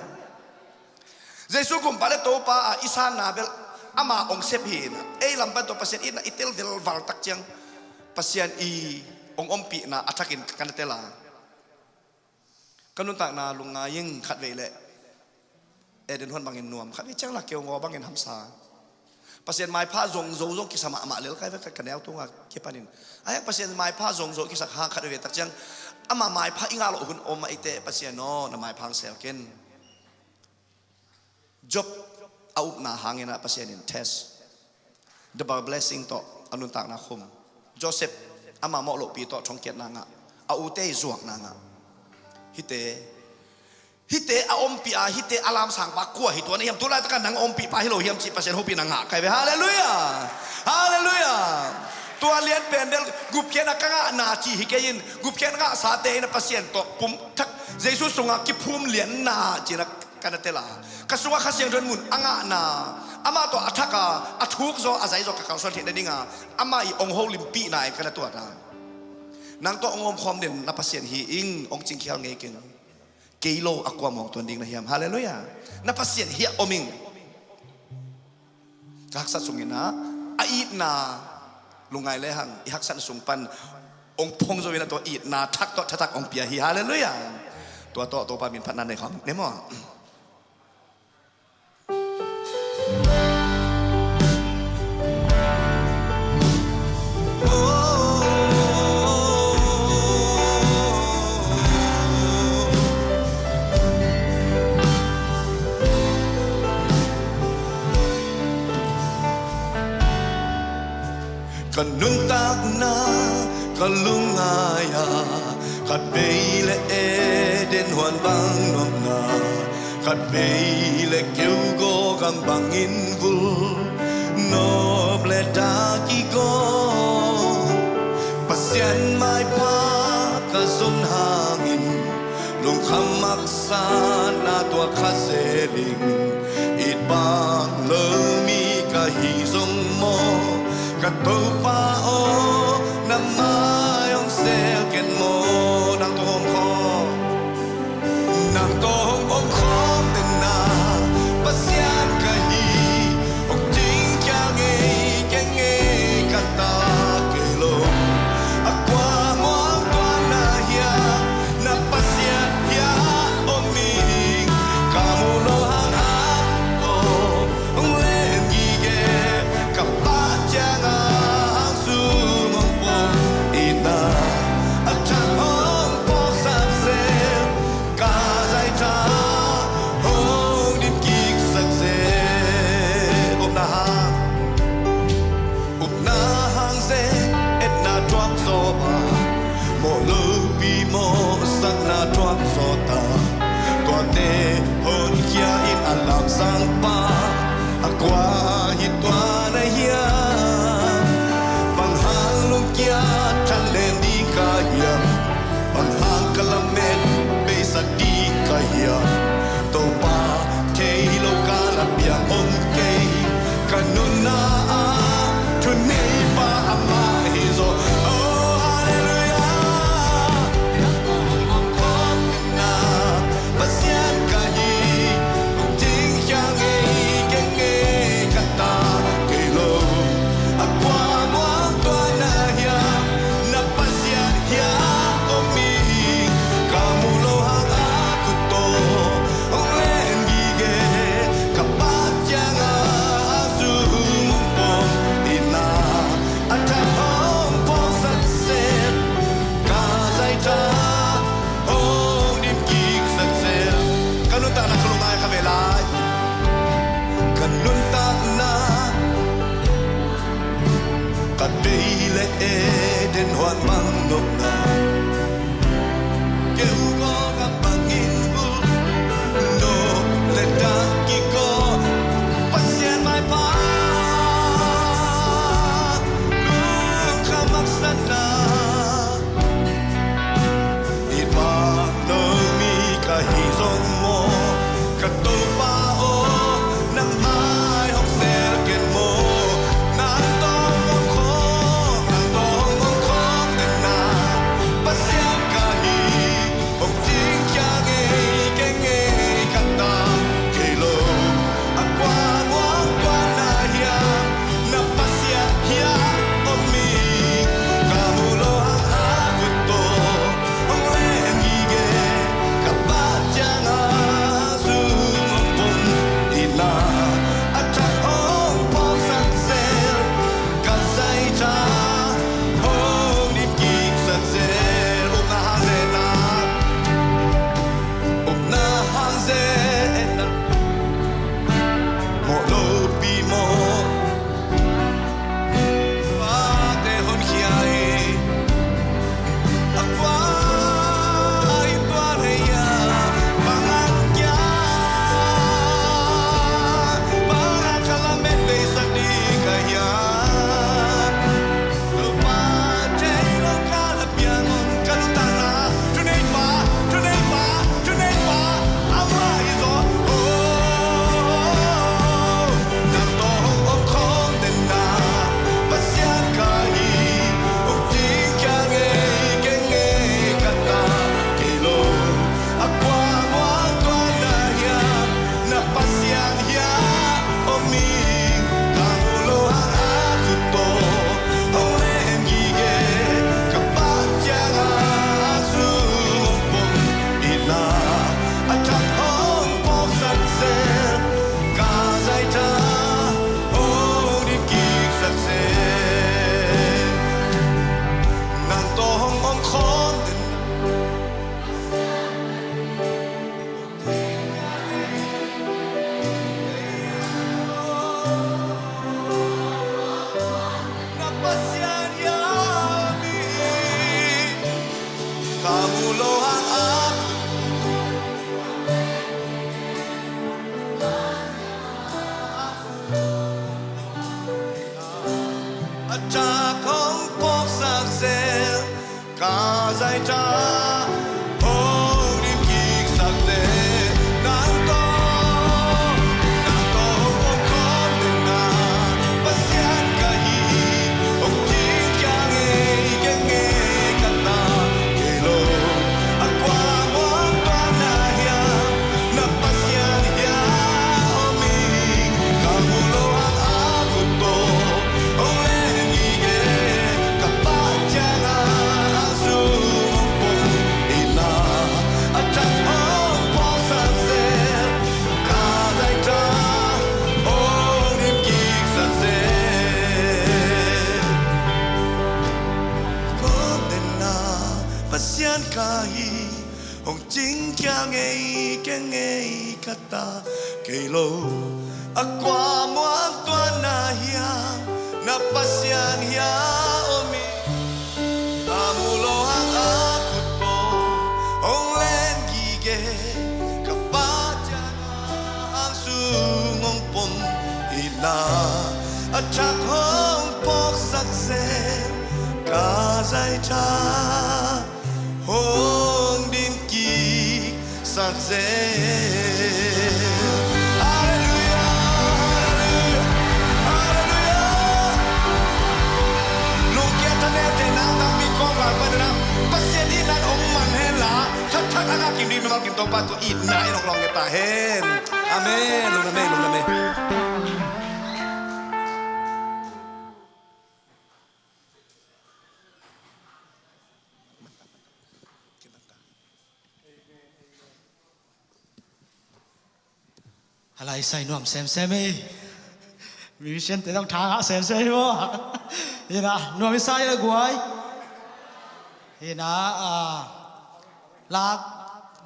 Jesu kumpa le Topa a i sanna bel ama hong sep hi in ah, ei lam pan tua Pasian itna i tel velval tak ciang Pasian i hong ompihna a thakin ka na tel a, ka nuntakna lungngai ing. Khatvei le Eden huan bangin nuam, khatvei ciang la keu ngaw bangin hamsa. Pasian maipha zongzo zong kisa mahmah lel kai ve ka, ka neu tunga kipanin. Ahi hang Pasian maipha zongzo kisak hang khatvei tak ciang ama maipha i ngah loh hun om a, eite Pasian aw, na maipha hong sel ken. Job a upna hangin ah Pasian in test, double blessing tawh a nuntakna khum. Joseph ama mawh lohpi tawh thongkiatna ngah, a ute i zuakna ngah. Hihte, hihte a ompih a, hihte a lamsang pa kua hi tua na hiam? Tu laitaka nang ompih pa hi lo hiam cih Pasian hopihna ngah kai ve. Halleluiah. Halleluiah. Tua lian pen bel gupkhiatna ka ngahna cih hi kei in, gupkhiatna ngahsate in ah Pasian tawh pum thak, Jesu sungah kiphum lianna ci-in ah ka na tel a, ka sungah Kha Siangtho in mun a ngahna, amah tawh a thak a, a thukzaw, a zaizaw ka kalsuan theih nadinga ama i hong holimpihna in ka na tuat a. Nang tawh hong omkhawm den na Pasian hi ing, hong cingkhial ngei keng. Kei lo a kua mawng tuan ding na hiam? Halleluiah. Na Pasian hiah om ing. Ka haksat sungin ah a itna lungngai lehang i haksatna sung pan hong phong zo in ah tua itna thak tawh thatak hong pia hi. Halleluiah. Tua tawh Topa min phatna nei khawm ni maw. Ka nuntakna ka lungngai a, khatvei le Eden huan bang nuamna, khatvei le keugaw gam bangin vul, nop le dak i gaw. Pasian maipha ka zon hangin lungkham haksatna tuak kha zel ing. It bang lo mi ka hi zong maw, ka Topa aw, na mai hong sel ken maw. Nang tawh hong om khawm, nang tawh hong om khawm den na Pasian ka hi. Hong cingkhial ngei keng e, ka ta kei lo. A kua muang tuan na hiam, na Pasian hiah om ing. Ka muh loh hang a om, hong len gige, ka pah ciangah hang sung hong pom. Itna a thak hong phawksak zel, ka zaitha hong dim kiksak zel. Upna hang, upna hang zel, etna thuak zaw pa, mawh lopi mawhsakna thuak zaw ta. Tuate honkhia in a lamsang pa, a kua hi tua na hiam? Bang hang lungkia than len ding ka hiam? Bang hang ka lamet beisak ding ka hiam? Topa, thei lo ka la piang om kei Bang nopna keu ko, kam bangin vul nop le dak kiko, Pasian maipha lungkham haksatna. It bang no mi ka hi zong maw, ka Topa aw, nang mai hong sel ken maw. Nang tawh hong om khawm, nang tawh hong om khawm den na, Pasian ka hi, hong cingkhia ngei keng ngei ka ta, kei lo a kua muang tuan na hiam, na Pasian hiam om mi, ka mu lo hang a kut tawh hong len gige, ka Pa ciang a sung hong pom, ina a thak hong pawksak zel, ka zaitha hong dim kiksak zel. Upna hang zen na, upna hang zen na, mawh lopi maw, pate honkhia hi. A kua i tuan hei a, bang hang kia, bang hang ka lamet beisak ding ka hia. Topa thei lo ka la piang om, ka nuntakna thuneipa, thuneipa, thuneipa amah hi zaw. Oh, nang tawh hong om khawm den na, Pasian ka hi, hong cingkhia ngei keng ngei ka ta, kei lo a kua muang tuan na hiam, na Pasian hiam om mi, ka mu lo hang a kut tawh hong len gige, ka Pa ciang a sung hong pom, ina a thak hong pawksak zel, ka zaitha hong dim kiksak zel. Nang tawh hong om khawm den na, Pasian hiam hi, ka mu lo hang a, a thak hong pawksak zel, ka zaitha hong dim kiksak zel. Nang tawh, nang tawh hong om khawm den na, Pasian ka hi, hong cingkhia ngei keng ngei ka ta, kei lo a kua muang tuan na hiam, na Pasian hiam om mi, ka mu lo hang a kut tawh hong len gige, ka Pa ciang a sung hong pom, ina a thak hong pawksak zel, ka zaitha hong dim kiksak zel. Khawm den na, Pasian ka hi, hong cingkhia ngei keng ngei ka ta, kei lo a kua muang tuan na hiam, na Pasian hiam om mi, ka mu lo hang a kut tawh hong len gige, ka Pa ciang a sung hong pom, ina a thak hong pawksak zel, ka zaitha hong dim kiksak zel. Halleluiah, halleluiah, halleluiah. Lungkia thaneite nang tang mi kong gal pan na, Pasian itna in hong man hen la, thakthak a ngak kim ding mimal kim Topa tu itna in hong lawng nge ta hen. Amen. Lungdam e, lungdam e. A lai sai nuam semsem ei. Musician te zong tha ngah semsem ei maw. Hi na, nuam i sai la guai. Hi na, a, la,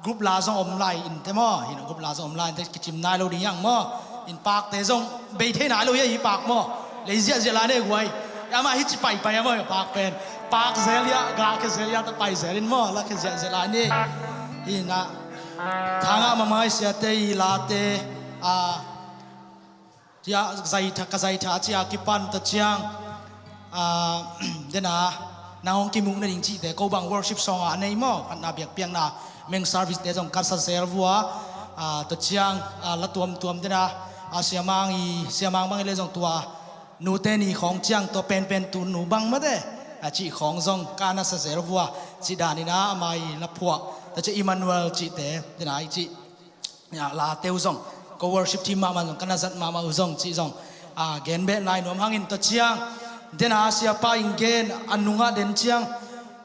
group la zong om lai in te maw. Hi na, group la zong om lai in te kicim nai lo ding hiang maw. In pakte zong bei thei nai lo hi a, hi pak maw. Lei ziahziah la ne guai. Ama hi ci paipai a maw, hi pak pen. Pak zel ia, ga khe zel ia, ta pai zel in maw, la khe zel zel a ni. Hi na, thangah mamai siate i late, a, tia, zai tha, ka zai tha, cia kipan ta ciang, a, dena, na hong kimuk na ding cihte, ko bang worship song a nei maw, khatna biakpiakna, meng service te zong ka sa zel vua, a, ta ciang, a, la tuamtuam dena, a, siamang i, siamang bang i le zong tua, nute ni khawng ciang tua penpen tu nu bang mate, a cih khawng zong ka na sa zel vua, cih danin a amai la phuah, ta cih Emmanuel cihte, dena i cih, a, la teu zong, ko worship team mahmah zong, ka na zat mahmah uh zong, cih zong, a, gen beh nai nuam hangin ta ciang, dena siapa in gen, a nungah den ciang,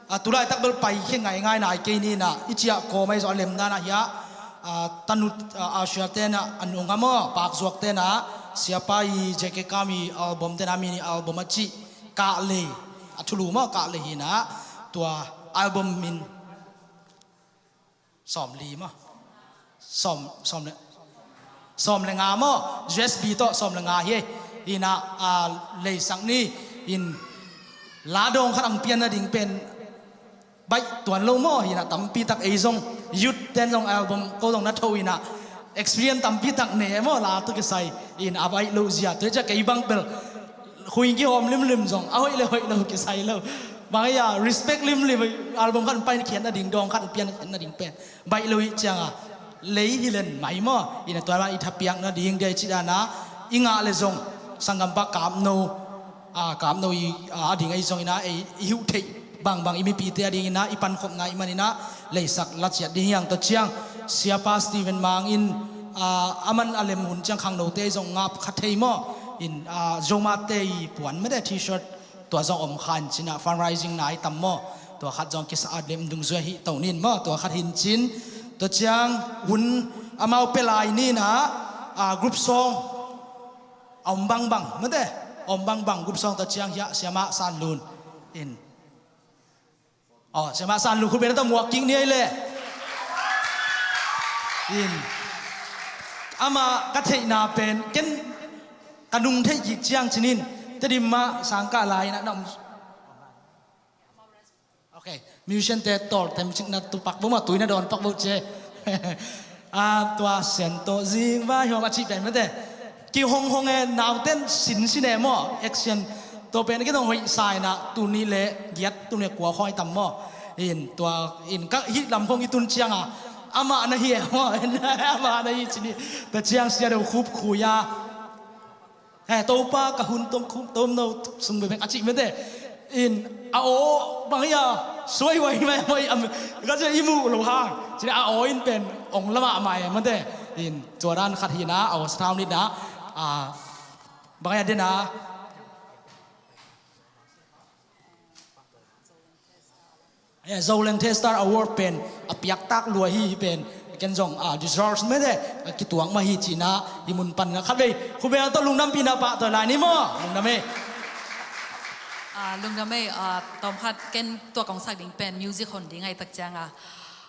a, tulaitak bel pai khe ngaingai nai kei ni na, i ciah kawm ahi zong a lem dan a hiah, a, tanu, a, a siate na, a nungah maw, pakzuak te na, siapa i J K Kam i album te na, mini album a cih, Kahlei, a thulu maw, Kahlei hi na, tua album min, sawmli maw, sawm, sawm le, sawm le nga maw, U S B tawh sawm le nga hi, hi na, a, leisak ni, in, la dawng khat ang pian na ding pen, baih tuan lo maw, hi na tampi tak ei zong, youth ten zong album ko zong na tho hi na, experience tampi tak ne maw, la tu kisai, in a baih lo zia, tu cia kei bang bel, khui kihawm limlim zong, a hoih le hoih lo kisai lo. Bang ia, respect limlim, album khat pai khiat na ding, dawng khat pian khiat na ding pen. Baih lo i cianga, lei hi len mai maw, i na tua i thapiak na ding dia i cih dana, i ngah le zong, sanggampa Kamno, a, Kamno i, a, a ding ahi zong ina, ei, i hiuh theih, bangbang i mipite a ding ina, i pankhopna i man ina, leisak la ciat ding hiang ta ciang, siapa Stephen Mang in, a, a man a lem hun ciang khangnote zong ngap kha thei maw, in, a, Zomate i puan mede T-shirt, tua zong om kha in cina fundraising nai tam maw. Tua khat zong kisa a lem dungzui hi to nin maw. Tua khat hin cin. Tua ciang hun amau pe lai nina, a, group song a om bangbang mate. Om bangbang group song tua ciang hiah siama San Lun in. Aw, siama San Lun khut bena tua muak kik ni ai le. In. Ama ka theihna pen ken ka nung theih kik ciang cinin, Tedim mah sangkah lai-in a na om. Ok, musician te tawltem cikna tu pak bo mah, tui na dawn pak bo ce. A, tua sian tawh zing vai hawm a cih pen mate. Kihong hong e, nauten sin sin e maw, action. Tua pen kidong hoih sa ina, tuni le giat, tuni le kua khawng i tam maw. In, tua, in, ka hih lam khawng i tun cianga, amah na hi e maw, amah na hi cini. Tua ciang sia deuh khup khui a. Eh, Topa ka hun tom, khum, tom no sung bebek a cih mete. In, a aw, bang hi a, suai huai mai, mai, am, ka cih i muh lo hang. Cih a aw in pen, ong lama mai mete. In, tua dan khat hi na, a aw sa thau nit na. A, bang hi a den a. Eh, Zoleng Telstar Award pen a piaktak lua hi, hi pen ken zong, ah, deserves mete, ah, kituak mah hi cihna, hi mun pan na khat vei khubel tawh lungdam pihna pah tawh lai ni maw, lungdam ei. Ah, lungdam ei, ah, tawm khat ken tua kong sak ding pen music hon ding ahih tak cianga,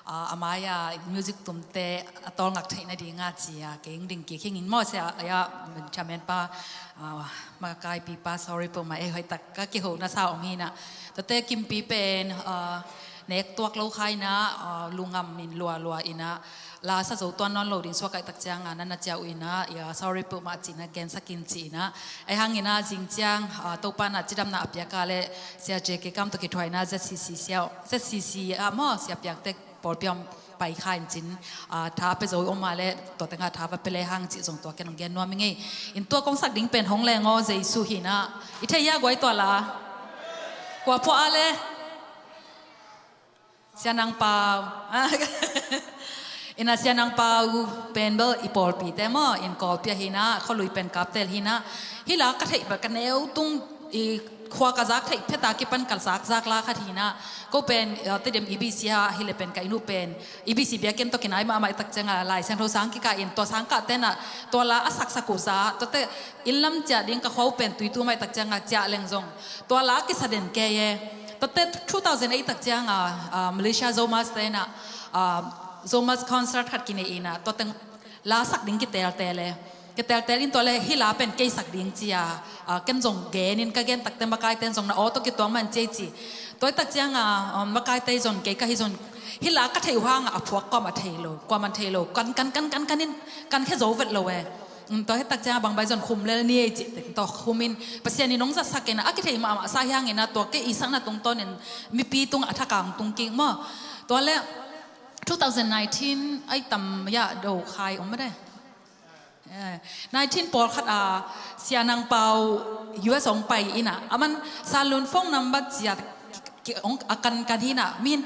ah, a mai-a music tumte a tawlngak theih nadinga ci-a kei hong ding kik hingin maw, sia, a, a, Chairman pa, ah, makaipi pa, sorry peuhmah ei, hoihtak ka kiho na sa ong hi na. Tuate Kimpi pen, ah, nek tuak lo kha ina, ah, lungam in lua lua ina, la sa zo tuan nawn lo ding suak ahih tak cianga na na ciah uh ina, ia, sorry peuhmah cihna gensak in ci ina. Ei hang ina zing ciang, ah, Topa na cidamna a piak a le Sia J K Kam tawh kithuaina Z C C sia, Z C C ah maw, sia piakte pawlpi om pai kha in cin, ah, tha a pia zo om a le, tua tenga tha va pia le hang cih zong tua ken ong gen nuam i ngei. In tua kong sak ding pen hong leng aw Jesu hi na. I thei ia guai tua la. Kua phuah a le. Sia Nang Pau. Ina Sia Nang Pau pen bel i pawlpite maw, in Kawlpi a hi na, khualui pen Kaptel hi na. Hi la ka theih bel ka neu tung i khua ka zak theih pheta kipan ka zak zak la khat hi na. Ko pen, eh, Tedim E B C a hi le pen ka inn uh pen E B C biakinn tawh kinai mahmah i tak cianga Lai Siangtho sang kikah in tua sangkah tena tua la a saksak uh za, tuate inn lam ciah ding ka khua uh pen tuitu mah i tak cianga ciah leng zong tua la kisa den kei e. Tuate two thousand eight tak cianga, ah, Malaysia Zomas tena, ah, Zomas concert khat kinei ina, tua teng la sak ding kiteltel e. Ka teltel in tua le hih la pen kei sak ding ci a, ah, ken zong gen in ka gen takte makaite in zong na aw tawh kituak man ci ei ci. Tua hi tak ciang a, um, makaite zon kei ka hi zon hih la ka theih uh hang a phuak kuamah thei lo, kuamah thei lo, kan, kan, kan, kan, kan in, kan khia zo vet lo e. Um, tua hi tak ciang a bang bai zon khum lel ni ei ci, tua khum in Pasian in hong zatsak in a, a kithei mahmah sa hi hang in a tua kei i sakna tungtawn in mipi tungah a thakang tung kik maw. Tua le two thousand nineteen ai tam ya do khai om mah de. Eh, nineteen pawlkhat a Sia Nang Pau U S hong pai in a, aman Sanlun phone number cia ki, ki, hong a kan kan hi in a, min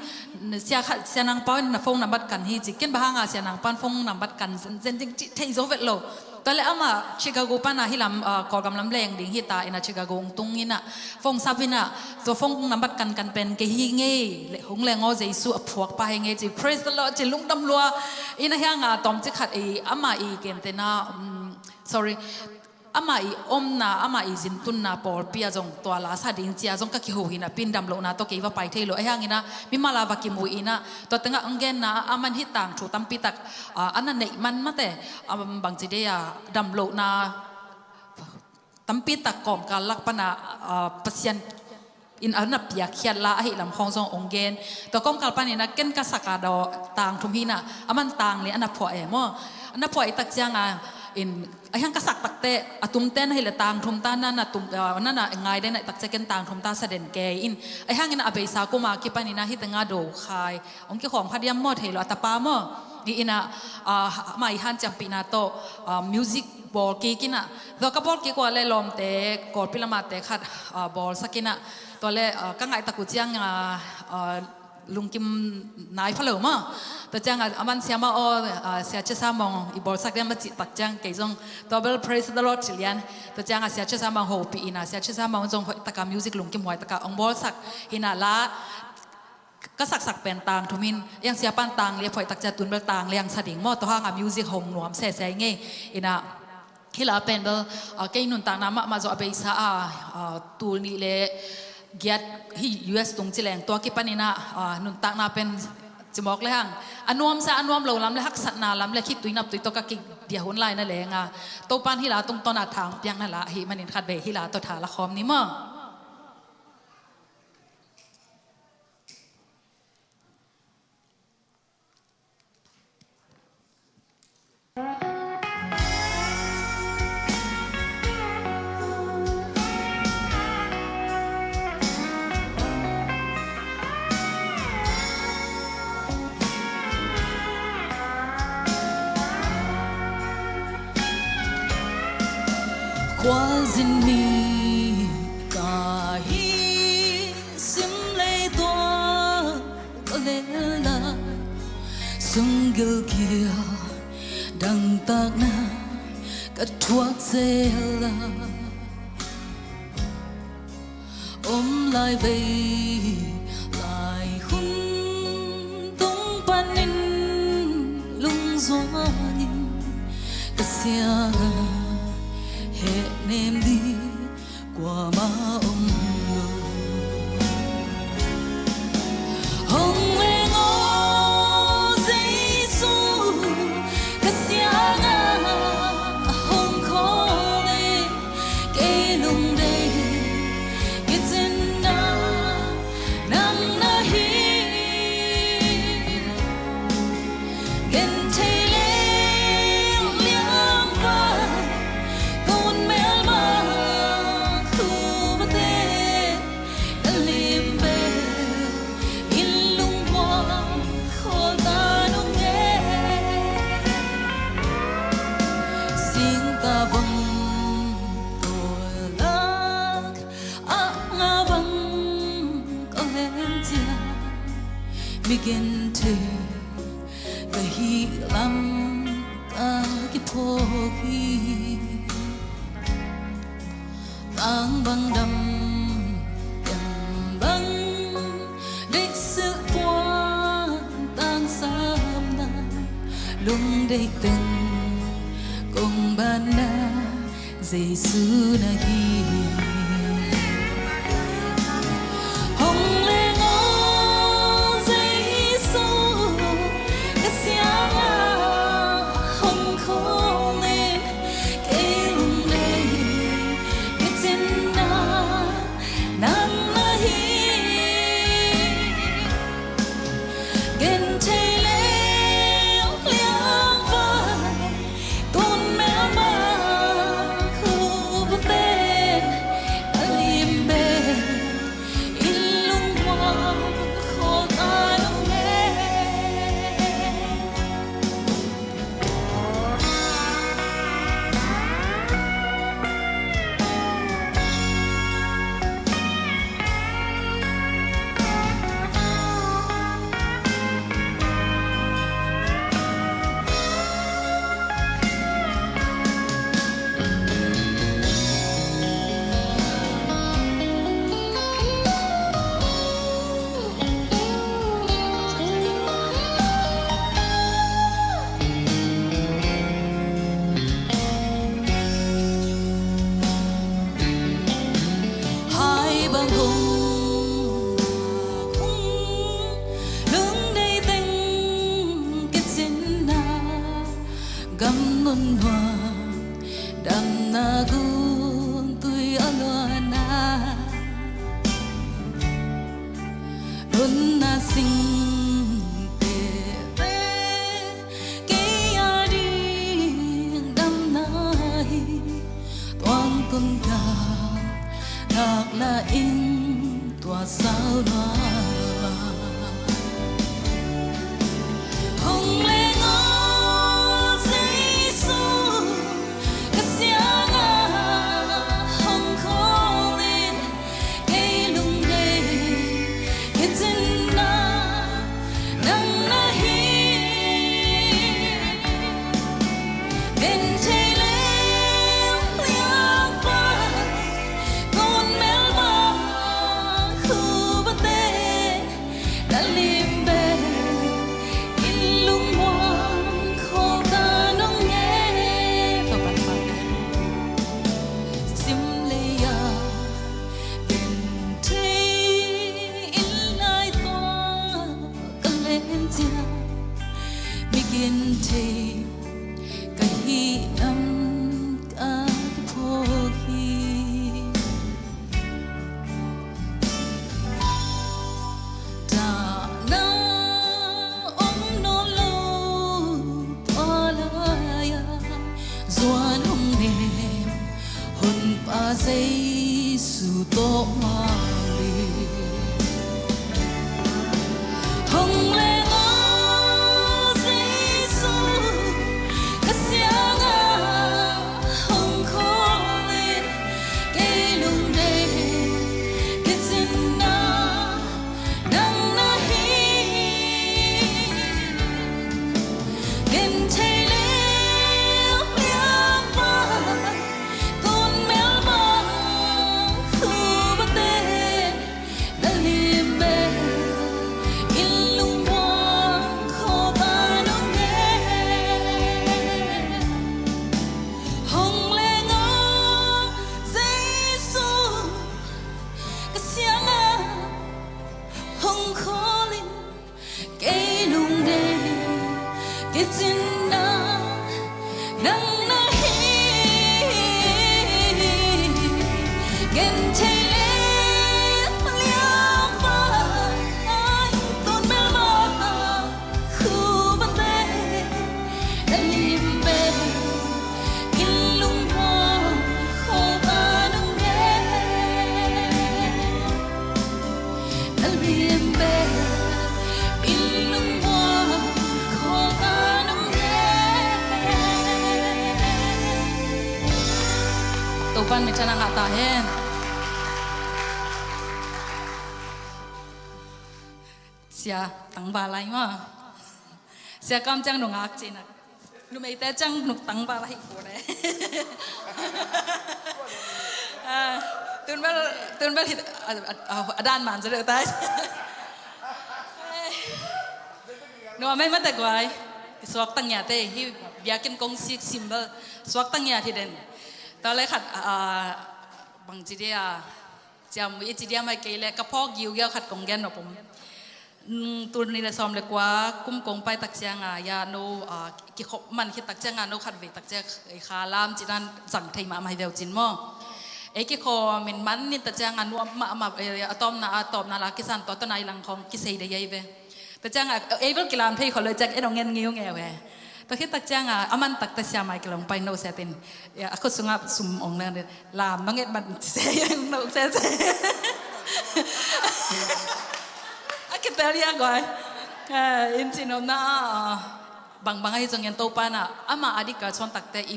Sia khat, Sia Nang Pau in na phone number kan hi ci, ken bang hang a Sia Nang Pau in phone number kan zen, zen ding ci thei zo vet lo. Tua le amah Chicago pan a hih lam, ah, Kawlgam lam leng ding hi ta in a Chicago hong tung in a, phone sap in a, tua phone number kan kan pen kei hi ngei, le, hong leng aw Jesu a phuak pa hi ngei ci, praise the Lord ci lungdam lua in a hi hang a tawmcik khat i, amah i kentena, um, sorry, amah i omna, amah i zintunna pawlpi a zong tua la sa ding ci a zong ka kiho hi in a, pin damlohna tawh kei va pai thei lo, a hi hang in a mimal a va kimu in a, tua tengah hong genna, aman hih tangthu tampi tak, ah, a na neih man mate, um, bangci dei a damlohna tampi tak kawmkal lak pan a, ah, Pasian in a na piakkhiat la ahih lam khawng zong hong gen. Tua kawmkal pan in a ken ka sak a daw tang thum hi in a, aman tang li a na phuah e maw. A na phuah i tak ciang a in, a hi hang ka sak takte a tumte na hi le tang thum ta na na tum, ah, na na ngai den a i tak ciang ken tang thum ta sa den kei in. A hi hang in a beisa kum a kipan in a hih teng a do khai hong kikhawm kha diam maw thei lo a tapa maw. I in a, ah, amah i hanciampihna tawh, ah, music bawl kik in a. Tua ka bawl kik uh a le lawmte, Kawlpi lam a te khat, ah, bawlsak in a. Tua le, ah, ka ngaihtak uh ciang, ah, ah, lungkim nai pha lo maw. Tua ciang a, aman siama aw, ah, Sia Cia Sa Mawng i bawlsak diam a cih tak ciang kei zong tua bel praise the Lord ci lian. Tua ciang a Sia Cia Sa Mawng hopih in a, Sia Cia Sa Mawng zong hoih taka music lungkim huai taka hong bawlsak hi in a la ka saksak pen tang thum in, yang sia pan tang li a phuaih tak cia tun bel tang liang sa ding maw, tua hang a music hong nuam sese ngei. In a, hih la pen bel, ah, kei nuntakna mahmah zawh a beisa a, ah, tul nih le giat hih U S tung ci leng tua kipan in a, ah, nuntakna pen cimawk le hang. A nuamsa, a nuam lo lam le haksatna lam le khitui naptui tawh ka kidia hun lai na leng a. Topan hih la tungtawn a thang piakna la, hih manin khat vei hih la tawh tha la khawm ni maw. Khualzin mi ka hi, sim lei tuak ka lel lai, sunggil kia dangtakna ka thuak zel lai. Om lai vei lai hun tung panin lungzuangin ka siangah hehnem ding kuamah om lo. Hong leng aw Jesu, ka siangah hong call in, kei lungdei kicinna nang na hi. Genthei leng liangpai, ka un melma thumate, ka lim bel in lungmuang khawl ta nung e. Singtavang tawlak ah nga bang ka leng ciang, mi genthei ka hih lam ka kiphawk hi. Tang bang dam, dam bang deih silh puan tang samna, lungdeih teng kong banna Jesu na hi. Hong leng aw Jesu, ka siangah hong call in, Ngaklah in tua sau nuam a, hong leng aw Jesu, ka siangah hong khawl in. Kei lungdei kicinna nang na hi. Genthei leh liangpa, tonmelma khupate, na lim bek in lungmuang khawlta nong ngen. Sim lei-ah genthei in laituah ka len ciang, mi genthei ka hih lam ka kiphawk hi. Dahna om nawn lo tua lai-ah, zuan hong nem Honpa Jesu tawh mah hi. Hong leng aw Jesu, ka siangah hong khawl in. Kei lungdei kicinna nang na hi. Genthei leh liangpa, tonmelma khupate, na lim bek in lungmuang khawlta nong ngen. Hong leng aw Jesu, ka siangah hong khawl in. Kei lungdei kicinna nang na hi. Genthei leh liangpa, tonmelma khupate, na lim bek in lungmuang khawlta nong ngen. Na lim bek in lungmuang khawlta nong ngen. Topa'n minthanna ngah ta hen. Sia tangval lai maw? Sia kam ciang nungak cihna. Numeite ciang nuk tangval ahi kul e. Ah, tunbel, tunbel hih a, a, a, a dan man zaw deuh tai. Nuam ei mate guai. I suakta ngiate hi, biakinn kong sik sim bel suakta ngiat hi den. Tua leh khat, ah, bangci dia, ciam i ci dia mai kei leh ka phawk giugiau khat kong gen nop om. Mm, tul nih le sawm le kua kum kong pai tak cianga, ya no, ah, kikhop man khit tak cianga, no khat vei tak ciang, eh, kha lam ci dan zang thei mahmah hi veu cin maw. Ei kikhawm in man nin tak cianga nuam mahmah, eh, a tawpna, a tawpna la kisan tua tawh nai lang khawng kisei dei ei ve. Tak cianga, eh, ei bel kilam thei khol lo ciang ei nong ngen ngiungeu e. Tua khit tak cianga, a man tak tak sia mai kilong pai no sia tin. Ya, a khut sungah sum ong leng din. Lam nong et man se yang no se se. A kitel ya guai. Eh, in ci nopna, ah, bangbang ahi zongin Topa na, ama a dik ka suan takte i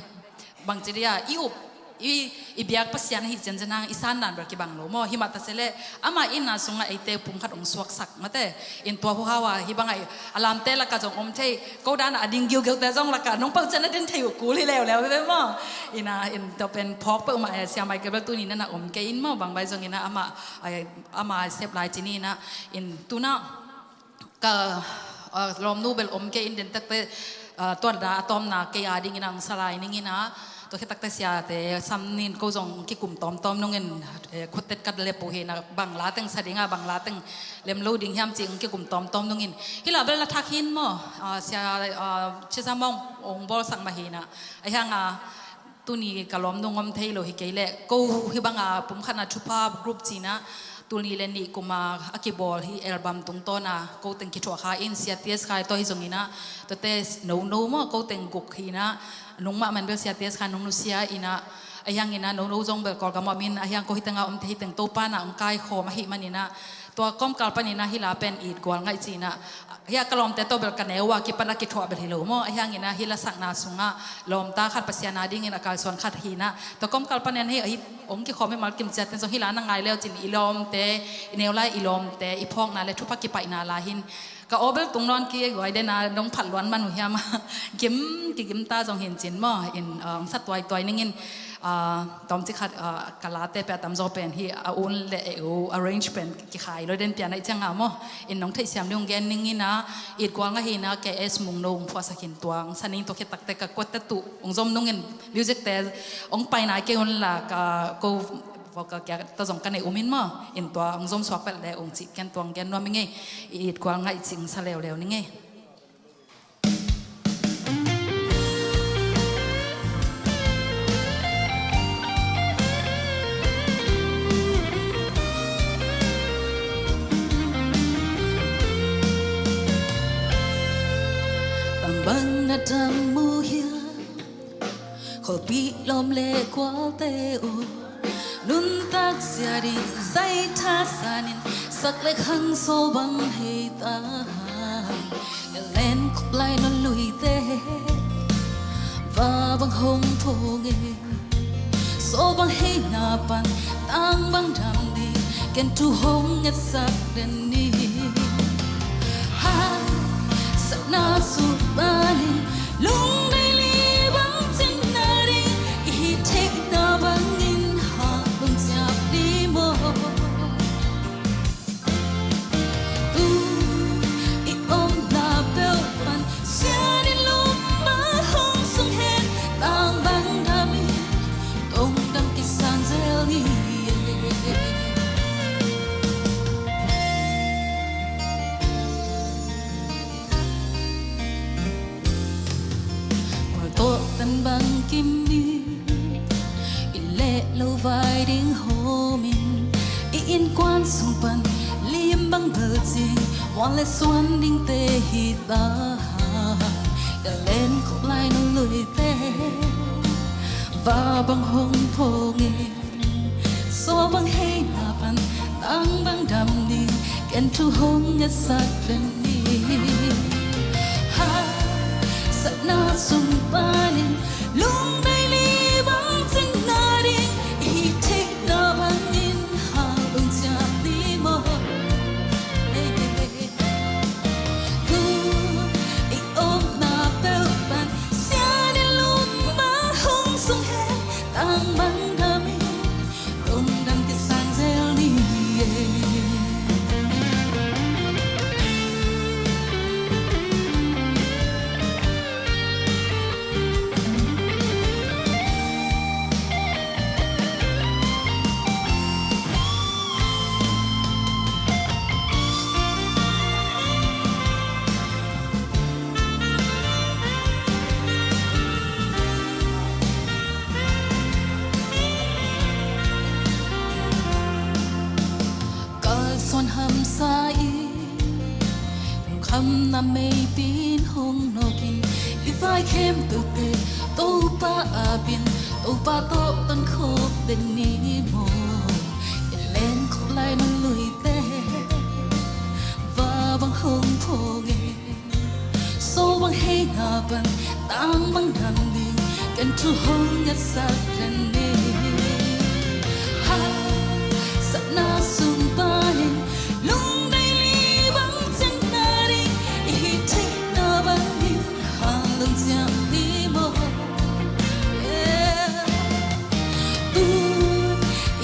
bangci dia, i up, i, i biak Pasian ahi ciancian hang, i san dan bel kibang lo maw, hi mah ta se leh, ama itna sungah eite pum khat ong suaksak mate, in tua hu hau a, hi bang a, a lamte lakah zong om thei, ko dan a ding giugiute zong lakah nong pau cian a din thei uh kul hi leuleu ve maw. Ina, in tua pen phawk peuhmah e, sia mai kebel tuni nana om kei in maw, bang bai zong ina ama, ai, ama sep lai cini ina, in tuna ka, ah, lawmnu bel om kei in den takte, ah, tuanna a tawmna kei a ding ina ang salai ning ina, tua khit takte siate sam nin ko zong kikum tawmtawm nungin, eh, khuttet ka lep uh hi na, bang la teng sa dinga, bang la teng lem lo ding hiam ci ong kikum tawmtawm nungin. Hi la bel na thak hin maw, ah, sia, ah, Chisam ong, ong bawlsak mah hi na. Ahi hanga, tuni ka lawmnu ngom thei lo hi kei leh, ko hi banga pum khatna thupha group cina, tul nih le nih kuma a kibawl hi album tungtawna, ko teng kithuah kha in, sia T S Khai tawh hi zong ina, tuate no no maw, ko teng guk hi ina, nung mah man bel sia T S Khai nung nusia ina, Ahi hangin ah no no zong bel Kawlgam ah om in, ahi hang ko hi teng a om te hi teng Topa na hong kaikhawm ahih manin ah, tua kawmkal panin ah hih la pen It Gual Ngaih ci-in ah, hih a ka lawmte tawh bel ka neu a kipan a kithuah bel hi lo maw. Ahi hangin ah hih lasakna sungah lawmta khat Pasian a dingin a kalsuan khat hi-in ah, tua kawmkal panin ah hih, hih hong kikhawm i malkim ciat in zong hih la na ngai le uh cin, i lawmte, i neu lai i lawmte i phawkna le thupha kipaihna la hi-in, ka aw bel tung nawn kei guai den a, nong phat luan man uh hiam a, gim, kigim ta zong hi-in cin maw, in, ah, hong sat tuaituai ning in, ah, tawmcik khat, ah, ka late peuh a tamzaw pen hih a un le e u arrange pen kikhai lo den pian ahih ciang a maw, in nong theihsiam ding hong gen ning in ah, It Gual Ngaih hi-in ah K S Mung No hong phuahsak in, tua hong sa ning, tua khit tak teh ka kuat teh tuh hong zom nung in, music te hong pai nai kei un la, ka ko vocal kia ta zong ka nei um in maw, in tua hong zom suak vet le ung cih ken tua hong gen nuam ing ei. I It Gual Ngaih cih hong sa leuleu ning ei. Bang bang na dam uh hiam, khualpi lawm le gualte uh, nuntak zia ding zaitha sanin, sak le khang sawl bang hei ta hang. Elen khup lai nunluite, va bang hong thong e. Sawl bang hei na pan, tang bang dam ding, ken thu hong ngetsak den ni. Haksatna sung panin, lungdai li bang cin na ding, i hih theihna bangin hang lungciap ni maw. Tu i omna peuh pan, sian in lum bang hong sung hen, tang bang dam in, tong dam kisang zel ni. Mual tawh tan bang kim ni, i leh lo vai ding hawm in, i innkuan sung pan lim bang bel cing, mual le suan dingte hi ta hang. Elen khup lai nunluite, va bang hong thong e. Sawl bang hei na pan, tang bang dam ding, ken thu hong ngetsak den ni. Haksatna sung panin, lungdai li bang cin na ding, i hih theihna bangin hang lungciap ni maw. Hey, hey, hey. Tu i omna peuh pan, sian in lum bang hong sung hen, tang bang dam in, tong dam kisang zel ni e. Kalsuan hamsa in, lungkhamna meipi in hong nawk in, i vai khempeuhte Topa apin, Topa tawh tonkhawm den ni maw. Elen khup lai nunluite, va bang hong thong e. Sawl bang hei na pan, tang bang dam ding, ken thu hong ngetsak den ni. Haksatna sung panin, lungdai li bang cin na ding, i hih theihna bangin hang lungciap ni maw. Yeah. Tu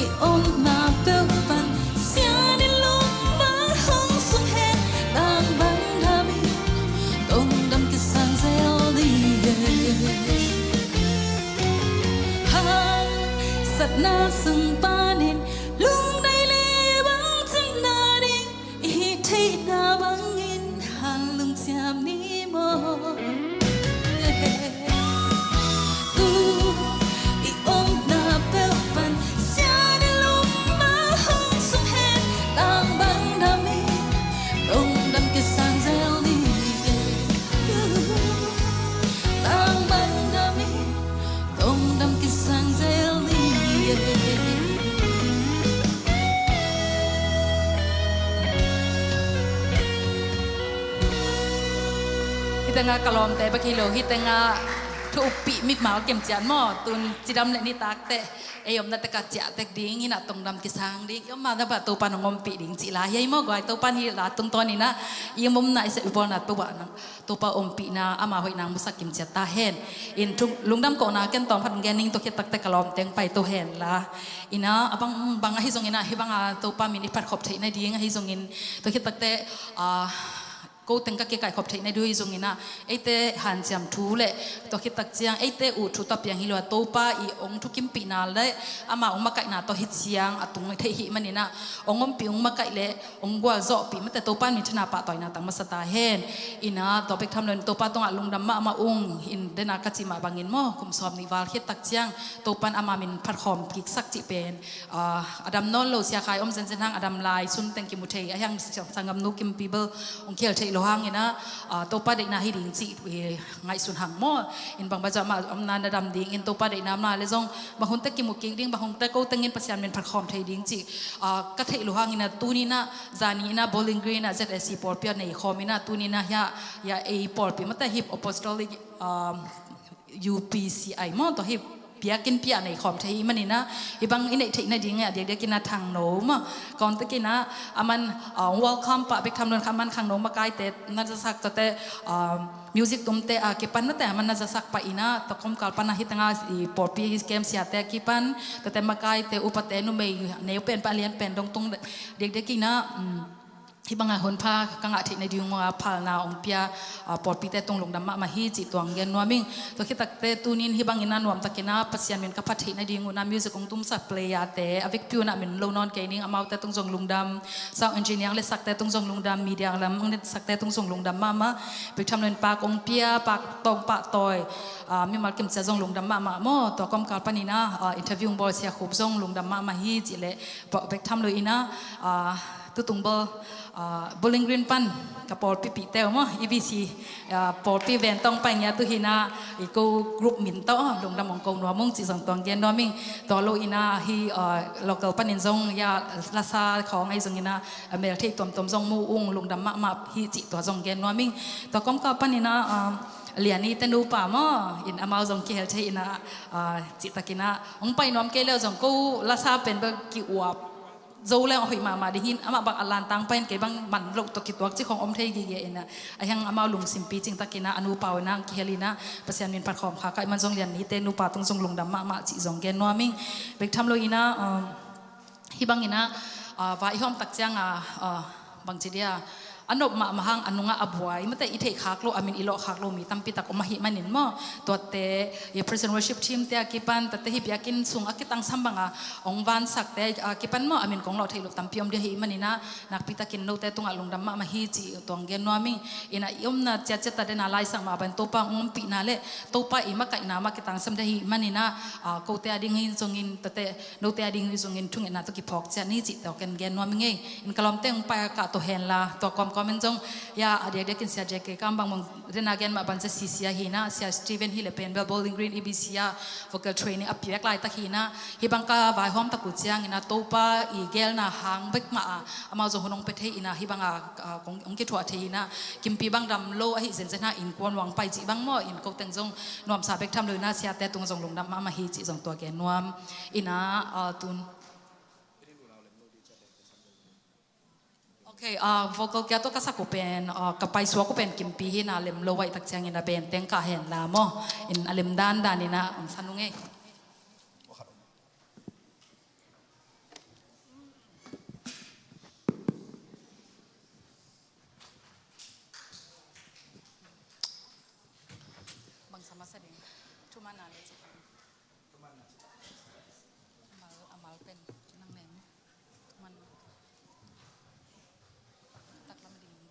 i omna peuh pan, sian in lum bang hong sung hen, tang bang dam in, tong dam kisang zel ni e. Tenga ka lawmte bek hi lo, hih tenga thu uppih mimal kim ciat maw, tun cidam le nitak teh ei omna teh ka ciah tek ding hi-in ah tongdam kisang ding. I om ma na bah Topa nong ompih ding cih la hi ei maw guai. Topa in hih la tungtawn in ah i om omna, i sep i bawlna peuh ah nang Topa ompihna, ama hoihna musak kim ciat ta hen. In thu lungdam kohna ken tawm khat gen ning, tua khit tak teh ka lawmte hong paito hen la. In ah a bangbang ahi zongin ah hih banga Topa min i phat khop theih nading ahi zongin, tua khit tak teh, ah, ko teng ka kikaih khop theih nading ahi zongin ah, eite hanciam thu le tua khit tak ciang eite ut thu tawh piang hi lo a, Topa i hong thukimpihna le ama hong makaihna tawh hih ciang a tung thei hi manin ah, hong ompih, hong makaih le hong gualzawhpih mate Topa in minthanna pahtawina tang masa ta hen. In ah tua bek tham loin Topa tungah lungdam mahmah ung. In dena ka cih mah bangin maw, kum sawm nih val khit tak ciang Topa in ama min phat khawm kiksak cih pen, ah, a dam nawn lo, Sia Khai om zenzen hang a dam lai sun teng kimu thei, a hiang sanggam nu Kimpi bel hong kihel theih lo hangin ah, ah, Topa deihna hi ding cih, eh, ngaihsun hang maw. In bang baca mah omna na dam ding, in Topa deihna mah le zong bang hun teh kimu kik ding, bang hun teh ko tengin Pasian min phat khawm thei ding cih, ah, ka theih lo hangin ah tuni in ah zani in ah Bowling Green ah Z S C pawlpi ah nei khawm in ah tuni in ah hiah, hiah ei pawlpi mate hih Apostolic, ah, U P C I maw, tua hih biakinn pi ah nei khawm thei hi manin ah, hih bang i neih theih nading a diakdiak in ah Thangno maw, kawn tek in ah a man, ah, welcome pah bek tham loin kha, a man Khangno makaite na zasak, tua teh, ah, music tumte a kipan mate a man na zasak pah in ah, tua kawmkal pan ah hih tengah i pawlpi hi kem siate a kipan, tua teh makaite, upate, numei neu pen pah lian pen dong tung diakdiak in ah, um, hih banga hun pha ka ngah theih nading ua phalna hong pia, ah, pawlpite tung lungdam mahmah hi cih tua hong gen nuam ing. Tua khit tak teh tuni in hih bangin ah nuam takin ah Pasian min ka phat theih nading un ah music hong tumsak playerte a vekpi un ah min lo nawn kei ning, amaute tung zong lungdam, sound engineer le sakte tung zong lungdam, media lam hong ne sakte tung zong lungdam mahmah. Bek tham loin pak hong pia, pak tawng pahtawi, ah, mimal kim ciat zong lungdam mahmah maw. Tua kawmkal panin ah, ah, interview hong bawl Sia Khup zong lungdam mahmah hi cih leh, bek tham loin ah, ah, tutung bel, ah, Bowling Green pan ka pawlpi pihte uh maw, E B C, ah, pawlpi ventawng pai ngia tu hi-in ah, i ko group min tawh lungdam hong ko nuam ung cih zong tua hong gen nuam ing. Tua lo in ah hih, ah, local panin zong hiah lasa khawng ahi zongin ah, ah, mel thei tuamtuam zong mu ung, lungdam mahmah hi cih tua zong gen nuam ing. Tua kawmkal panin ah, ah, Lian-i te nupa maw, in amau zong kihel thei in ah, ah, cih takin ah hong pai nuam kei leh zong ko lasa pen bel ki-uap zo le hoih mahmah ding hi-in, amah bang a lantang pai-in kei bang man loh tawh kituak cih khong om thei gige in ah, a hiang amau lungsim picing takin ah a nupa uh in ah kihel in ah Pasian min phat khawm kha ka hih man zong Lian-i te nupa tung zong lungdam mahmah cih zong gen nuam ing. Bek tham loin ah, um, hih bangin ah, ah, vai i hawm tak ciang a, ah, bangci dia, a nop mahmah hang a nungah a buai mate i theih khak loh, a min i lawh khak loh mi tampi tak om ahih manin maw, tuate, i praise and worship team te a kipan, tuate hih biakinn sung a kitangsam banga hong vansakte a kipan maw, a min kong lawh theih loh tampi om ding ahih manin ah, nakpi takin note tungah lungdam mahmah hi cih tua hong gen nuam ing. In ah i omna ciatciat a dena laisak mah bang Topa hong ompihna le Topa i makaihna mah kitangsam ding ahih manin ah, ah, kote a ding hi zongin, tuate note a ding hi zongin thungetna tawh kiphawk ciat ni cih tua ken gen nuam ing ei. In ka lawmte hong pai a kah to hen la, tua kawmkawm in zong, ya, a diakdiak in Sia J K Kam bang mong dena gen mah bang Sia C C a hi-in ah, Sia Steven hi leh pen bel Bowling Green E B C ah vocal training a piak laitak hi-in ah, hih bang ka vaihawm tak uh ciangin ah Topa i gelna hang bek mah a, amau zong hun hong pia thei in ah, hih bang a, a, kong, hong kithuah thei in ah, kimpi bang dam lo ahi zenzen hang innkuan uh hong pai cih bang maw, in ko teng zong nuamsa bek tham loin ah siate tung zong lungdam mahmah hi cih zong tua gen nuam. In ah, ah, tun. Ok, ah, vocal kia tua ka sak uh pen, ah, ka paisuak uh pen kimpi hi-in ah lem lo ahih tak ciangin a benteng kah hen la maw. In a lem dandan in ah hong san ung ei. Bangsa masa ding. Thuman na le cik. Amal, amal pen nang nen. Thuman. Taklam ding ding.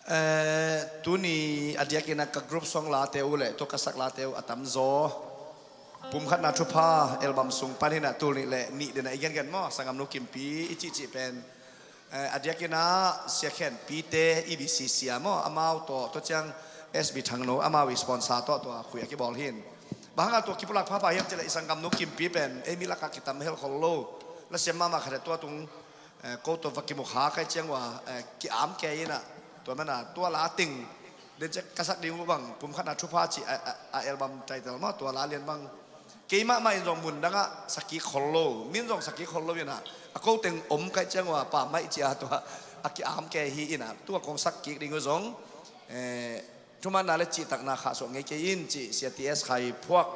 Eh, tuni a diakin a ka group song late uh le tua ka sak late uh a tamzaw. Pumkhatna Thupha album sung pan hi-in ah, tul nih le nih den ah i gengen maw, sanggamnu Kimpi i cihcih pen, eh, a diakin ah Sia Khenpite, E B C sia maw, amau tawh, tua ciang S B Thangno amau i sponsor tawh tua khui a kibawl hi-in. Bang hangah tua kipulak phapha hiam cih leh i sanggamnu Kimpi pen ei mi lakah kitam hel khol lo, lasiam mahmah khat hi a, tua tung, eh, ko tawh va kimu kha ka hih ciang ua, eh, ki-am kei in ah, tua manin ah tua la teng den ciang ka sak ding uh bang, Pumkhatna Thupha cih a, a, a album title maw, tua la lian bang kei mahmah in zong mun dangah sak kik khol lo, min zong sak kik khol lo in ah, a ko teng om ka hih ciang ua pammaih ci-a tua a ki-am kei hi in ah, tua kong sak kik ding uh zong, eh, thumanna le cihtakna khahsuah ngei kei in ci, Sia T S Khai Phuak,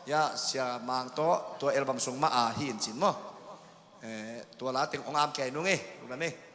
ya, Sia Mang tawh tua album sung mah a hi in cin maw. Eh, tua la teng ong am kei nung e, ula ne.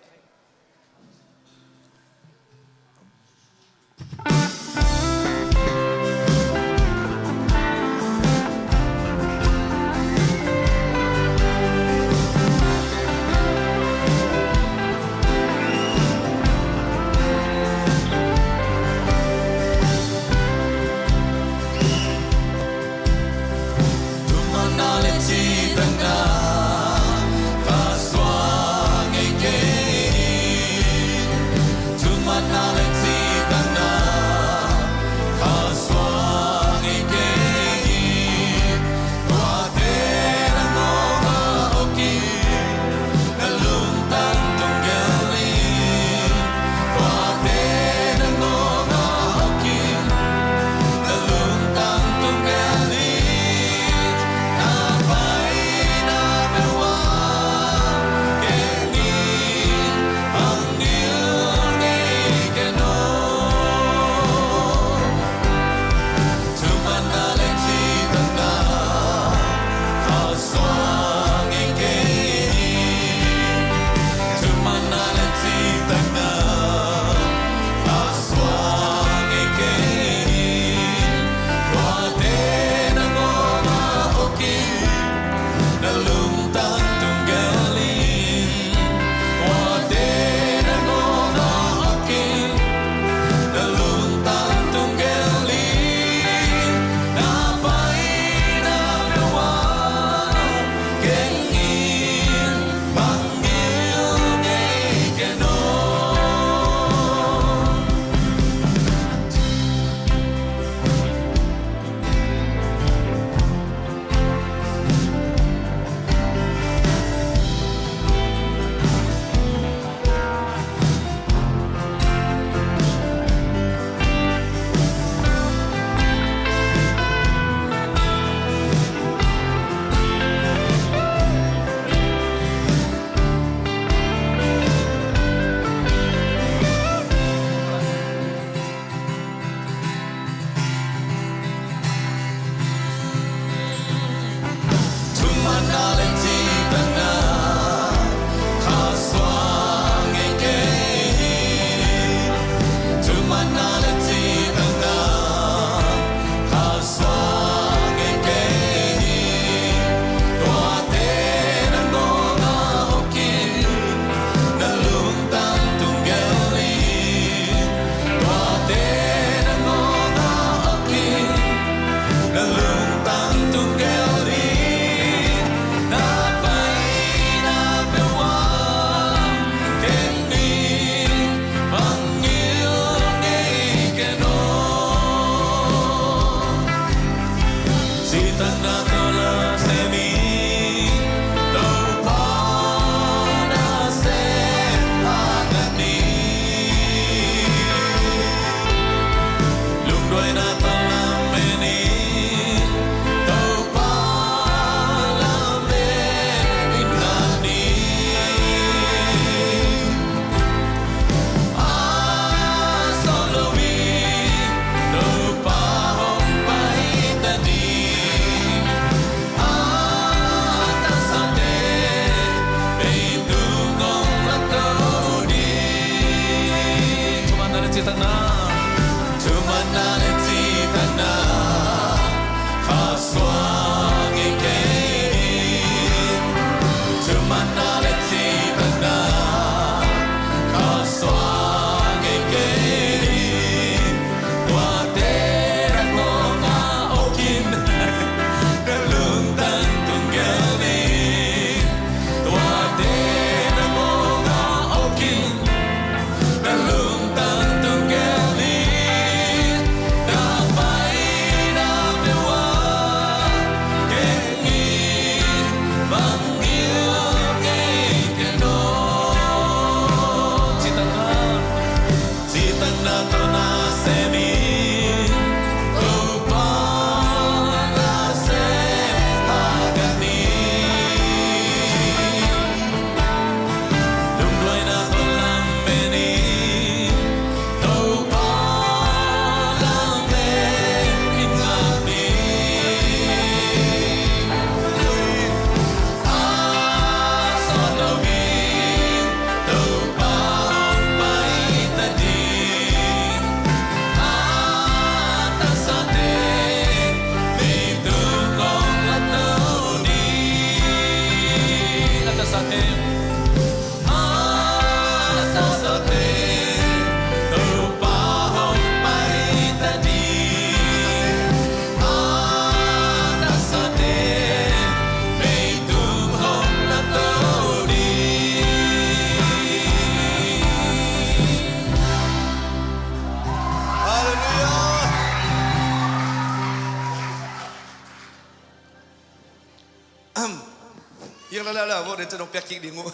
Lala, vote den ciang nong piak kik ding uh.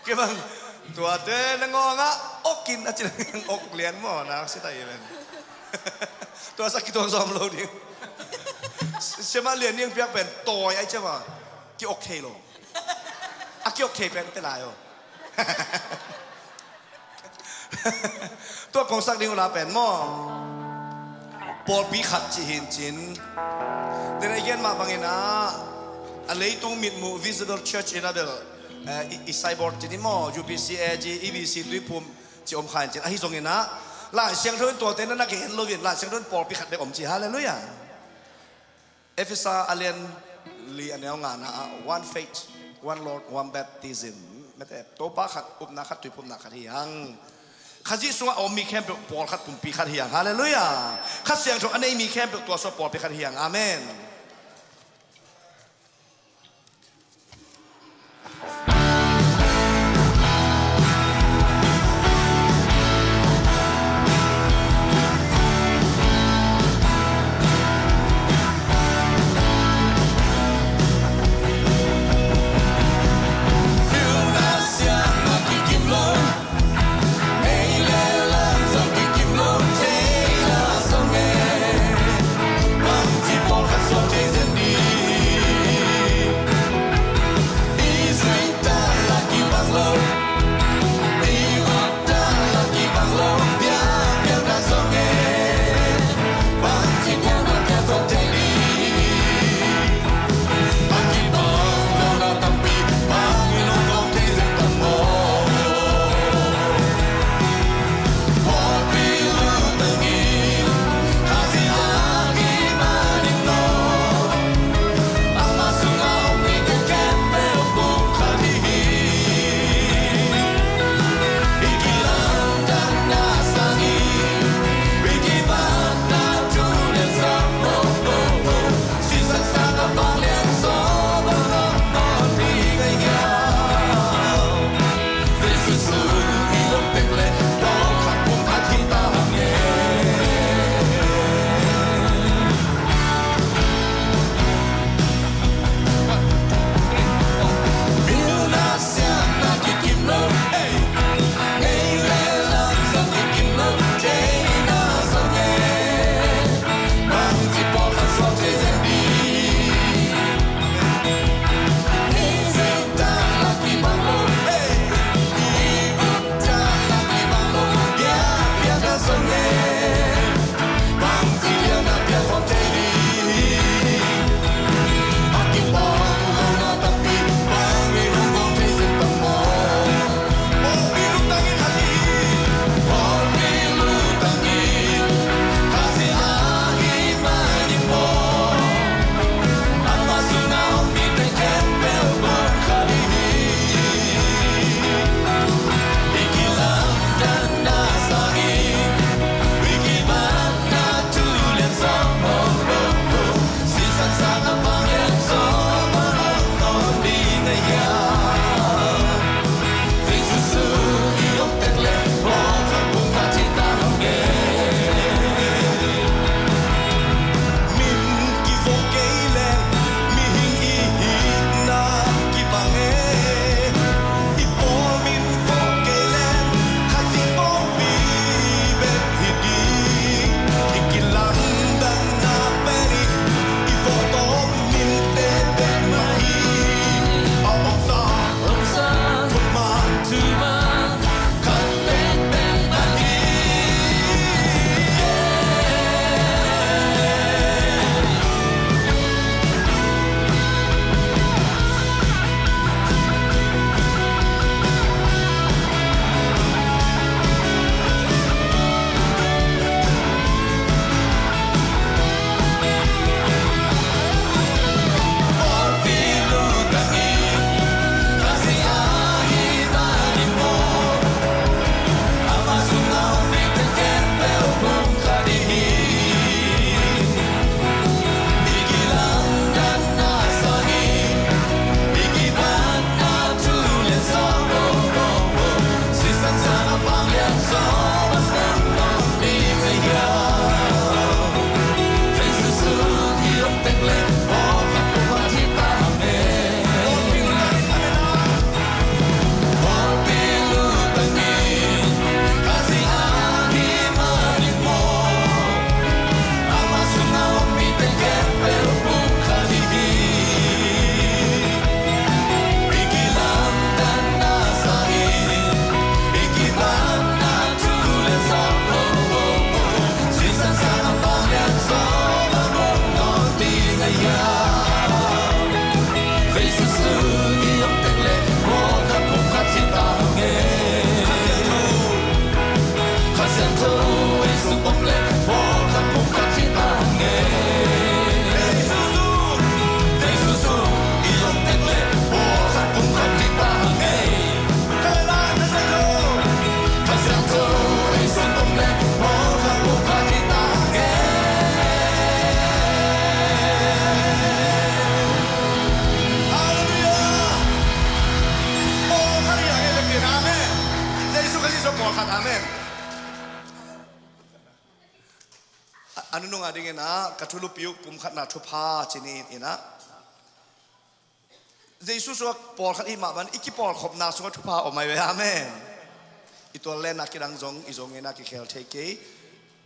Kei bang, tuate na ngawng ah ok in a ci leng ok lian maw, nak si ta hi ven. Tua sa kituang zawm lo ding. Siamah lian ding piak pen tawi ai ciama ki-ok thei lo. A ki-ok thei pen te lai aw. Tua kong sak ding uh la pen maw, pawlpi khat cih hi in cin. Tena i gen mah bangin ah, a leitung mitmuh visible church in a bel, eh, i, i signboard cin i maw, U P C, A G, E B C, Tuiphum ci om kha in cin. Ahi zongin ah Lai Siangtho in tuate na na gen lo in, Lai Siangtho in pawlpi khat bek om ci. Halleluiah. Efesa a lian li a neu ngana ah, one faith, one Lord, one baptism. Mete, Topa khat, upna khat, tuiphumna khat hi hang. Khazih sungah a om mi khempeuh pawlkhat, pumpi khat hi hang. Halleluiah. Kha Siangtho a nei mi khempeuh tua sungah pawlpi khat hi hang. Amen. Pawlkhat, amen. A, a nunung a dingin ah ka thulupi uh pumkhatna thupha ci ni in ah, Jesu sungah pawlkhat i hih mah bangin i kipawlkhopna sungah thupha om ahi ve, amen. I tuallenna kidang zong, i Zo ngeina kikhel thei kei.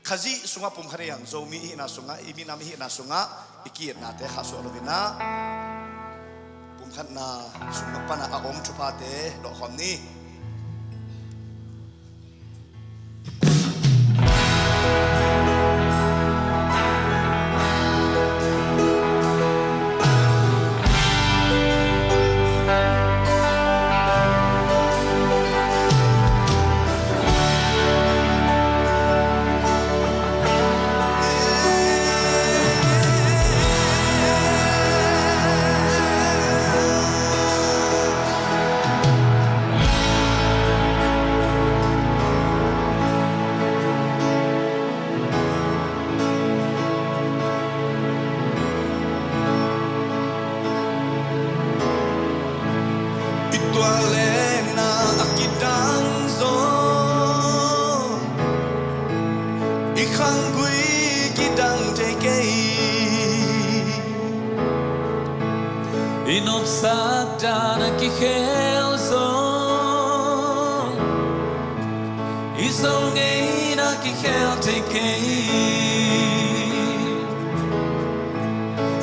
Khazih sungah pumkhat hi hang, Zomi i hihna sungah, i minam i hihna sungah i ki-itnate khahsuah lo in ah, pumkhatna sung pan a om thuphate dawhkhawm ni. I tuallenna a kidang zong, i khanggui kidang thei kei. I nopsak dan a kikhel zong, i Zo ngeina kikhel thei kei.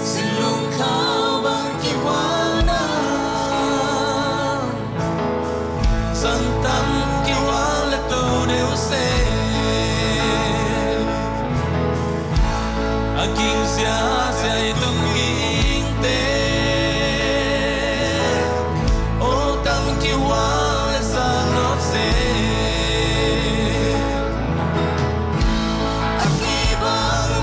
Sinlung khau bang kihuan a, santam kihuan le to deuh se. A ging siasia i tung gingte, o tam kihuan le sang nop se. A kibang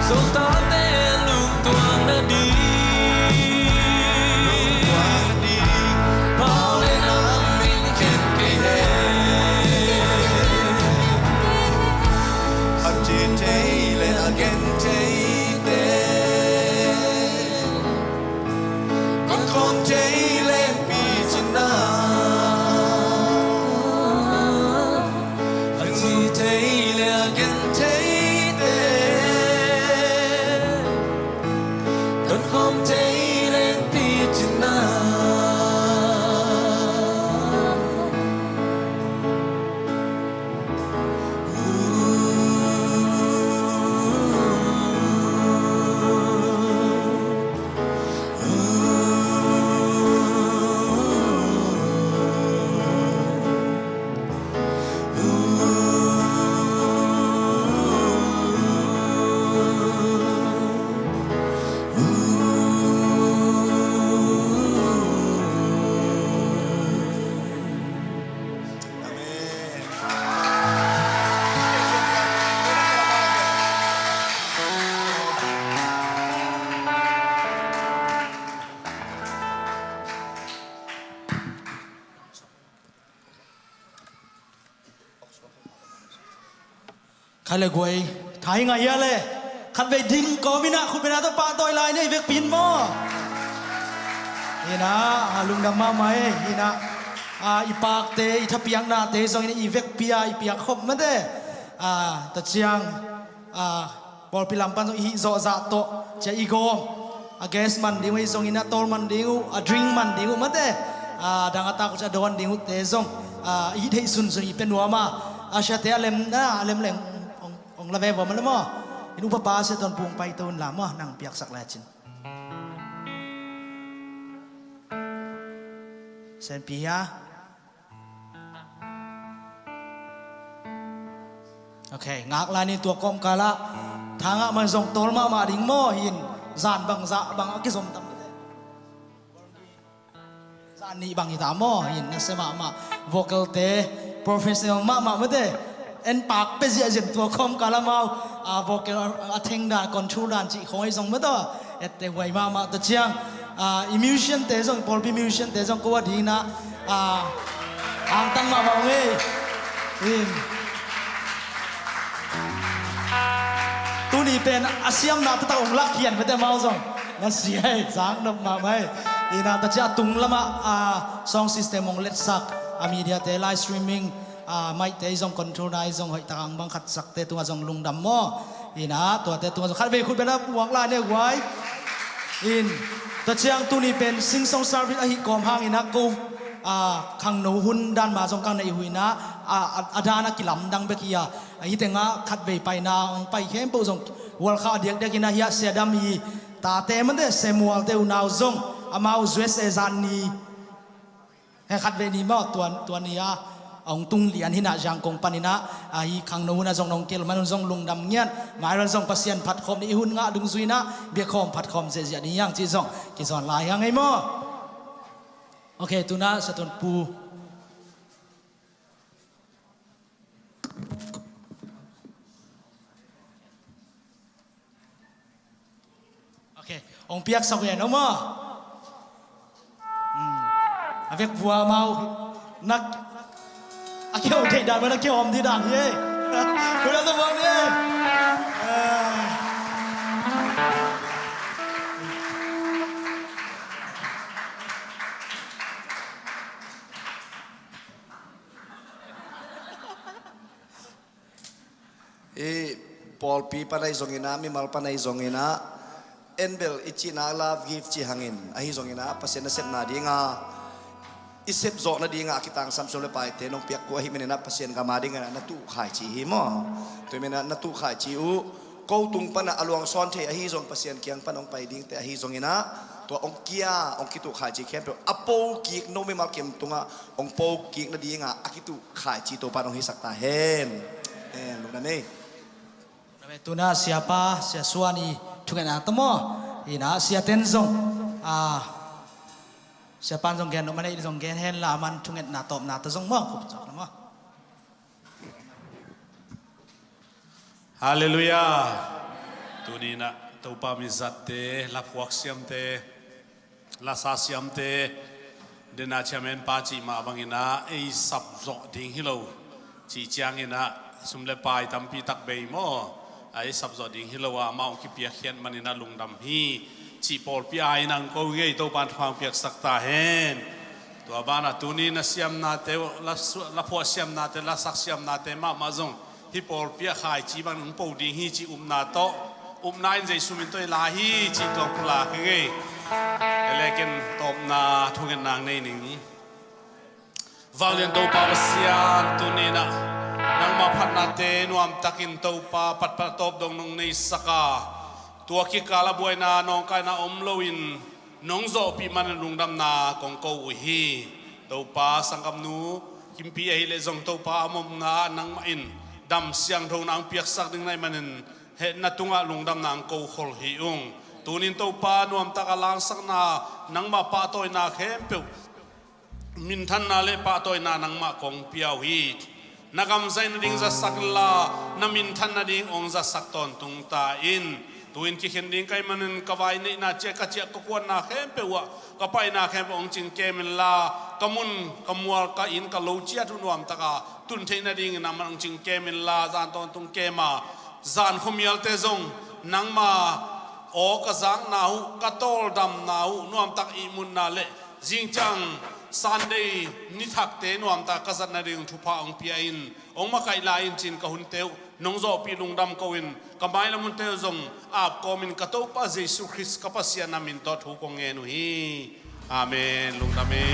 Sawltakte lungtuang nading, lungtuang nading, pau le nam in khen kei hen. A ci thei le a gen theite, kon khawm thei leng picin na. A ci thei le a gen theite, kon khawm thei leng picin na. Khat le guai, thai ngai hia le. Khat vei ding kawm inah khut bena tawh pahtawi lai ni, i vekpi in maw? Inah a lungdam mahmah e. Inah a, i pakte, i thapiaknate zong inah i vekpi a, i piak khop mate. A, ta ciang a, pawlpi lam pan zong i hih zawh zah tawh cia i gawm. A gas man ding uh, i zong inah tawl man ding uh, a drink man ding uh mate. A, dang a tak uh cia dawn ding uh te zong a, i hih theih sunsun i pia nuam a. A, siate a lem na, a lem leng ong, ong la ve vua mah le maw? In upa pa sia tawn pung pai tawn la maw, nang piaksak lai cin. Senpi hia? Ok, ngak lai ni tua kawmkal ah. Thangah man zong tawl mahmah ding maw hin. Zan bang zah bang a kizom tam. Zan nih bang hi ta maw hin. Nasia mahmah. Vocal te professional mahmah mate. En pak pe ziahziah tua kawmkal ah mau. A, vocal a, a theng dan, control dan cih khawng ahi zong mate. Ette huai mahmah ta ciang, a, i musician te zong, pawlpi musician te zong ko a ding inah, a, angtang mahmah ung ei. In. Tuni pen a siamna taktak ong lak hian mate mau zong. Na sia ei, zang nop mahmah ei. Inah ta ciang a tung lamah, a, sound system ong letsak, a, media te live streaming, a, mic te i zong control na i zong hoih tak ang bang khat sakte tungah zong lungdam maw? Inah tuate tungah zong khat vei khut bena puak lai ne guai. In, ta ciang tuni pen sing song service ahi kawm hang inah ko, a, khangno hun dan ma zong kang na i hu inah, a, a, a dan a kilamdang bek hi a. Ahi tengah khat vei paina ang pai khempeuh zong hualkha a diakdiak inah hiah siadam hi tate mate Samuel te unau zong amau U S A zan ni. He khat vei ni maw, tuan, tuan ni a, a hong tung lian hinah Zangkong paninah, a, hi khangno hunah zong nong kel man hun zong lungdam ngiat, mairal zong Pasian phatkhawm ni i hun ngah dungzuinah, biakhawm phatkhawm ziahziah ni hiang cih zong, kizawn lai hiang ei maw? Ok, tunah Saton Pu. Ok, hong piaksak uh hen, om aw. Hmm. A vek vua mau. Nak. A keu deih dan, na keu om di dan hi. Kuda tu bang ni. Eh. I pawlpi pan ahi zonginah, mimal pan ahi zonginah, en bel i cihna love gift cih hangin ahi zonginah, Pasian nasepna dinga, i sepzawh nadinga a kitangsam sum le paite nong piak uh ahi maninah Pasian gam a dinginah na tuh khaici hi maw? Tua hi maninah na tuh khaici uh, ko tung panah a luang sawn thei ahi zong Pasian kiang pan hong pai dingte ahi zonginah, tua hong kia, hong kituh khaici khempeuh a po kik no mimal kim tungah hong po kik nadinga a kituh khaici Topa nong hisak ta hen. Amen. Lungdam ei. Lungdam ei. Tuna siapa, sia suan i thungetna ta maw? Ina sia ten zong, a, siapan zong gen lo, man ei zong gen hen la, man thungetna tawpna ta zong maw? Khup cawk la maw? Halleluiah. Tuninah Topa mizatte, laphuak siamte, lasa siamte, dena chairman pa cih mah banginah ei sapzawh ding hi lo cih cianginah sum le pai tampi tak bei maw, a ei sapzawh ding hi lo ah amah hong kipiakkhiat maninah lungdam hi cih pawlpi a inah ko ngei. Topa in thupha hong piaksak ta hen. Tua banah tuni na siamnate uh, la su-, laphuah siamnate, lasak siamnate mahmah zong hih pawlpi ah khaici bang hong po ding hi cih upna tawh, upna in Jesu min tawh i la hi cih tuang pulak hi ngei. Elekin tawpna thungetna nei ning. Vanglian Topa Pasian, tuninah nangmah phatnate nuamtakin Topa patpat tawp dong nong neisak a, tua kikal a buaina nawngkaina om loin nong zawhpih manin lungdamna kong ko uh hi. Topa, sanggamnu Kimpi ahileh zong Topa a omna ah nangmah in dam siangthona hong piaksak ding na hih manin hehna tungah lungdamna hong ko khol hi ung. Tunin Topa nuamtak a langsakna, nangmah pahtawina khempeuh, minthanna le pahtawina nangmah kong pia uh hi. Na gam zaih nading zatsak inla, na minthan nading hong zatsak tawntung ta in. Tu-in kikhen ding ka hih manin ka vai neihna ciah, ka ciah ka kuanna khempeuh ah, ka paina khempeuh hong cingkem inla, ka mun, ka mual, ka inn, ka lo ciat uh nuamtaka tun theih nadingin amah hong cingkem inla, zan tawntung kem a, zan khuamialte zong nangma aw ka zakna uh, ka tawldamna uh nuamtak ihmutna le zingciang Sunday nithakte nuamtak ka zat nading thupha hong pia in, hong makaih lai in cin ka hunte uh nong zawhpih lungdam ko in, ka mailam hunte uh zong apkawmin ka Topa Jesu Khrist ka Pasian a min tawh thu kong ngen uh hi. Amen. Lungdam hi.